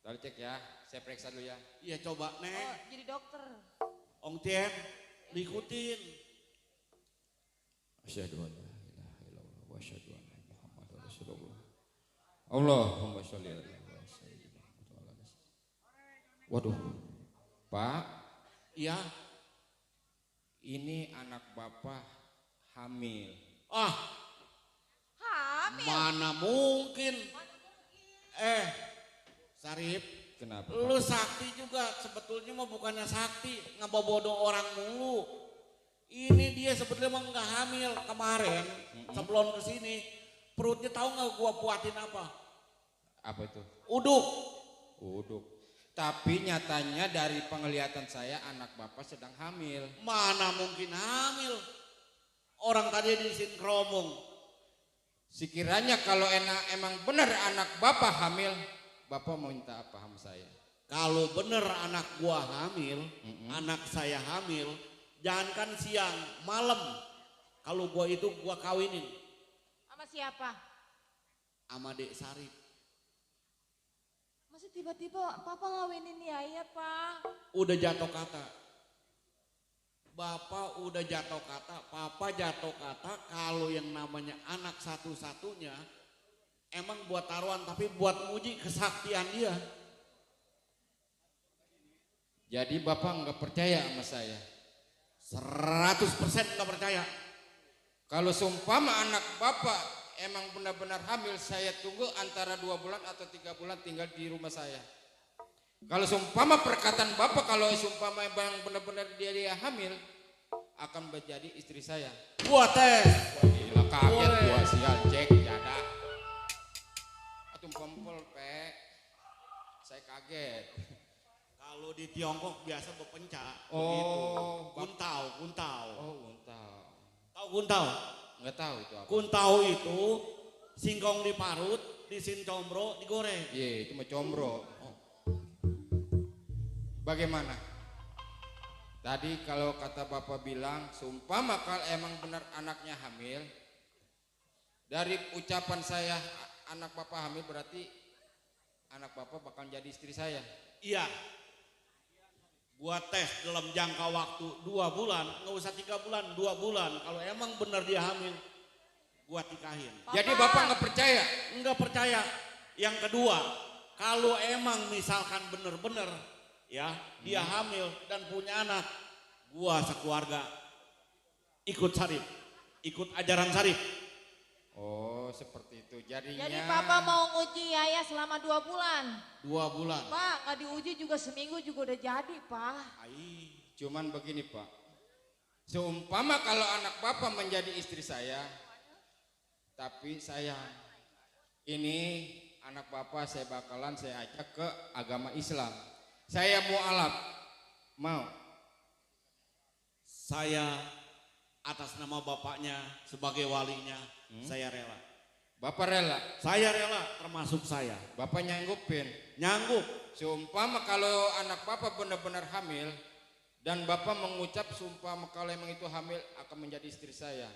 J: Lalu cek ya, saya periksa dulu ya.
I: Iya coba
L: Oh,
I: Nek.
L: jadi dokter.
I: Ong Tien, diikutin.
J: Asyhadu an la ilaha illallah wa asyhadu anna Muhammadar Rasulullah. Allahumma sholli ala sayyidina Muhammad. Waduh. Pak,
I: Iya.
J: ini anak bapak hamil.
I: Ah,
L: Hamil.
I: mana mungkin. Sarip,
J: Kenapa?
I: lu sakti juga sebetulnya mah bukannya sakti, ngebobodoh orang mulu. Ini dia sebetulnya mah nggak hamil kemarin sebelum kesini perutnya tahu nggak gua buatin apa?
J: Apa itu?
I: Uduk.
J: Uduk. Tapi nyatanya dari penglihatan saya anak bapak sedang hamil.
I: Mana mungkin hamil? Orang tadi disinkromong.
J: Sekiranya kalau emang benar anak bapak hamil, bapak mau minta apa sama saya?
I: Kalau bener anak gua hamil, anak saya hamil, jangankan siang, malam. Kalau gua itu gua kawinin
L: Sama siapa?
I: sama Dek Sarip.
L: Masa tiba-tiba papa ngawinin Yaya, Pak?
I: Udah jatuh kata. Bapak udah jatuh kata, papa jatuh kata kalau yang namanya anak satu-satunya emang buat taruhan tapi buat muji kesaktian dia.
J: Jadi bapak nggak percaya sama saya?
I: 100% nggak percaya.
J: Kalau seumpama anak bapak emang benar-benar hamil, saya tunggu antara 2 bulan atau 3 bulan tinggal di rumah saya. Kalau seumpama perkataan bapak, kalau seumpama emang benar-benar dia hamil, akan menjadi istri saya.
I: Gua tes.
J: Wah, gila kaget gua sial cek jada. Atum kompol pe, saya kaget.
I: Kalau di Tiongkok biasa bepencak.
J: Oh,
I: kuntau, kuntau.
J: Oh, kuntau.
I: Tahu kuntau?
J: Nggak tahu itu apa.
I: Kuntau itu singkong diparut, disincombro, digoreng.
J: Iya, itu mah combro. Bagaimana? Tadi kalau kata bapak bilang, seumpama kalau emang benar anaknya hamil, dari ucapan saya anak bapak hamil berarti anak bapak bakal jadi istri saya.
I: Iya. Gua tes dalam jangka waktu 2 bulan, nggak usah 3 bulan, 2 bulan. Kalau emang benar dia hamil, gua nikahin.
J: Jadi bapak nggak percaya?
I: Nggak percaya. Yang kedua, kalau emang misalkan bener-bener ya dia hamil dan punya anak, gua sekeluarga ikut Sarip, ikut ajaran Sarip.
J: Oh seperti itu. Jadinya.
L: Jadi papa mau nguji Yaya selama 2 bulan.
I: 2 bulan.
L: Pak, nggak diuji juga seminggu juga udah jadi, Pak.
J: Cuman begini Pak, seumpama kalau anak bapak menjadi istri saya, tapi saya ini anak bapak saya bakalan saya ajak ke agama Islam. Saya mualaf. Mau.
I: Saya atas nama bapaknya sebagai walinya, saya rela.
J: Bapak rela?
I: Saya rela, termasuk saya.
J: Bapak nyanggupin?
I: Nyanggup.
J: Seumpama kalau anak bapak benar-benar hamil, dan bapak mengucap seumpama kalau emang itu hamil akan menjadi istri saya.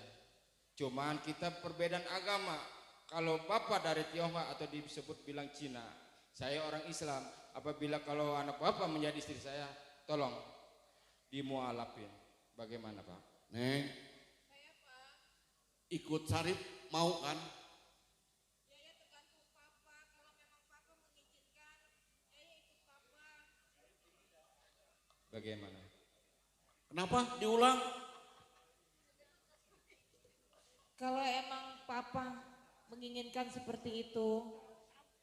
J: Cuman kita perbedaan agama. Kalau bapak dari Tionghoa atau disebut bilang Cina, saya orang Islam. Apabila kalau anak bapak menjadi istri saya, tolong dimualafin. Bagaimana Pak?
I: Neng, ikut Sarip mau kan?
J: Bagaimana?
I: Kenapa? Diulang.
L: Kalau emang papa menginginkan seperti itu,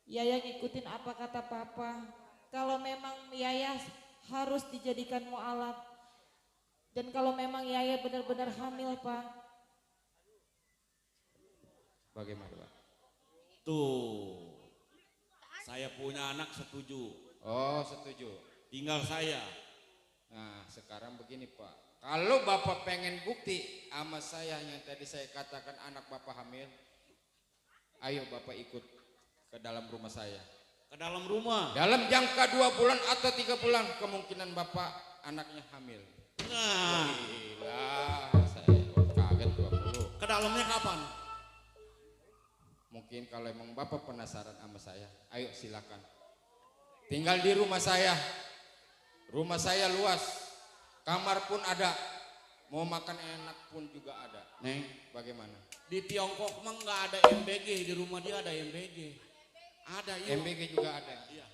L: Yaya ngikutin apa kata papa. Kalau memang Yaya harus dijadikan mualaf, dan kalau memang Yaya benar-benar hamil, Pak.
J: Bagaimana Pak?
I: Tuh, saya punya anak setuju.
J: Oh setuju.
I: Tinggal saya.
J: Nah sekarang begini Pak, kalau bapak pengen bukti sama saya yang tadi saya katakan anak bapak hamil, ayo bapak ikut ke dalam rumah saya.
I: Ke dalam rumah?
J: Dalam jangka 2 bulan atau 3 bulan kemungkinan bapak anaknya hamil.
I: Nah,
J: gila, saya kaget 20.
I: Ke dalamnya kapan?
J: Mungkin kalau emang bapak penasaran sama saya, ayo silakan. Tinggal di rumah saya. Rumah saya luas, kamar pun ada, mau makan enak pun juga ada.
I: Neng,
J: bagaimana?
I: Di Tiongkok mah nggak ada MBG, di rumah dia ada MBG. Ada yuk.
J: MBG juga ada.
I: Iya.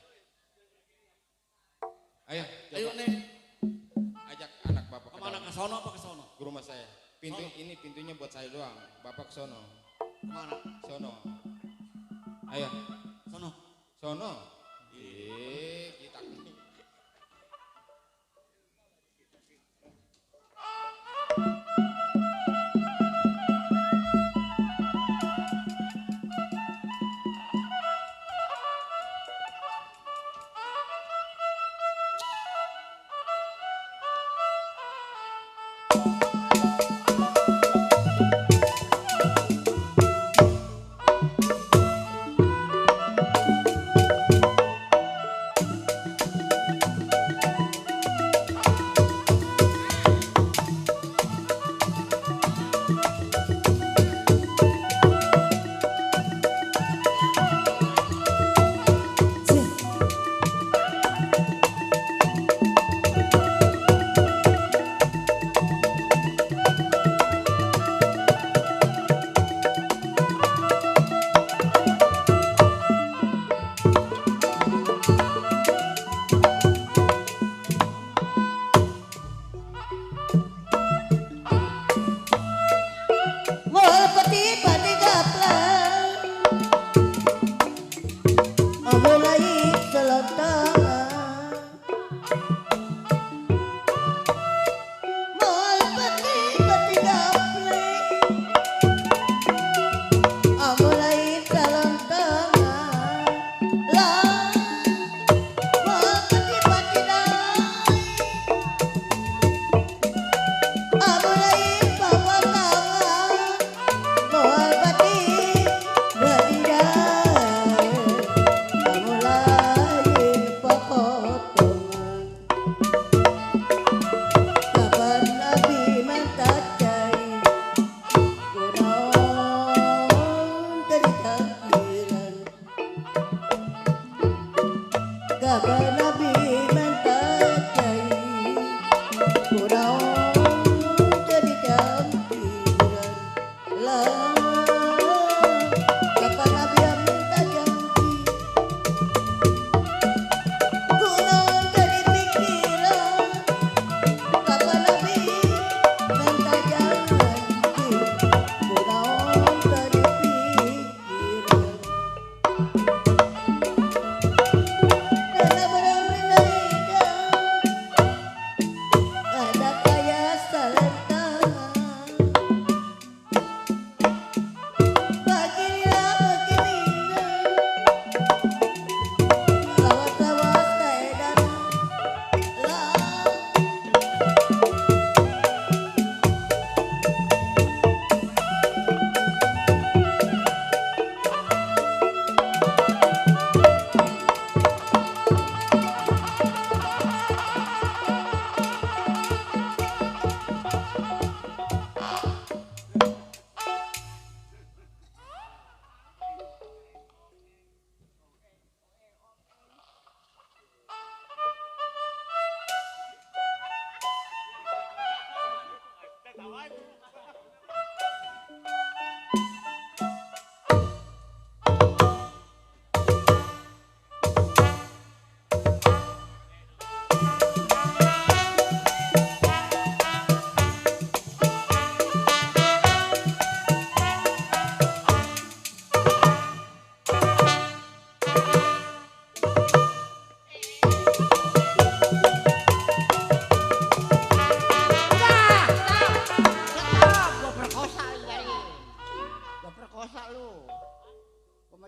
J: Ayo,
I: Ayo
J: coba.
I: Neng.
J: Ajak anak bapak
I: Kemana?
J: dalam.
I: Ke sono apa ke sono?
J: Ke rumah saya. Pintu ini pintunya buat saya doang. Bapak ke sono.
I: Kemana?
J: Sono. Ayo.
I: Sono.
J: Sono. Kita.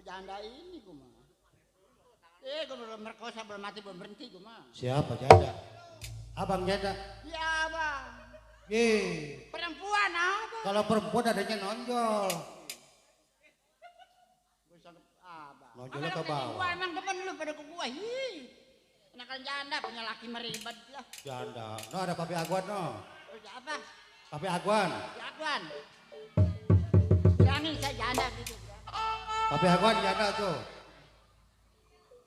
D: janda ini gue mah. Gue belum merkosa, belum mati, belum berhenti gue mah.
H: Siapa janda? Abang janda?
D: Iya bang. Perempuan apa?
H: Kalau perempuan adanya nonjol. Nonjolnya ke bawah.
D: Gua emang depan lu pada ke gua. Enakan janda punya laki meribet lah.
H: Janda. No ada Papi Agwan no.
D: Apa?
H: Papi Agwan.
D: Papi Agwan. Bilangin saya janda gitu.
H: Papi Agwan janda tuh.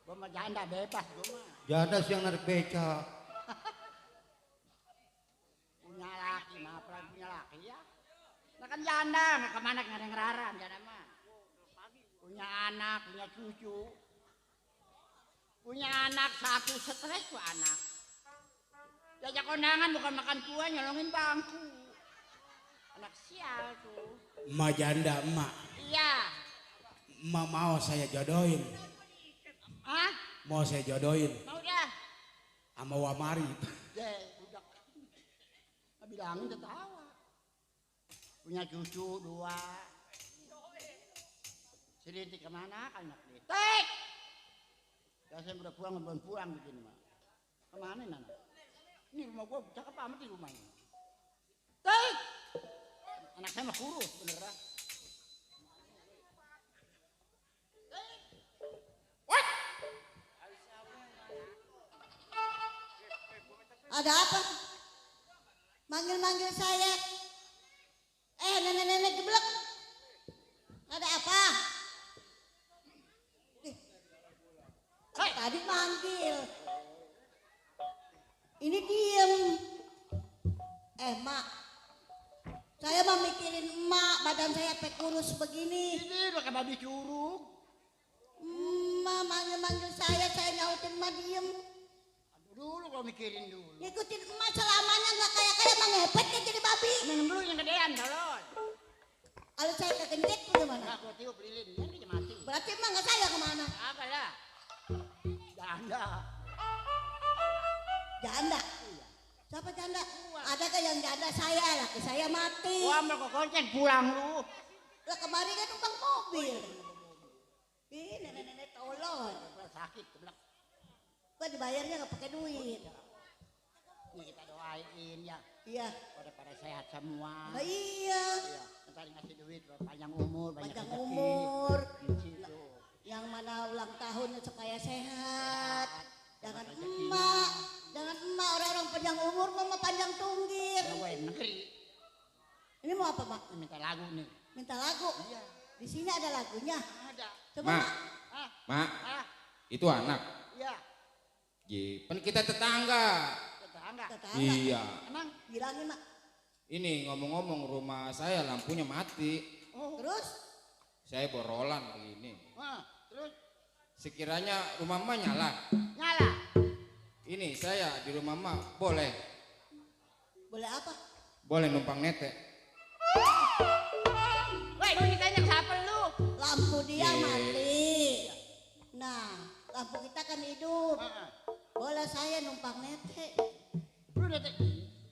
D: Gua mah janda bebas gua mah.
H: Janda siang narik beca.
D: Punya laki, mah apalagi punya laki ya. Nah kan janda, nggak kemana nggak ada yang ngeraran janda mah. Punya anak, punya cucu. Punya anak satu stres tuh anak. Diajak kondangan bukan makan kue nyolongin bangku. Anak sial tuh.
K: Emak janda emak.
D: Iya.
K: Emak mau saya jodohin.
D: Hah?
K: Mau saya jodohin.
D: Mau dah.
K: Sama Wamari.
D: Udah. Nggak bilangin ketawa. Punya cucu 2. Si Rintik kemana kan anak Rintik? Ya saya udah pulang belum pulang begini mah. Kemana ini anak? Ini rumah gua cakep amat di rumah ini. Rintik! Anak saya mah kurus beneran.
F: Ada apa? Manggil-manggil saya. Nenek-nenek geblek. Ada apa? Tadi manggil. Ini diem. Mak. Saya mau mikirin emak, badan saya sampai kurus begini.
D: Ini pakai babi curug.
F: Emak manggil-manggil saya nyautin emak diem.
D: Dulu kalau mikirin dulu.
F: Ngikutin emak selamanya nggak kayak emang ngepet kan jadi babi.
D: Minum dulu yang gedean tolong.
F: Kalau saya kekencet bagaimana?
D: Nggak, gua tiup lilin, dia mati.
F: Berarti emang nggak saya kemana?
D: Apa lah? Janda.
F: Janda? Siapa janda? Adakah yang janda saya? Laki saya mati.
D: Gua ambil ke konsen pulang lu.
F: Lah kemarin kan numpang mobil. Ini nenek-nenek tolol.
D: Sakit keblak.
F: Gua dibayarnya nggak pakai duit.
D: Ini kita doain ya.
F: Iya.
D: Pada sehat semua.
F: Nah, iya.
D: Ntar ngasih duit panjang umur, banyak
F: panjang
D: rezeki.
F: Umur. Yang mana ulang tahunnya supaya sehat. Jangan emak, orang-orang panjang umur mama panjang tunggir.
D: Negeri.
F: Ini mau apa mak?
D: Minta lagu nih.
F: Minta lagu?
D: Iya.
F: Di sini ada lagunya.
D: Ada.
F: Coba
J: Mak. Mak. Itu anak.
D: Iya.
J: Kan kita tetangga.
D: Tetangga.
J: Iya.
D: Emang
F: bilangin mak.
J: Ini ngomong-ngomong rumah saya lampunya mati.
F: Terus?
J: Saya borolan begini.
D: Terus?
J: Sekiranya rumah emak nyala.
D: Nyala.
J: Ini saya di rumah emak boleh.
F: Boleh apa?
J: Boleh numpang nete.
D: Woi, lu ditanya siapa lu?
F: Lampu dia mati. Nah, lampu kita kan hidup. Boleh saya numpang nete.
D: Lu nete?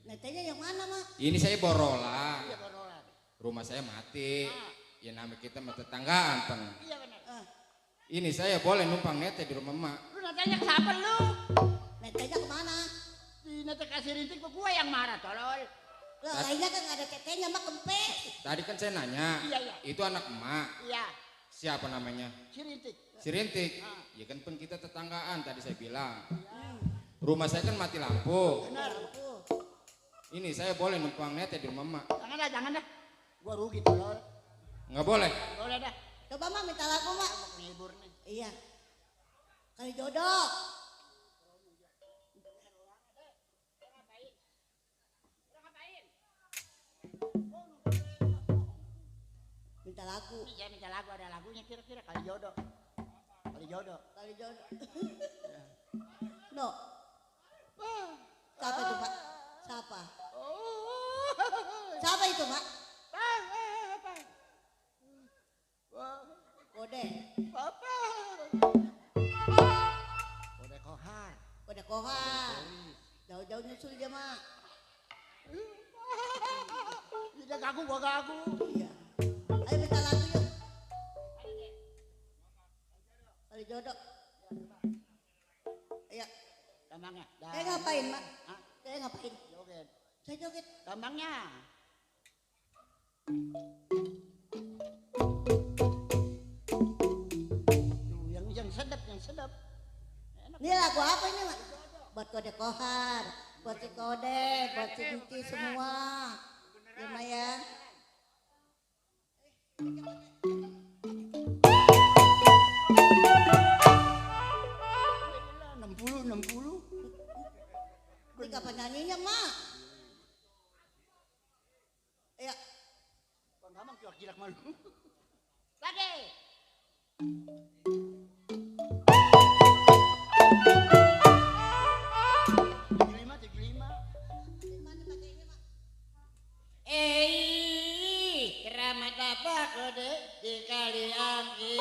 F: Netenya yang mana mak?
J: Ini saya borolan.
D: Iya borolan.
J: Rumah saya mati. Ya nama kita mah tetanggaan peng.
D: Iya benar.
J: Ini saya boleh numpang nete di rumah emak.
D: Lu nanya siapa lu?
F: Netenya kemana?
D: Di nete kasih rintik ke gua yang marah tolol.
F: Lah lainnya kan nggak ada tetenya mak kempes.
J: Tadi kan saya nanya.
D: Iya.
J: Itu anak emak.
D: Iya.
J: Siapa namanya?
D: Si Rintik.
J: Si Rintik. Ya kan pun kita tetanggaan tadi saya bilang. Rumah saya kan mati lampu.
D: Benar.
J: Ini saya boleh numpang nete di rumah emak.
D: Jangan dah. Gua rugi tolol.
J: Nggak boleh.
D: Boleh dah.
F: Coba mak minta lagu mak.
D: Menghibur nih.
F: Iya. Kali jodoh. Minta lagu.
D: Iya minta lagu, ada lagunya kira-kira kali jodoh. Kali jodoh.
F: Kali jodoh. No. Siapa itu mak? Siapa? Siapa itu mak? Kode.
D: Apa? Kode kohar.
F: Kode kohar. Jauh-jauh nyusul dia mak.
D: Dia gagu, gua gagu.
F: Iya. Ayo minta lagu yuk. Nyari jodoh. Iya.
D: Gampangnya.
F: Kayak ngapain, Mak? Hah? Kayak ngapain?
D: Joget.
F: Saya joget.
D: Gampangnya. Tuh, yang sedap, yang sedap. Enak.
F: Ini lagu apa ini, Mak? Buat kode kohar, buat si kode, buat si Cici semua. Gimana ya?
D: 60.
F: Ini kapan nyanyinya, Mak? Iya.
D: Bang Gamang kilak malu. Lagi.
F: Keramat apa kode di kali angki?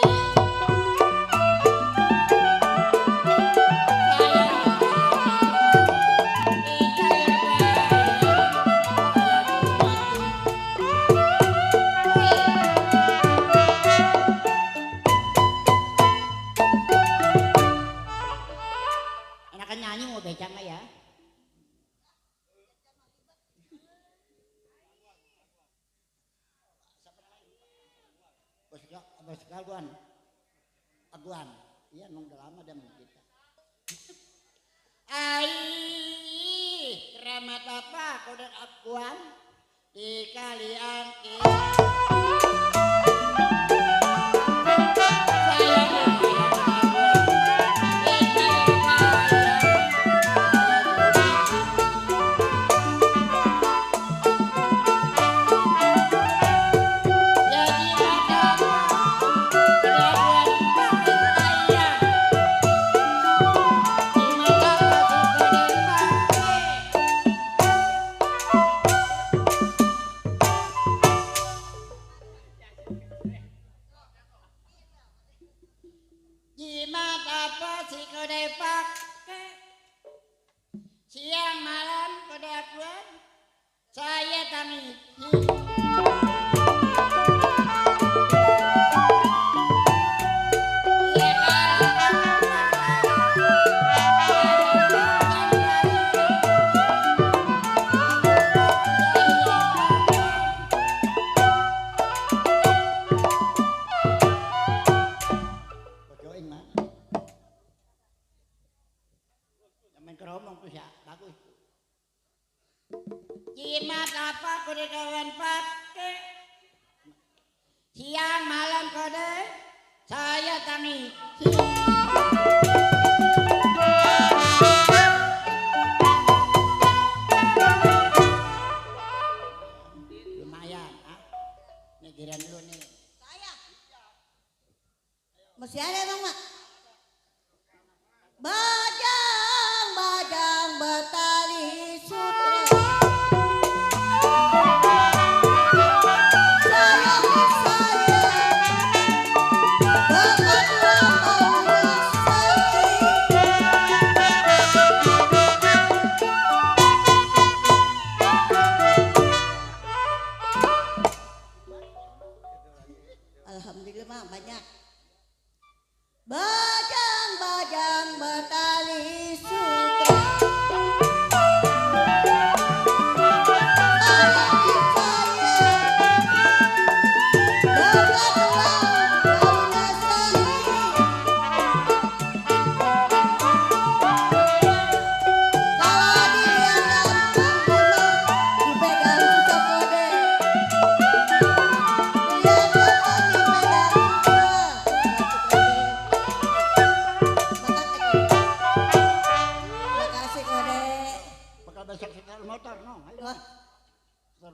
D: Enakan nyanyi mau becak nggak ya? Aguan. Iya, nong udah lama dah kita.
F: Keramat apa kode Aguan di kali angki? Jimat apa si kode pakai? Siang malam kode Aguan saya tangi. Jimat apa kode kawan pakai? Siang malam kode saya tangi.
D: Lumayan, ah. Nih giran dulu nih.
F: Saya. Masih ada dong, Mak? Bajang bertali sutra. Alhamdulillah, Mak, banyak. Bajang bertali sutra.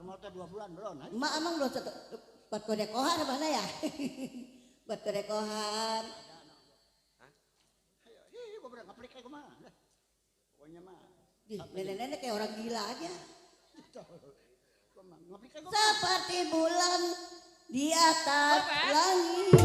D: Motor 2 bulan belum.
F: Mak emang belum buat kode kohar mana ya? Buat kode kohar.
D: Gue bener ngeplik kayak kemana? Pokoknya mah.
F: Nenek-nenek kayak orang gila aja.
D: Ngeplik kayak
F: Seperti bulan di atas langit.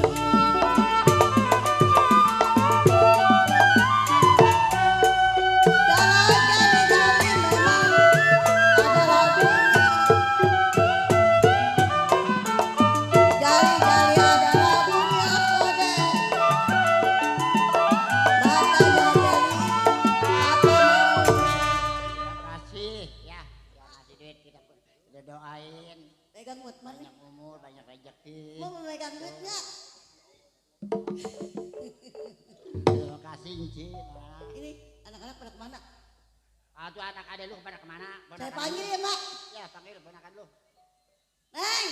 D: Udah doain.
F: Pegang buat mana?
D: Banyak umur, banyak rezeki.
F: Mau memegang duit nggak?
D: Terima kasih Inci.
F: Ini anak-anak pada kemana?
D: Tuh anak ada lu pada kemana?
F: Saya panggil ya Mak.
D: Ya panggil ponakan lu.
F: Neng.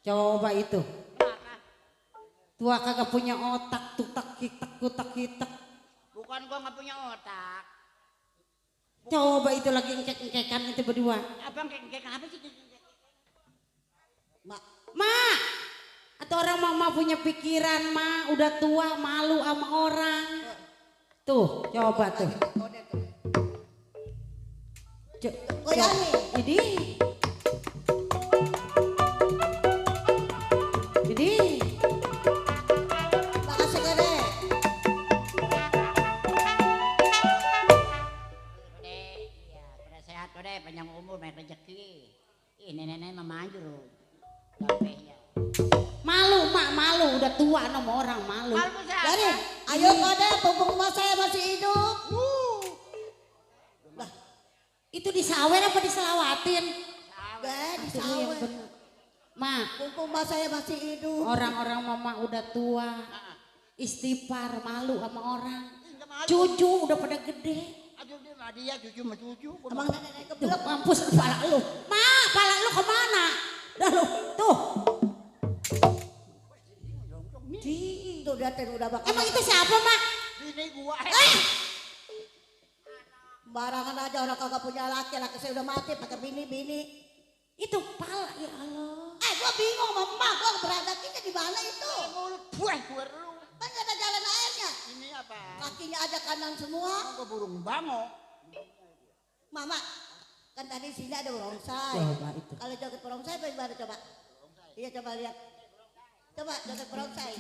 G: Coba itu. Tua kagak punya otak, tutak kitak.
D: Bukan gua nggak punya otak.
G: Coba itu lagi engkek-engkekan itu berdua.
D: Abang engkek apa sih?
G: Mak, atau orang mama punya pikiran mak, udah tua malu sama orang. Tuh, coba tuh. Jadi.
F: Makasih Kode.
D: Iya, pada sehat Kode, panjang umur, banyak rezeki. Ih, nenek-nenek mah manjur.
G: Malu mak, malu udah tua sama orang malu.
F: Jadi, ayo Kode, pupung mas saya masih hidup.
G: Itu disawer apa diselawatin?
F: Disawer.
G: Mak,
F: pupung mas saya masih hidup.
G: Orang-orang mama udah tua, istighfar, malu sama orang. Cucu udah pada gede.
D: Aduh dia mah dia cucu mah cucu.
F: Emang nenek kebelet.
G: Mampus kepala lu. Mak, kepala lu kemana? Dah lu, tuh.
F: Tuh liatin udah bakal.
G: Emang itu siapa mak?
D: Bini gua.
F: Barangan aja orang kagak punya laki saya udah mati pakai bini.
G: Itu pala ya Allah.
F: Gua bingung sama emak, gua beradakinya di mana itu?
D: Mulut gue lu.
F: Kan gak ada jalan airnya.
D: Ini apa?
F: Kakinya aja kanan semua.
D: Gua burung bango.
F: Mama, kan tadi sini ada barongsai.
G: Coba itu.
F: Kalau joget barongsai bagaimana coba? Iya coba lihat. Coba joget barongsai.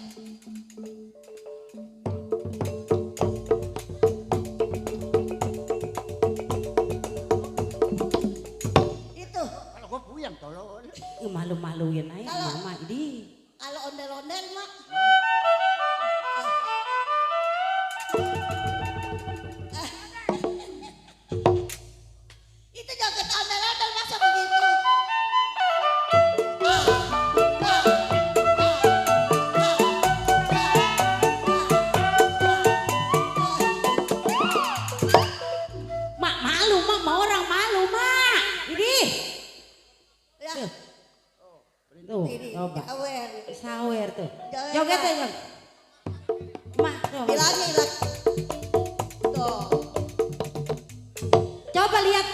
F: Itu.
D: Kalau gua puyeng tolol.
G: Malu-maluin aja mama ini.
F: Kalau ondel-ondel mak. Itu joget ondel-ondel masa begitu?
G: Mak malu mak, mau orang malu mak. Ini. Tuh, coba. Sawer tuh. Joget aja. Mak, coba.
F: Bilangin lah. Tuh.
G: Coba lihat.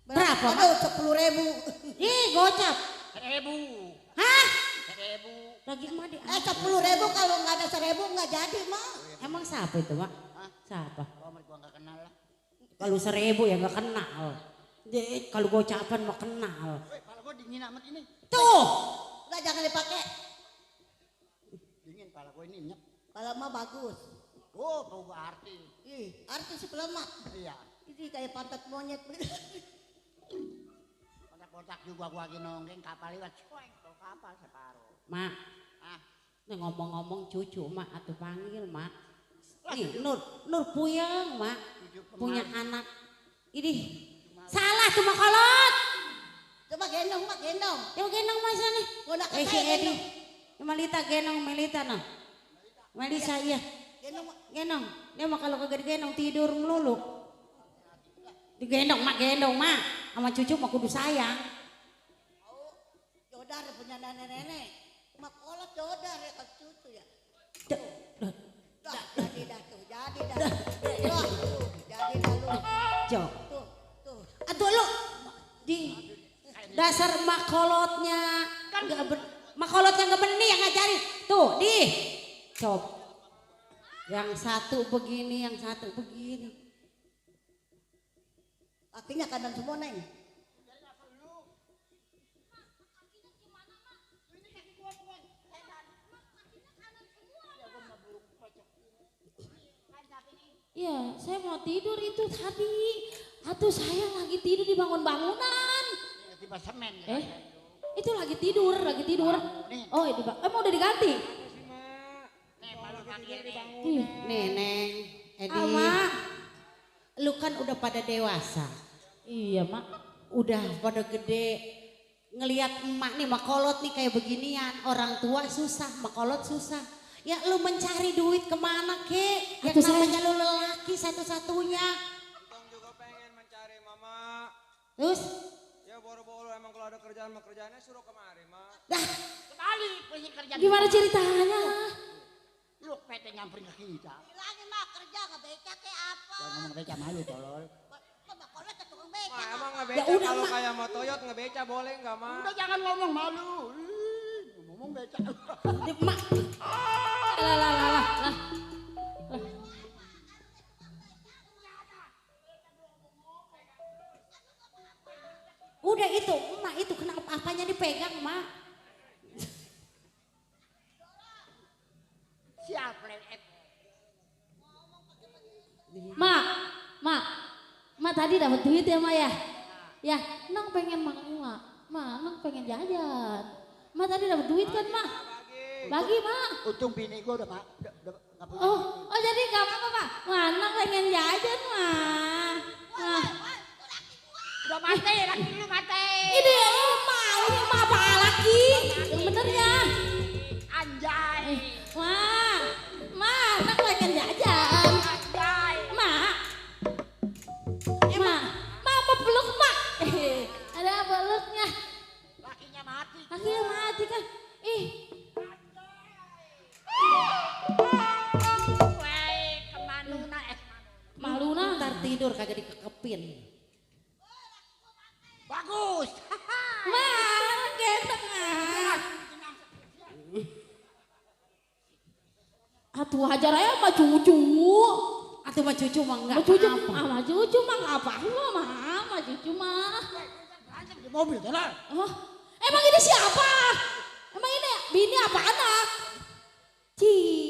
G: Berapa mak?
F: Aduh 10.000.
G: Ih, gocap.
D: 1.000.
G: Hah?
D: 1.000.
G: Lagi mah di.
F: 10.000 kalau nggak ada 1.000 nggak jadi mak.
G: Emang siapa itu mak? Siapa?
D: Gua nggak kenal lah.
G: Kalau 1.000 ya nggak kenal. Kalau gocapan mah kenal.
D: Kalau gua dingin amat ini.
G: Tuh.
F: Nggak jangan dipakai.
D: Dingin pala gua ini nyep.
F: Kalau mah bagus.
D: Oh, tuh gua arti.
F: Ih, artis sebelah mak.
D: Iya.
F: Ini kayak pantat monyet.
D: Kotak juga gua lagi nonggeng kapal lewat. Cuek, tuh kapal separuh.
G: Mak. Nih ngomong-ngomong cucu mak atau panggil mak. Nih Nur puyeng mak. Punya anak. Ini salah tuh mak kolot.
F: Coba gendong mak, gendong.
G: Yuk gendong masa nih. Si Edi. Melita gendong Melita nah. Melisa iya. Gendong. Dia mah kalau kagak digendong tidur melulu. Digendong mak, gendong mak. Sama cucu mah kudu sayang.
F: Jodar punya nenek-nenek. Mak kolot jodar ya kan cucu ya. Jadi dah tuh. Jadi dah lu.
G: Jok. Tuh. Aduh lu. Di dasar mak kolotnya. Kan mak kolotnya gak benih yang ngajarin. Tuh di. Coba. Yang satu begini, yang satu begini.
F: Kakinya kanan semua neng.
G: Iya, saya mau tidur itu tadi. Atuh saya lagi tidur di bangun-bangunan.
D: Tiba semen.
G: Itu lagi tidur. Oh, mau udah diganti? Neneng, Edi. Lu kan udah pada dewasa.
L: Iya mak.
G: Udah pada gede. Ngelihat emak nih makolot nih kayak beginian. Orang tua susah, makolot susah. Ya lu mencari duit kemana kek? Yang namanya lu lelaki satu-satunya.
M: Tong juga pengen mencari mama.
G: Terus?
M: Ya boro-boro emang kalau ada kerjaan mah kerjaannya suruh kemari mak.
C: Kembali pergi kerja.
L: Gimana ceritanya?
C: Lu PT nyamperin ke kita.
F: Bilangin mah kerja ngebeca kayak apa?
C: Jangan ngomong beca malu tolol.
F: Makolot ke tukang beca.
M: Mak emang ngebeca kalau kayak mau Toyot ngebeca boleh nggak mak?
C: Udah jangan ngomong malu. Ngomong beca.
G: Mak.
L: Lah.
G: Udah itu, emak itu kenapa apanya dipegang, Mak?
C: Siap, lelet.
L: Mak tadi dapat duit ya, Mak ya? Ya, Nong pengen makan, Nong pengen jajan. Mak tadi dapat duit kan, Mak? Bagi, Mak.
C: Untung bini gue udah nggak punya.
L: Oh jadi nggak apa-apa, Mak. Nong pengen jajan, Mak.
C: Udah mati, laki lu mati.
L: Ini Mak apa laki? Yang bener ya.
C: Anjay.
L: Mak, Nong pengen jajan.
C: Anjay.
L: Mak, apa peluk, Mak? Ada peluknya.
C: Lakinya mati.
L: Lakinya mati kan?
G: Maluna ntar tidur kagak dikekepin.
C: Bagus.
L: Mak, gendeng ah. Atuh hajar aja sama cucu.
G: Atuh mah cucu mah enggak
L: apa-apa. Sama cucu mah enggak apa-apa, Mak. Sama cucu mah.
C: Di mobil, tenar.
L: Oh, emang ini siapa? Emang ini bini apa anak?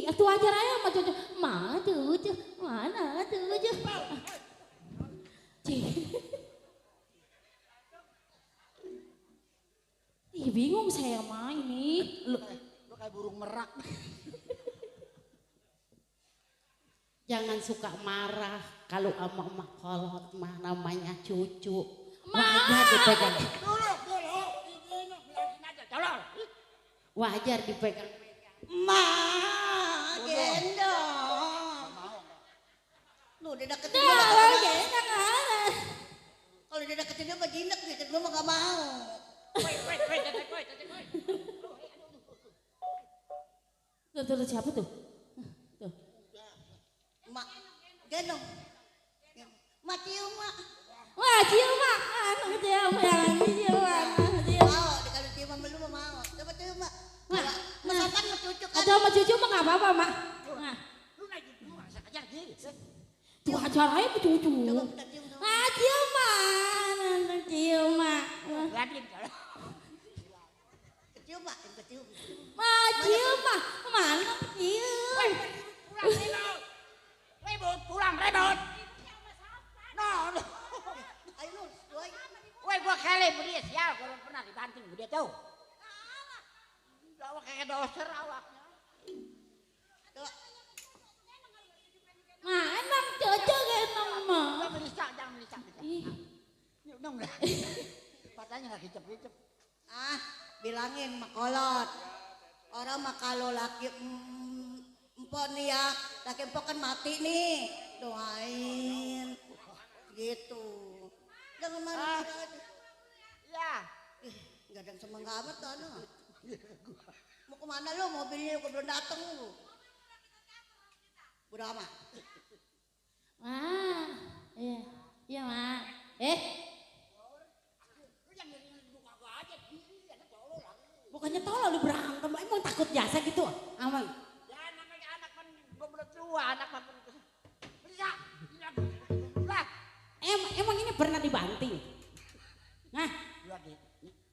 L: Atuh hajar aja sama cucu. Mana cucu? Mana cucu? Ih, bingung saya mah ini.
C: Lu kayak burung merak.
G: Jangan suka marah kalau ama makolot mah namanya cucu.
L: Wajar
G: dipegang.
C: Dulu. Bilangin aja, tolol.
G: Wajar dipegang.
F: Mak, gendong. Lu udah deketin
L: Ya,
F: dia.
L: gendong aja.
F: Kalau udah deketin dia mah jinak nih, gue mah gak mau.
L: Tuh, siapa tuh? Tuh.
F: Mak, gendong. Mak cium, Mak.
L: Wah, cium, Mak. Cium, Mak.
F: Mau, kalau cium sama lu mah mau. Coba cium, Mak. Masakan sama cucu kan.
L: Atau sama cucu mah gak apa-apa, Mak.
C: Lu lagi masa aja gitu.
L: Tuh acaranya sama cucu.
F: Coba kita cium.
L: Cium, Mak. Cium, Mak.
C: Liatin, tolol.
F: Cium, Mak. Cium.
L: Mak, cium, Mak. Mana cium?
C: Pulang, rebut. No.
F: Ayo lu, doi.
C: Woi, gua kele sama dia, sial. Gua belum pernah dibanting sama dia tuh. Awak kayak doser awaknya.
L: Mak, emang cucu gendong, Mak.
C: Jangan melisak. Yuk dong. Patahnya gak kicep-kicep.
F: Bilangin makolot. Orang mah kalau laki empok nih ya, laki empok kan mati nih. Doain. Gitu. Jangan marah aja.
C: Ya.
F: Gak ada yang semangat amat tuh. Mau kemana lu? Mobilnya kok belum dateng lu. Udah amat.
L: Mak, iya, Mak.
G: Bukannya tolol lu berantem, emang takut jasa gitu? Aman.
C: Ya namanya anak kan belum tua, anak mah bisa. Lah,
G: Emang ini pernah dibanting? Nah,
C: lagi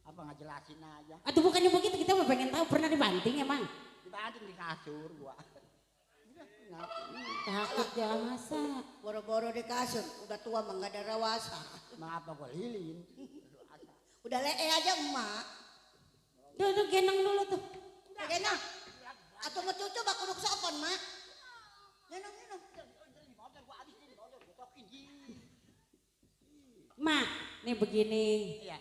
C: apa nggak jelasin aja.
G: atau bukannya begitu kita mau pengen tahu pernah dibanting emang?
C: Dibanting di kasur gua.
G: Takut jalan masa.
F: Boro-boro di kasur. Udah tua mah gak ada rawasa.
C: Mengapa gua lilin?
F: Udah lee aja emak.
G: Duh, gendong dulu tuh.
F: Udah gendong. Atau ngecucu bak kuduk sopon, Mak.
G: nih begini.
C: Iya.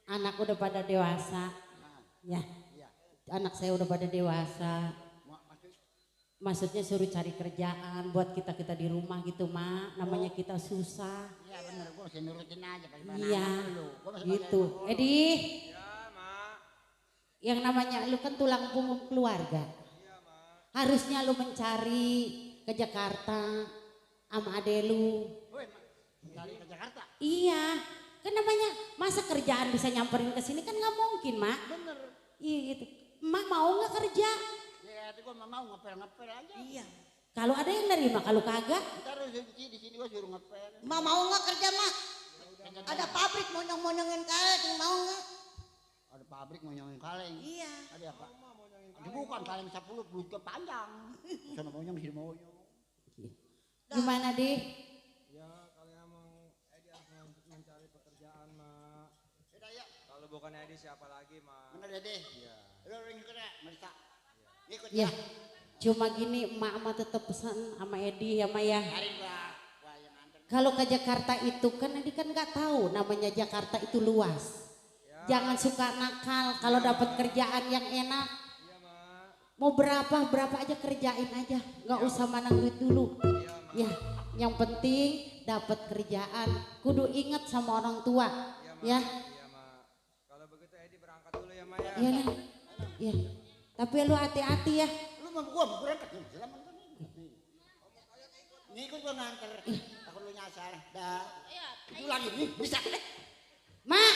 G: Anak udah pada dewasa. Ya.
C: Iya.
G: Anak saya udah pada dewasa. Maksudnya suruh cari kerjaan buat kita di rumah gitu, Mak. Namanya kita susah.
C: Iya bener, gue mesti nurutin aja bagaimana
G: Iya.
C: anak lu. Gua mesti
G: Gitu.
C: bagaimana lu.
G: Edi.
M: Ya, Mak.
G: Yang namanya lu kan tulang punggung keluarga. Harusnya lu mencari ke Jakarta sama ade lu.
C: Woi, cari ke Jakarta.
G: Iya, kan namanya masa kerjaan bisa nyamperin ke sini kan nggak mungkin, Mak.
C: Bener.
G: Iya gitu. Mak mau nggak kerja?
C: Ya, itu gue mau ngepel aja.
F: Iya.
G: Kalau ada yang nerima, kalau kagak?
C: Ntar di sini gue suruh ngepel.
F: Ma mau nggak kerja, Mak? Ada pabrik monyong-monyongin kaleng, mau nggak?
C: Ada pabrik monyongin kaleng.
F: Iya.
C: Ada apa? Ada bukan kaleng 10 butuh panjang. Sana monyong sini monyong.
G: Gimana, Di?
M: Ya, kalau emang Edi harus mencari pekerjaan, Mak.
C: Udah ya.
M: Kalau bukan Edi siapa lagi, Mak?
C: Bener deh.
M: Iya.
C: Lu ikut ya, Melisa. Ikut
G: Ya,
C: ya.
G: cuma gini emak tetap pesan sama Edi ya, Mak ya.
C: Cari gua yang antar.
G: Kalau ke Jakarta itu kan Edi kan nggak tahu namanya Jakarta itu luas. Jangan suka nakal kalau dapat kerjaan yang enak.
M: Iya, Mak.
G: Mau berapa aja kerjain aja, nggak usah manang duit dulu. Ya, yang penting dapat kerjaan. Kudu ingat sama orang tua, ya.
M: Iya, Mak. Kalau begitu Edi berangkat dulu ya, Mak ya.
G: Iya, Nah. Ya. Tapi lu hati-hati ya.
C: Lu mau gua berangkat nih. Selamat nih. Nih ikut gua nganter. Takut lu nyasar. Dah. Itu lagi nih bisa.
G: Mak,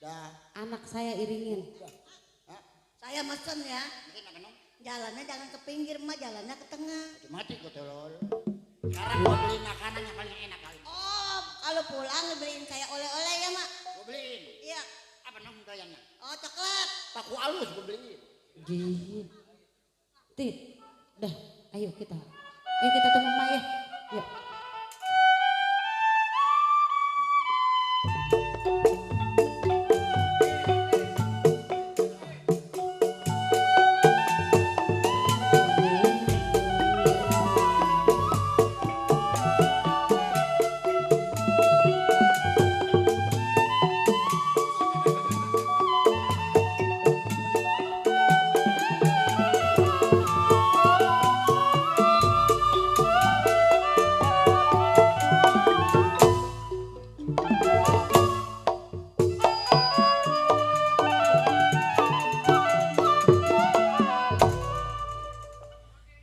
C: Dah.
G: anak saya iringin.
F: Saya mesen ya. Jalannya jangan ke pinggir, Mak. Jalannya ke tengah.
C: Mati gua tolol. Sekarang gua beli makanan yang paling enak kali.
F: Oh, kalau pulang beliin kayak oleh-oleh ya, Mak?
C: Gua beliin.
F: Iya.
C: Apa namanya doyannya?
F: Oh, coklat.
C: Paku alus gua beliin.
G: Gih. Tit, dah, ayo kita. Ayo kita temu Mak ya. Yuk.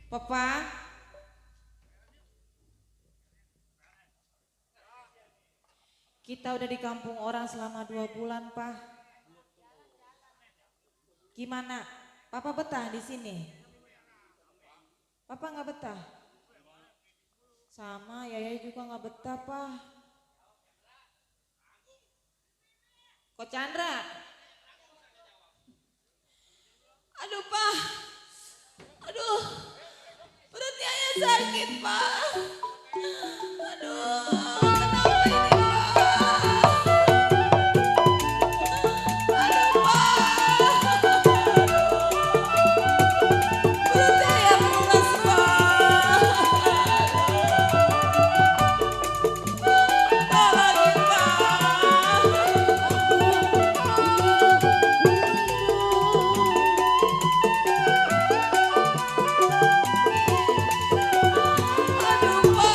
L: Papa, kita udah di kampung orang selama 2 bulan, Pak. Gimana? Papa betah di sini? Papa nggak betah? Sama, Yaya juga nggak betah, Pak. Kok Chandra? Aduh, Pak. Aduh. Perut Yaya sakit, Pak. Aduh, kenapa ini, Pak? Aduh, Pak. Perut Yaya mules, Pak. Tolongin, Pak. Aduh, Pak.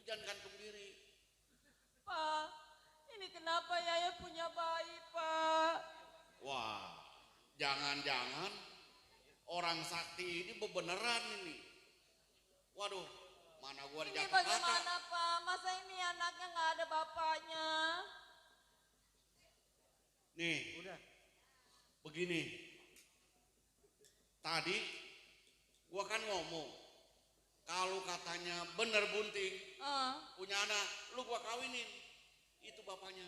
I: jangan gantung diri.
L: Pak, ini kenapa Yaya punya bayi, Pak?
I: Wah, jangan-jangan orang sakti ini bebeneran ini. Waduh, mana gua
L: Ini
I: jatuh
L: bagaimana,
I: kata.
L: Pak? Masa ini anaknya nggak ada bapaknya?
I: Nih, udah. Begini. Tadi gua kan ngomong, kalau katanya bener bunting, punya anak, lu gua kawinin. Itu bapaknya.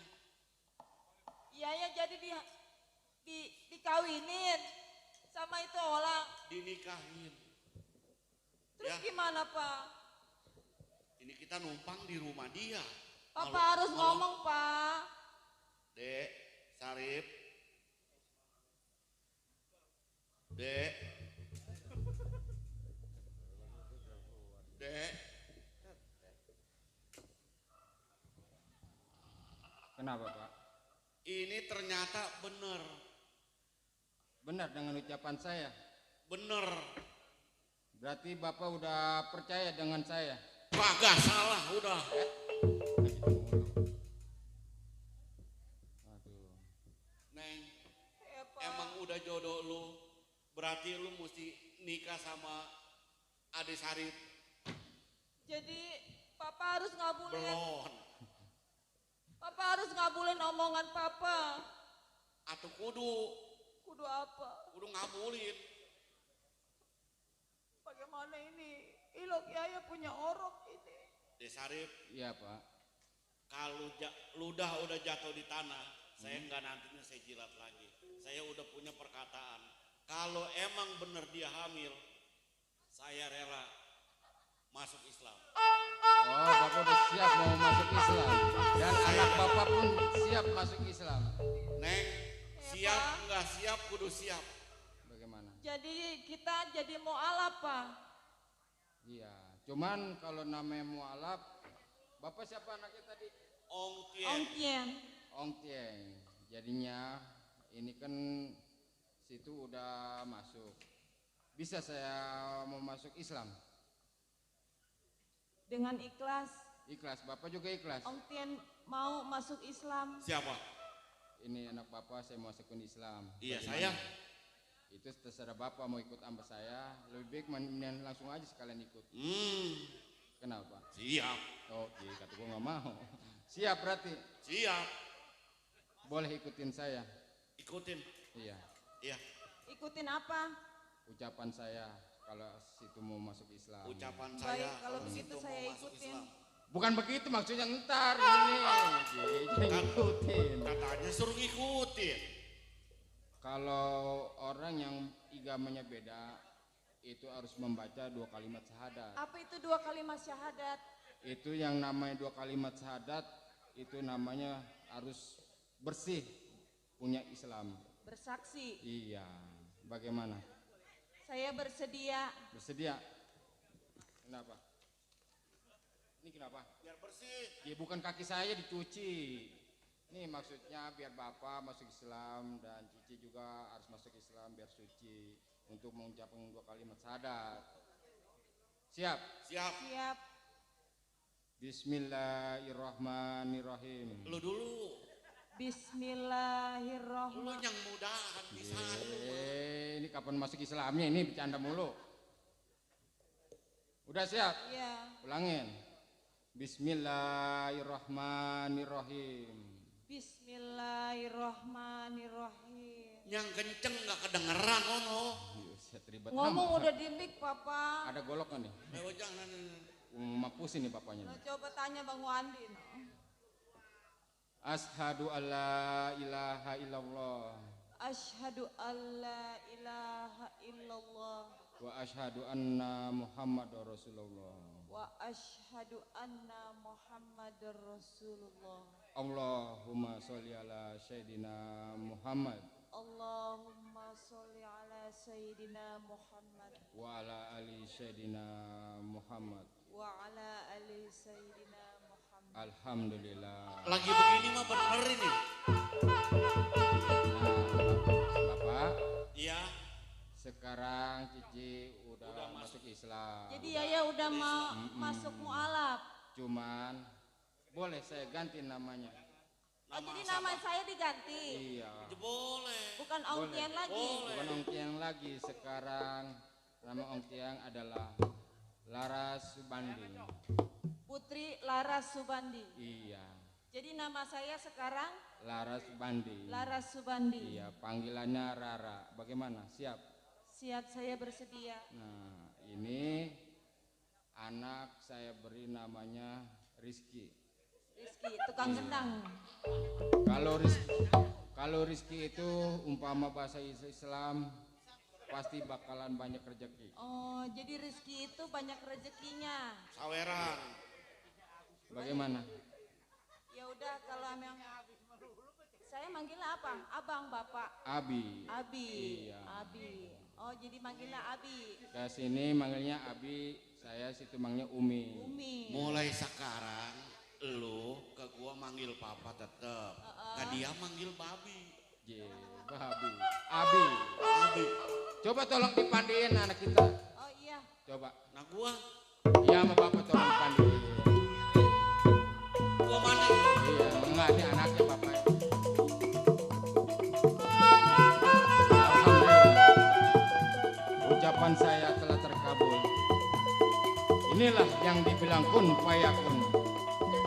L: Yaya jadi dikawinin sama itu orang.
I: Dinikahin.
L: Terus
I: Ya.
L: gimana, Pak?
I: Ini kita numpang di rumah dia.
L: Papa harus ngomong, Pak.
I: Dek, Sarip. Dek. Dek.
J: Kenapa, Pak?
I: Ini ternyata bener.
J: Benar dengan ucapan saya?
I: Bener.
J: Berarti Bapak udah percaya dengan saya?
I: Kagak salah, udah.
J: Aduh.
I: Neng, emang udah jodoh lu. Berarti lu mesti nikah sama Ade Sarip.
L: Jadi Papa harus ngabulin.
I: Belum.
L: Papa harus ngabulin omongan Papa.
I: Atau kudu.
L: Kudu apa?
I: Kudu ngabulin.
L: Bagaimana ini? Ilok Yaya punya orok ini.
I: Ade Sarip.
J: Iya, Pak.
I: Kalau ludah udah jatuh di tanah, saya nggak nantinya saya jilat lagi. Saya udah punya perkataan. Kalau emang bener dia hamil, saya rela masuk Islam.
J: Oh, Bapak udah siap mau masuk Islam. Dan anak Bapak pun siap masuk Islam.
I: Neng, siap nggak siap kudu siap.
J: Bagaimana?
L: Jadi kita jadi mualaf, Pak.
J: Iya, cuman kalau namanya mualaf, Bapak siapa anaknya tadi?
I: Ong Tien.
L: Ong Tien.
J: Ong Tieng. Jadinya ini kan situ udah masuk. Bisa saya mau masuk Islam?
L: Dengan ikhlas.
J: Ikhlas, Bapak juga ikhlas.
L: Ong Tien mau masuk Islam.
I: Siapa?
J: Ini anak Bapak saya mau masukin Islam.
I: Iya,
J: Bagaimana?
I: saya.
J: Itu terserah Bapak mau ikut sama saya. Lebih baik mendingan langsung aja sekalian ikut. Kenapa?
I: Siap.
J: Oke, kata gua nggak mau. Siap berarti?
I: Siap.
J: Boleh ikutin saya?
I: Ikutin.
J: Iya.
I: Iya.
L: Ikutin apa?
J: Ucapan saya kalau situ mau masuk Islam.
I: Ucapan
L: Baik,
I: saya
L: kalau begitu saya ikutin.
J: Bukan begitu maksudnya ntar ini. Ikutin.
I: Katanya suruh ngikutin.
J: Kalau orang yang agamanya beda itu harus membaca 2 kalimat syahadat.
L: Apa itu 2 kalimat syahadat?
J: Itu yang namanya 2 kalimat syahadat itu namanya harus bersih punya Islam.
L: Bersaksi.
J: Iya. Bagaimana?
L: Saya bersedia.
J: Bersedia? Kenapa? Ini kenapa?
I: Biar bersih.
J: Ya bukan kaki saya dicuci. Ini maksudnya biar Bapak masuk Islam dan Cici juga harus masuk Islam biar suci untuk mengucapkan 2 kalimat syahadat. Siap?
I: Siap.
L: Siap.
J: Bismillahirrahmanirrahim.
I: Lu dulu.
L: Bismillahirrahmanirrahim.
I: Lu yang mudahan bisa.
J: Ini kapan masuk Islamnya ini bercanda mulu. Udah siap?
L: Iya.
J: Ulangin. Bismillahirrahmanirrahim.
L: Bismillahirrahmanirrahim.
I: Yang kenceng nggak kedengeran ono.
L: Ngomong udah di mic, Papa.
J: Ada golok kan nih?
I: Jangan.
J: Mapusin nih bapaknya.
L: Lo coba tanya Bang Wandi.
J: Ashadu alla ilaha illallah.
L: Asyhadu alla ilaha illallah.
J: Wa ashadu anna Muhammad Rasulullah.
L: Wa asyhadu anna Muhammadar Rasulullah.
J: Allahumma sholli ala Sayyidina Muhammad.
L: Allahumma sholli ala Sayyidina Muhammad.
J: Wa ala ali Sayyidina Muhammad.
L: Wa ala ali Sayyidina Muhammad.
J: Alhamdulillah.
I: Lagi begini mah bener ini.
J: Bapak.
I: Iya.
J: Sekarang Cici udah masuk Islam.
L: Jadi Yaya udah mau masuk mualaf.
J: Cuman Boleh saya ganti namanya.
L: Oh, jadi nama saya diganti.
J: Iya.
I: Boleh.
L: Bukan Ong Tian lagi.
J: Bukan Ong Tiang lagi. Sekarang nama Ong Tiang adalah Laras Subandi.
L: Putri Laras Subandi.
J: Iya.
L: Jadi nama saya sekarang
J: Laras Subandi.
L: Laras Subandi.
J: Iya, panggilannya Rara. Bagaimana? Siap?
L: Siap, saya bersedia.
J: Nah, ini anak saya beri namanya Rizky.
L: Rizky, tukang gendang.
J: Kalau Rizky itu umpama bahasa Islam pasti bakalan banyak rezeki.
L: Oh, jadi Rizky itu banyak rezekinya.
I: Saweran.
J: Bagaimana?
L: Ya udah, kalau memang saya manggilnya apa? Abang, Bapak.
J: Abi.
L: Abi.
J: Iya.
L: Abi. Oh, jadi manggilnya Abi.
J: Ke sini manggilnya Abi, saya situ manggilnya Umi.
L: Umi.
I: Mulai sekarang lu ke gua manggil papa tetep. Ke dia manggil babi.
J: Babi. Abi.
I: Abi.
J: Coba tolong dipandiin anak kita.
L: Oh iya.
J: Coba.
I: Nah gua.
J: Iya sama bapak tolong dipandiin.
I: Gua mandi.
J: Iya, enggak ini anaknya bapak. Ucapan saya telah terkabul. Inilah yang dibilang kun fayakun.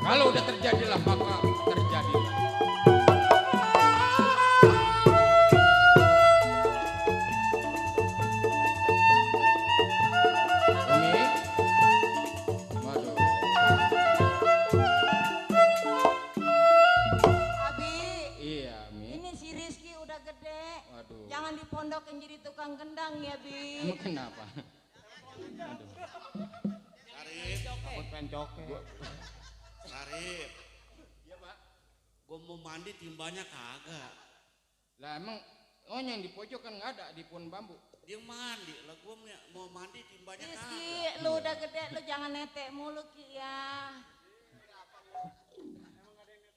J: Kalau udah terjadilah maka terjadilah. Umi, waduh.
L: Abi.
J: Iya, Mi.
L: Ini si Rizky udah gede.
J: Waduh.
L: Jangan dipondokin jadi tukang gendang ya, Bi.
J: Emang kenapa? Aduh.
I: Sarip.
J: Takut pencoke.
I: Sarip. Iya pak. Gua mau mandi timbanya kagak.
J: Lah emang yang di pojok kan nggak ada di pohon bambu.
I: Dia mandi lah, gua mau mandi timbanya
L: Rizky,
I: kagak.
L: lu udah gede, lu jangan netek mulu Ki ya.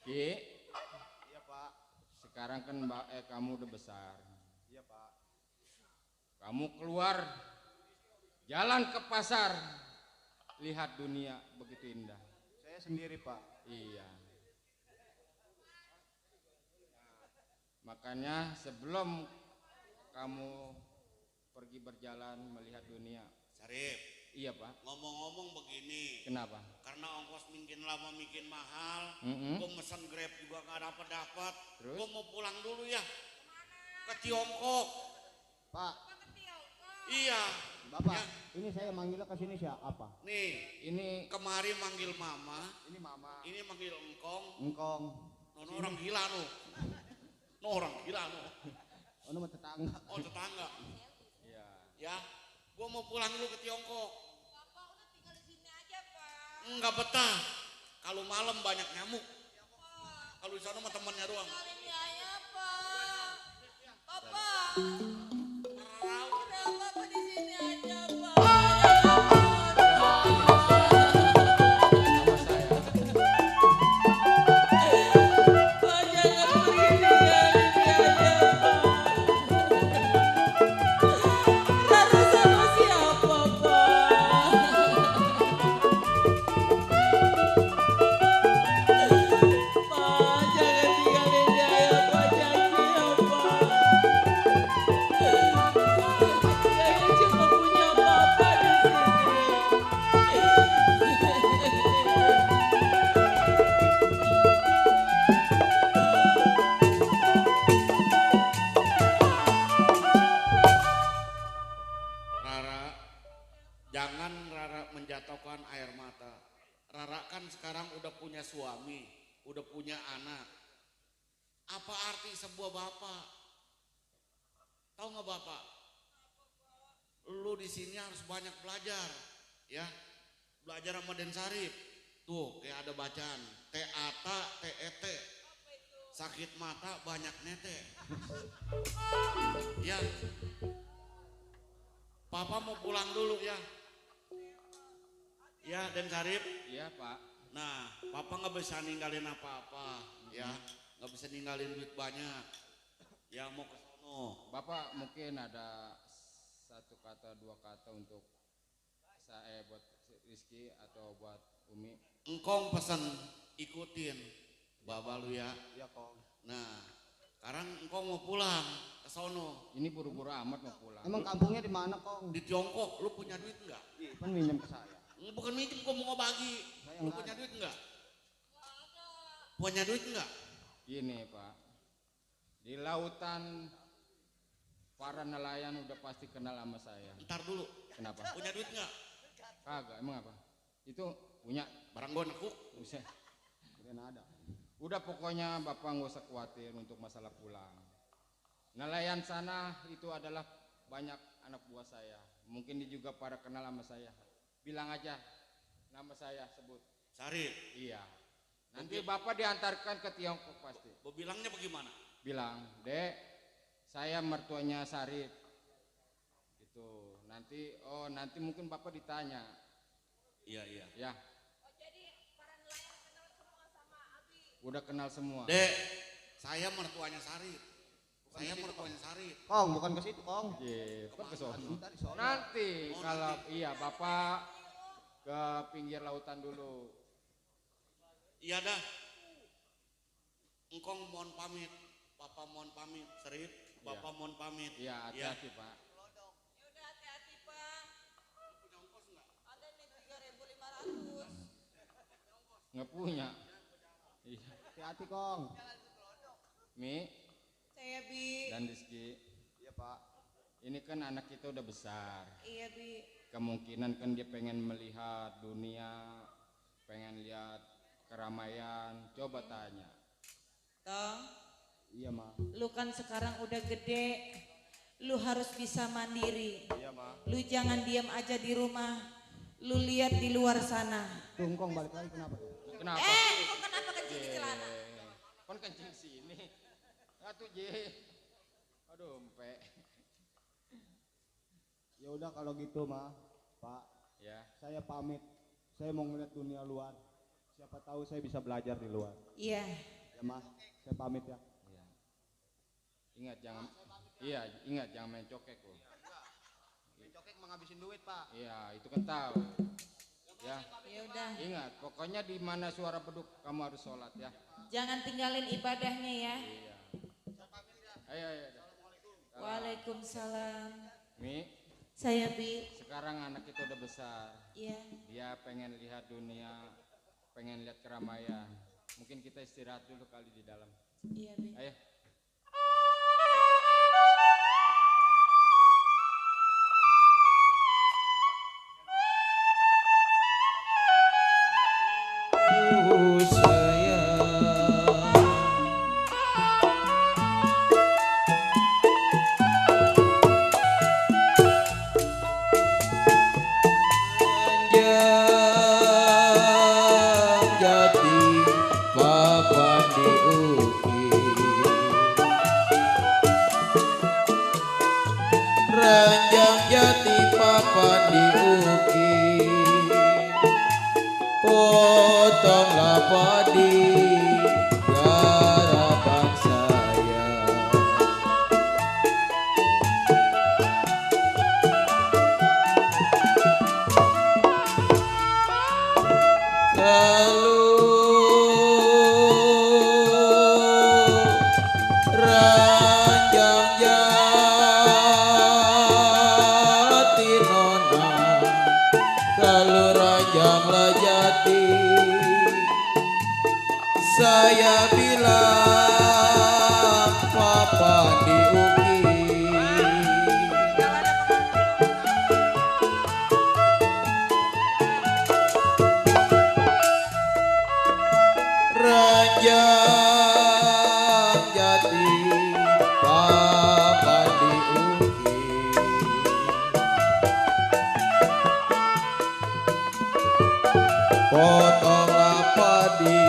J: Ki,
M: Iya Pak.
J: sekarang kan kamu udah besar.
M: Iya Pak.
J: Kamu keluar jalan ke pasar, lihat dunia begitu indah.
M: Saya sendiri Pak.
J: Iya. Makanya sebelum kamu pergi berjalan melihat dunia.
I: Sarip.
J: Iya pak.
I: Ngomong-ngomong begini.
J: Kenapa?
I: Karena ongkos makin lama makin mahal.
J: Mm-mm.
I: Gua mesen Grab juga nggak dapat.
J: Terus?
I: Gua mau pulang dulu ya. Ke Tiongkok.
M: Pak.
I: Iya.
M: Bapak,
I: Ya.
M: ini saya manggilnya ke sini siapa?
I: Nih,
J: ini
I: kemari manggil mama.
M: Ini Mama.
I: Ini manggil engkong.
M: Engkong.
I: Nono orang gila no. No orang gila no.
M: Oh, nama tetangga.
I: Oh tetangga.
J: Iya.
I: Ya. Gua mau pulang dulu ke Tiongkok.
L: Bapak udah tinggal di sini aja, Pak.
I: Enggak betah. Kalau malam banyak nyamuk. Kalau di sana mah temannya doang.
L: Tinggalin Yaya, Pak. Bapak. Udah Bapak di sini aja, Pak. Pak, jangan pergi tinggalin Yaya, Pak. Rara sama siapa, Pak? Pak, jangan tinggalin Yaya, Pak. Janji ya, Pak. Yaya cuma punya Papa di
I: Rara, jangan Rara menjatuhkan air mata. Rara kan sekarang udah punya suami, udah punya anak. Apa arti sebuah bapak? Tahu nggak bapak? Lu di sini harus banyak belajar, ya. Belajar sama Den Sarip. Tuh, kayak ada bacaan. Teata, TET. Sakit mata banyak nete. Ya. Papa mau pulang dulu ya. Ya, Den Sarip.
J: Iya pak.
I: Nah, Papa nggak bisa ninggalin apa-apa, ya. Nggak bisa ninggalin duit banyak. Ya mau ke sono.
J: Bapak mungkin ada satu kata dua kata untuk saya buat Rizky atau buat Umi.
I: Engkong pesen ikutin Baba lu ya.
H: Iya Kong.
I: Nah, sekarang engkau mau pulang ke sono.
J: Ini buru-buru amat mau pulang.
H: Emang kampungnya di mana Kong?
I: Di Tiongkok, lu punya duit enggak?
H: Kan minjem ke saya.
I: Bukan minjem, gua mau bagi. Lu punya duit enggak? Punya duit enggak?
J: Gini Pak, di lautan para nelayan udah pasti kenal sama saya.
I: Ntar dulu.
J: Kenapa?
I: Punya duit enggak?
J: Kagak, emang apa? Itu punya.
I: Barang gua nekuk.
J: Bisa. Ada. Udah pokoknya Bapak nggak usah khawatir untuk masalah pulang. Nelayan sana itu adalah banyak anak buah saya. Mungkin dia juga pada kenal sama saya. Bilang aja nama saya sebut.
I: Sarip.
J: Iya. Nanti Bapak diantarkan ke Tiongkok pasti.
I: Bilangnya bagaimana?
J: Bilang, Dek, saya mertuanya Sarip. Gitu. Nanti mungkin Bapak ditanya.
I: Iya.
J: Ya. Udah kenal semua.
I: Dek, saya mertuanya Sarip. Saya mertuanya Sarip.
H: Kong, bukan ke situ Kong.
J: Iya, ke sono. Nanti kalau iya Bapak ke pinggir lautan dulu.
I: Iya dah. Engkong mohon pamit. Papa mohon pamit. Sarip, Bapak mohon pamit.
J: Iya, hati-hati Pak.
F: Yaudah hati-hati Pak. Punya ongkos enggak? Ada nih 3.500.
J: Nggak punya. Iya.
H: Hati-hati Kong.
J: Mi.
F: Saya Bi.
J: Dan Rizky.
H: Iya Pak.
J: Ini kan anak kita udah besar.
F: Iya Bi.
J: Kemungkinan kan dia pengen melihat dunia, pengen lihat keramaian. Coba tanya.
F: Tong.
H: Iya Ma.
L: Lu kan sekarang udah gede, lu harus bisa mandiri.
H: Iya Ma.
L: Lu jangan diam aja di rumah, lu lihat di luar sana.
H: Tuh Kong balik lagi kenapa?
J: Kenapa?
F: Kok kenapa kencing di celana?
J: Kon kencing sini. Atuh J. Aduh, empe.
H: Ya udah kalau gitu Ma, Pak.
J: Ya.
H: Saya pamit. Saya mau ngeliat dunia luar. Siapa tahu saya bisa belajar di luar.
L: Iya.
H: Ya Ma, saya pamit ya.
J: Iya. Ingat jangan. Iya, ingat jangan main cokek loh.
H: Main cokek menghabisin duit Pak.
J: Iya, itu kan tahu. Ya.
L: Ya udah.
J: Ingat, pokoknya di mana suara beduk kamu harus sholat ya.
L: Jangan tinggalin ibadahnya ya.
J: Iya. Ayo.
L: Waalaikumsalam.
J: Mi.
L: Saya Bi.
J: Sekarang anak kita udah besar.
L: Iya.
J: Dia pengen lihat dunia, pengen lihat keramaian. Mungkin kita istirahat dulu kali di dalam.
L: Iya Bi.
J: Ayo.
A: Ranjang jati papan diukir, potonglah padi garapan saya. Ranjang jati nona, kalau ranjanglah jati, saya bilang papa diukir. Ranjang jati papa diukir, potonglah padi,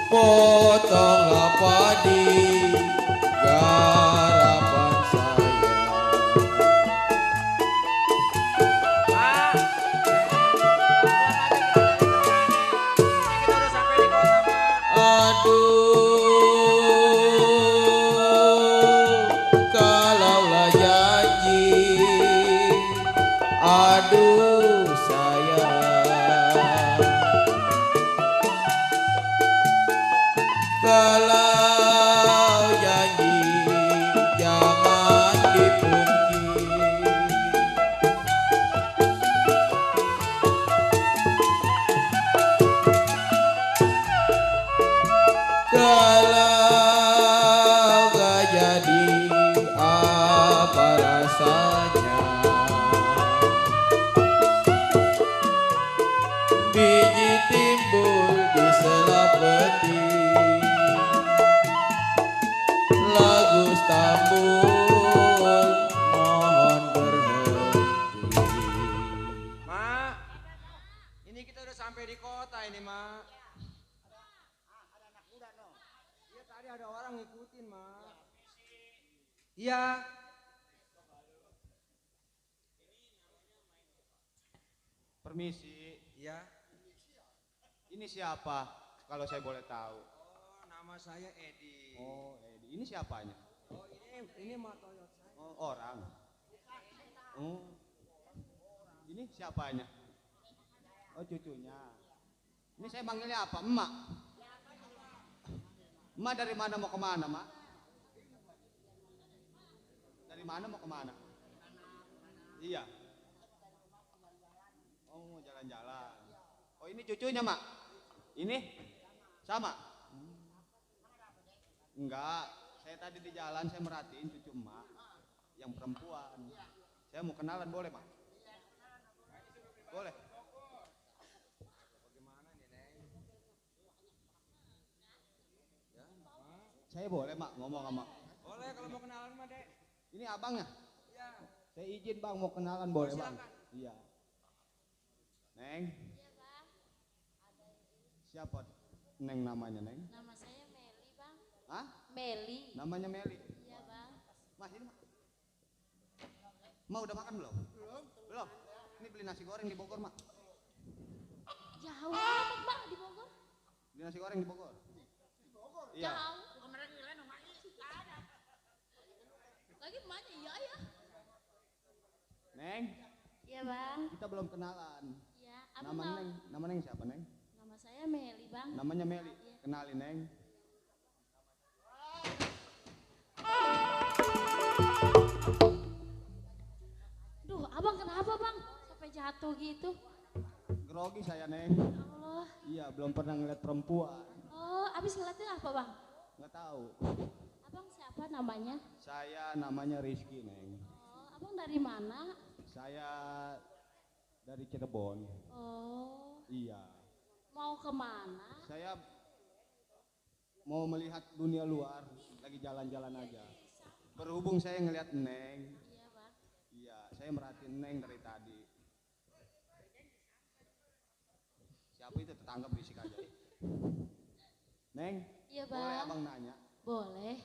A: potonglah padi garapan saya. Aduh, kalaulah janji, aduh sayang, Walau gak jadi apa rasanya, biji timbul di sela peti, lagu Stambul mohon berhenti.
M: Mak, ini kita udah sampai di kota ini, Mak.
C: Ada anak muda no.
M: Iya, tadi ada orang ngikutin, Mak. Iya.
E: Permisi.
M: Iya.
E: Ini siapa? Kalau saya boleh tahu.
M: Oh, nama saya Edi.
E: Oh, Edi. Ini siapanya?
M: Oh, ini Mak Toyot saya.
E: Oh, orang. Oh. Ini siapanya? Oh, cucunya. Ini saya manggilnya apa? Emak. Emak dari mana mau kemana, Mak? Dari mana mau kemana? Iya. Oh, mau jalan-jalan. Oh, ini cucunya, Mak? Ini? Sama? Enggak. Saya tadi di jalan, saya merhatiin cucu emak yang perempuan. Saya mau kenalan, boleh, Mak? Boleh.
M: Bagaimana nih, Neng? Ya, Mak.
E: Saya boleh, Mak, ngomong sama.
M: Boleh kalau mau kenalan, Mak, Dek.
E: Ini abangnya?
M: Iya.
E: Saya izin, Bang, mau kenalan, boleh, Bang?
M: Silakan.
E: Iya. Neng? Siapa Neng namanya, Neng?
N: Nama saya Meli, Bang.
E: Hah?
N: Meli.
E: Namanya Meli?
N: Iya, Bang.
E: Mas, ini, Mak. Mak udah makan belum? Belum. Belum? Ini beli nasi goreng di Bogor, Mak.
N: Jauh amat, Bang, di Bogor.
E: Beli nasi goreng di Bogor?
N: Di Bogor?
E: Iya.
N: Jauh. Lagi emaknya, iya ya.
E: Neng?
N: Iya, Bang.
E: Kita belum kenalan.
N: Iya,
E: Nama Neng siapa, Neng?
N: Nama saya Meli, Bang.
E: Namanya Meli.
N: Iya.
E: Kenalin, Neng.
N: Duh, Abang kenapa, Bang? Sampai jatuh gitu.
E: Grogi saya, Neng.
N: Ya Allah.
E: Iya, belum pernah ngeliat perempuan.
N: Oh, abis ngeliatnya apa, Bang?
E: Nggak tahu.
N: Abang siapa namanya?
E: Saya namanya Rizky, Neng.
N: Oh, Abang dari mana?
E: Saya dari Cirebon.
N: Oh,
E: Iya.
N: mau kemana?
E: Saya mau melihat dunia luar, lagi jalan-jalan aja. Berhubung saya ngelihat Neng.
N: Iya, Bang.
E: Iya, saya merhatiin Neng dari tadi. Siapa itu tetangga berisik aja. Neng,
N: Iya, Bang.
E: boleh abang nanya?
N: Boleh.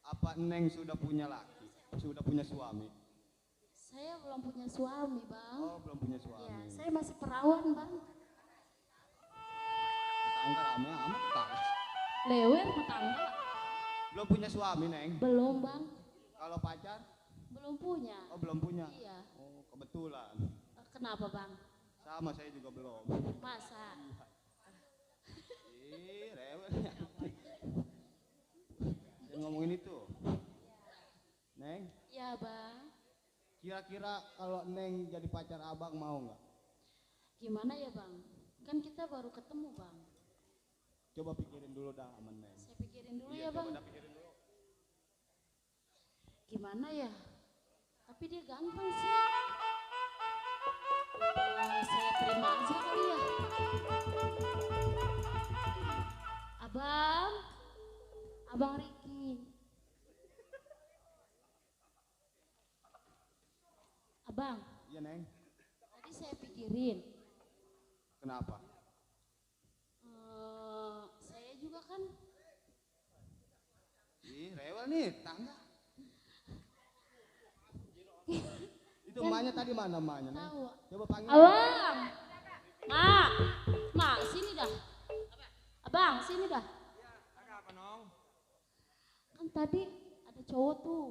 E: Apa Neng sudah punya laki? Sudah punya suami?
N: Saya belum punya suami, Bang.
E: Oh, belum punya suami.
N: Iya, saya masih perawan, Bang.
E: Tetangga rame amat tetangga.
N: Lewer tetangga.
E: Belum punya suami, Neng?
N: Belum, Bang.
E: Kalau pacar?
N: Belum punya.
E: Oh, belum punya?
N: Iya.
E: Oh, kebetulan.
N: Kenapa, Bang?
E: Sama saya juga belum.
N: Masa?
E: Ih, rewel. Jangan ngomongin itu. Neng,
N: Iya, Bang.
E: kira-kira kalau Neng jadi pacar abang mau nggak?
N: Gimana ya, Bang? Kan kita baru ketemu, Bang.
E: Coba pikirin dulu dah sama Neng.
N: Saya pikirin dulu
E: Iya,
N: ya, Bang.
E: coba dah pikirin dulu.
N: Gimana ya? Tapi dia ganteng sih. Saya terima aja kali ya. Abang, Abang Riki. Abang,
E: Iya, Neng.
N: tadi saya pikirin.
E: Kenapa?
N: Saya juga kan.
E: Ih, rewel nih, tangga. Itu emaknya tadi mana emaknya, Neng?
N: Tahu.
E: Coba panggil.
N: Abang, Mak, sini dah. Abang, sini dah.
M: Ada apa, Nong?
N: Kan tadi ada cowok tuh.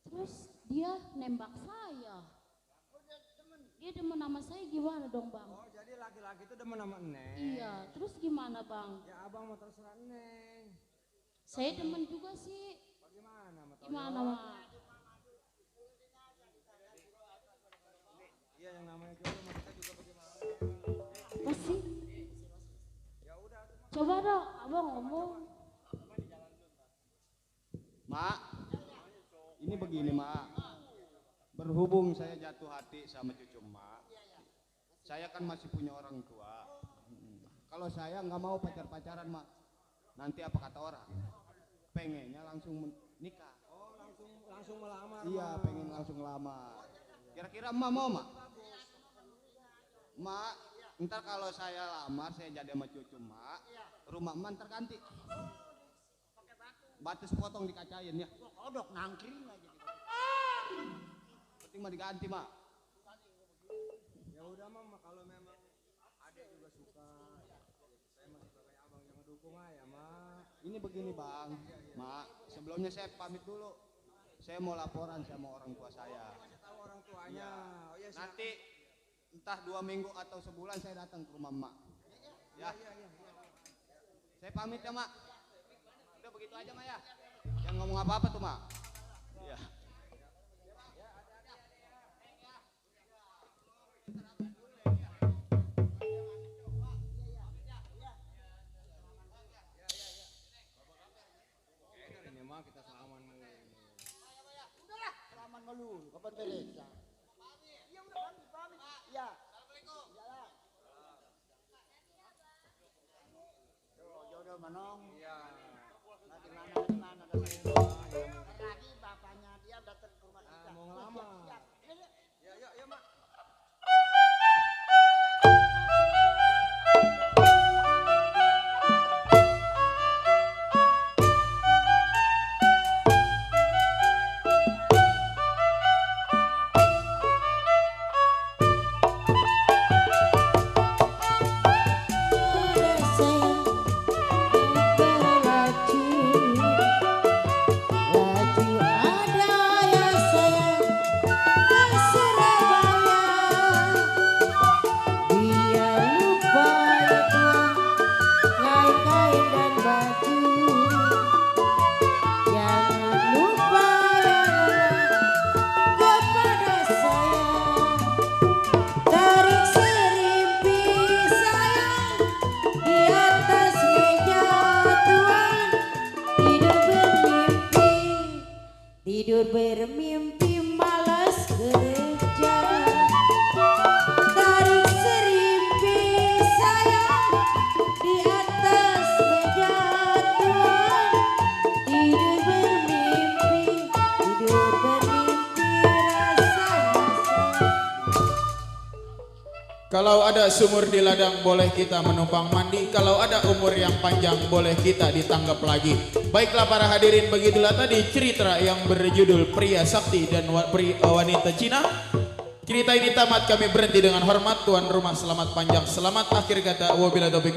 N: Terus dia nembak saya. Dia demen sama saya, gimana dong, Bang?
M: Oh, jadi laki-laki itu demen sama Neng.
N: Iya, terus gimana, Bang?
M: Ya abang mau terserah Neng.
N: Saya demen juga sih.
M: Bagaimana, Mak?
N: Gimana, Mak?
M: Iya, yang namanya jodoh sama kita juga bagaimana?
N: Apa sih?
M: Ya udah,
N: Coba dong, Abang ngomong.
O: Mak, ini begini Mak. Berhubung saya jatuh hati sama cucu Mak, saya kan masih punya orang tua. Kalau saya nggak mau pacar-pacaran Mak, nanti apa kata orang? Pengennya langsung nikah.
M: Oh, langsung melamar.
O: Iya, pengen langsung lamar. Kira-kira Mak mau Mak? Mak, ntar kalau saya lamar, saya jadi sama cucu Mak, rumah Mak ntar ganti. Batu sepotong dikacain ya.
C: Kodok nangkring aja gitu.
O: Penting mah diganti Mak.
M: Ya udah Mak, kalau memang adek juga suka, saya masih sebagai abang yang ngedukung aja Mak.
O: Ini begini Bang, Mak, sebelumnya saya pamit dulu. Saya mau laporan sama orang tua saya.
M: Kasih tahu orang tuanya.
O: Ya.
M: Oh iya,
O: Nanti entah 2 minggu atau sebulan saya datang ke rumah Mak. Ya. Saya pamit ya Mak. Udah begitu aja Mak ya. Jangan ngomong apa-apa tuh Mak. Ya.
M: ini Mak kita salaman dulu.
C: Udahlah, selamat melulu. Kapan beres? Iya udah pamit. Iya. Assalamualaikum. Jalan. Jodoh menong. Iya. Di mana lagi bapaknya dia datang ke rumah kita.
M: Mau ngelamar. Ya Mak.
G: Tidur bermimpi malas kerja, tarik serimpi sayang di atas meja tuan. Tidur bermimpi rasanya.
P: Kalau ada sumur di ladang boleh kita menumpang mandi. Kalau ada umur yang panjang boleh kita ditanggap lagi. Baiklah para hadirin, begitulah tadi cerita yang berjudul Pria Sakti dan Wanita Cina. Cerita ini tamat, kami berhenti dengan hormat. Tuan rumah selamat panjang selamat. Akhir kata wabillahi taufiq wal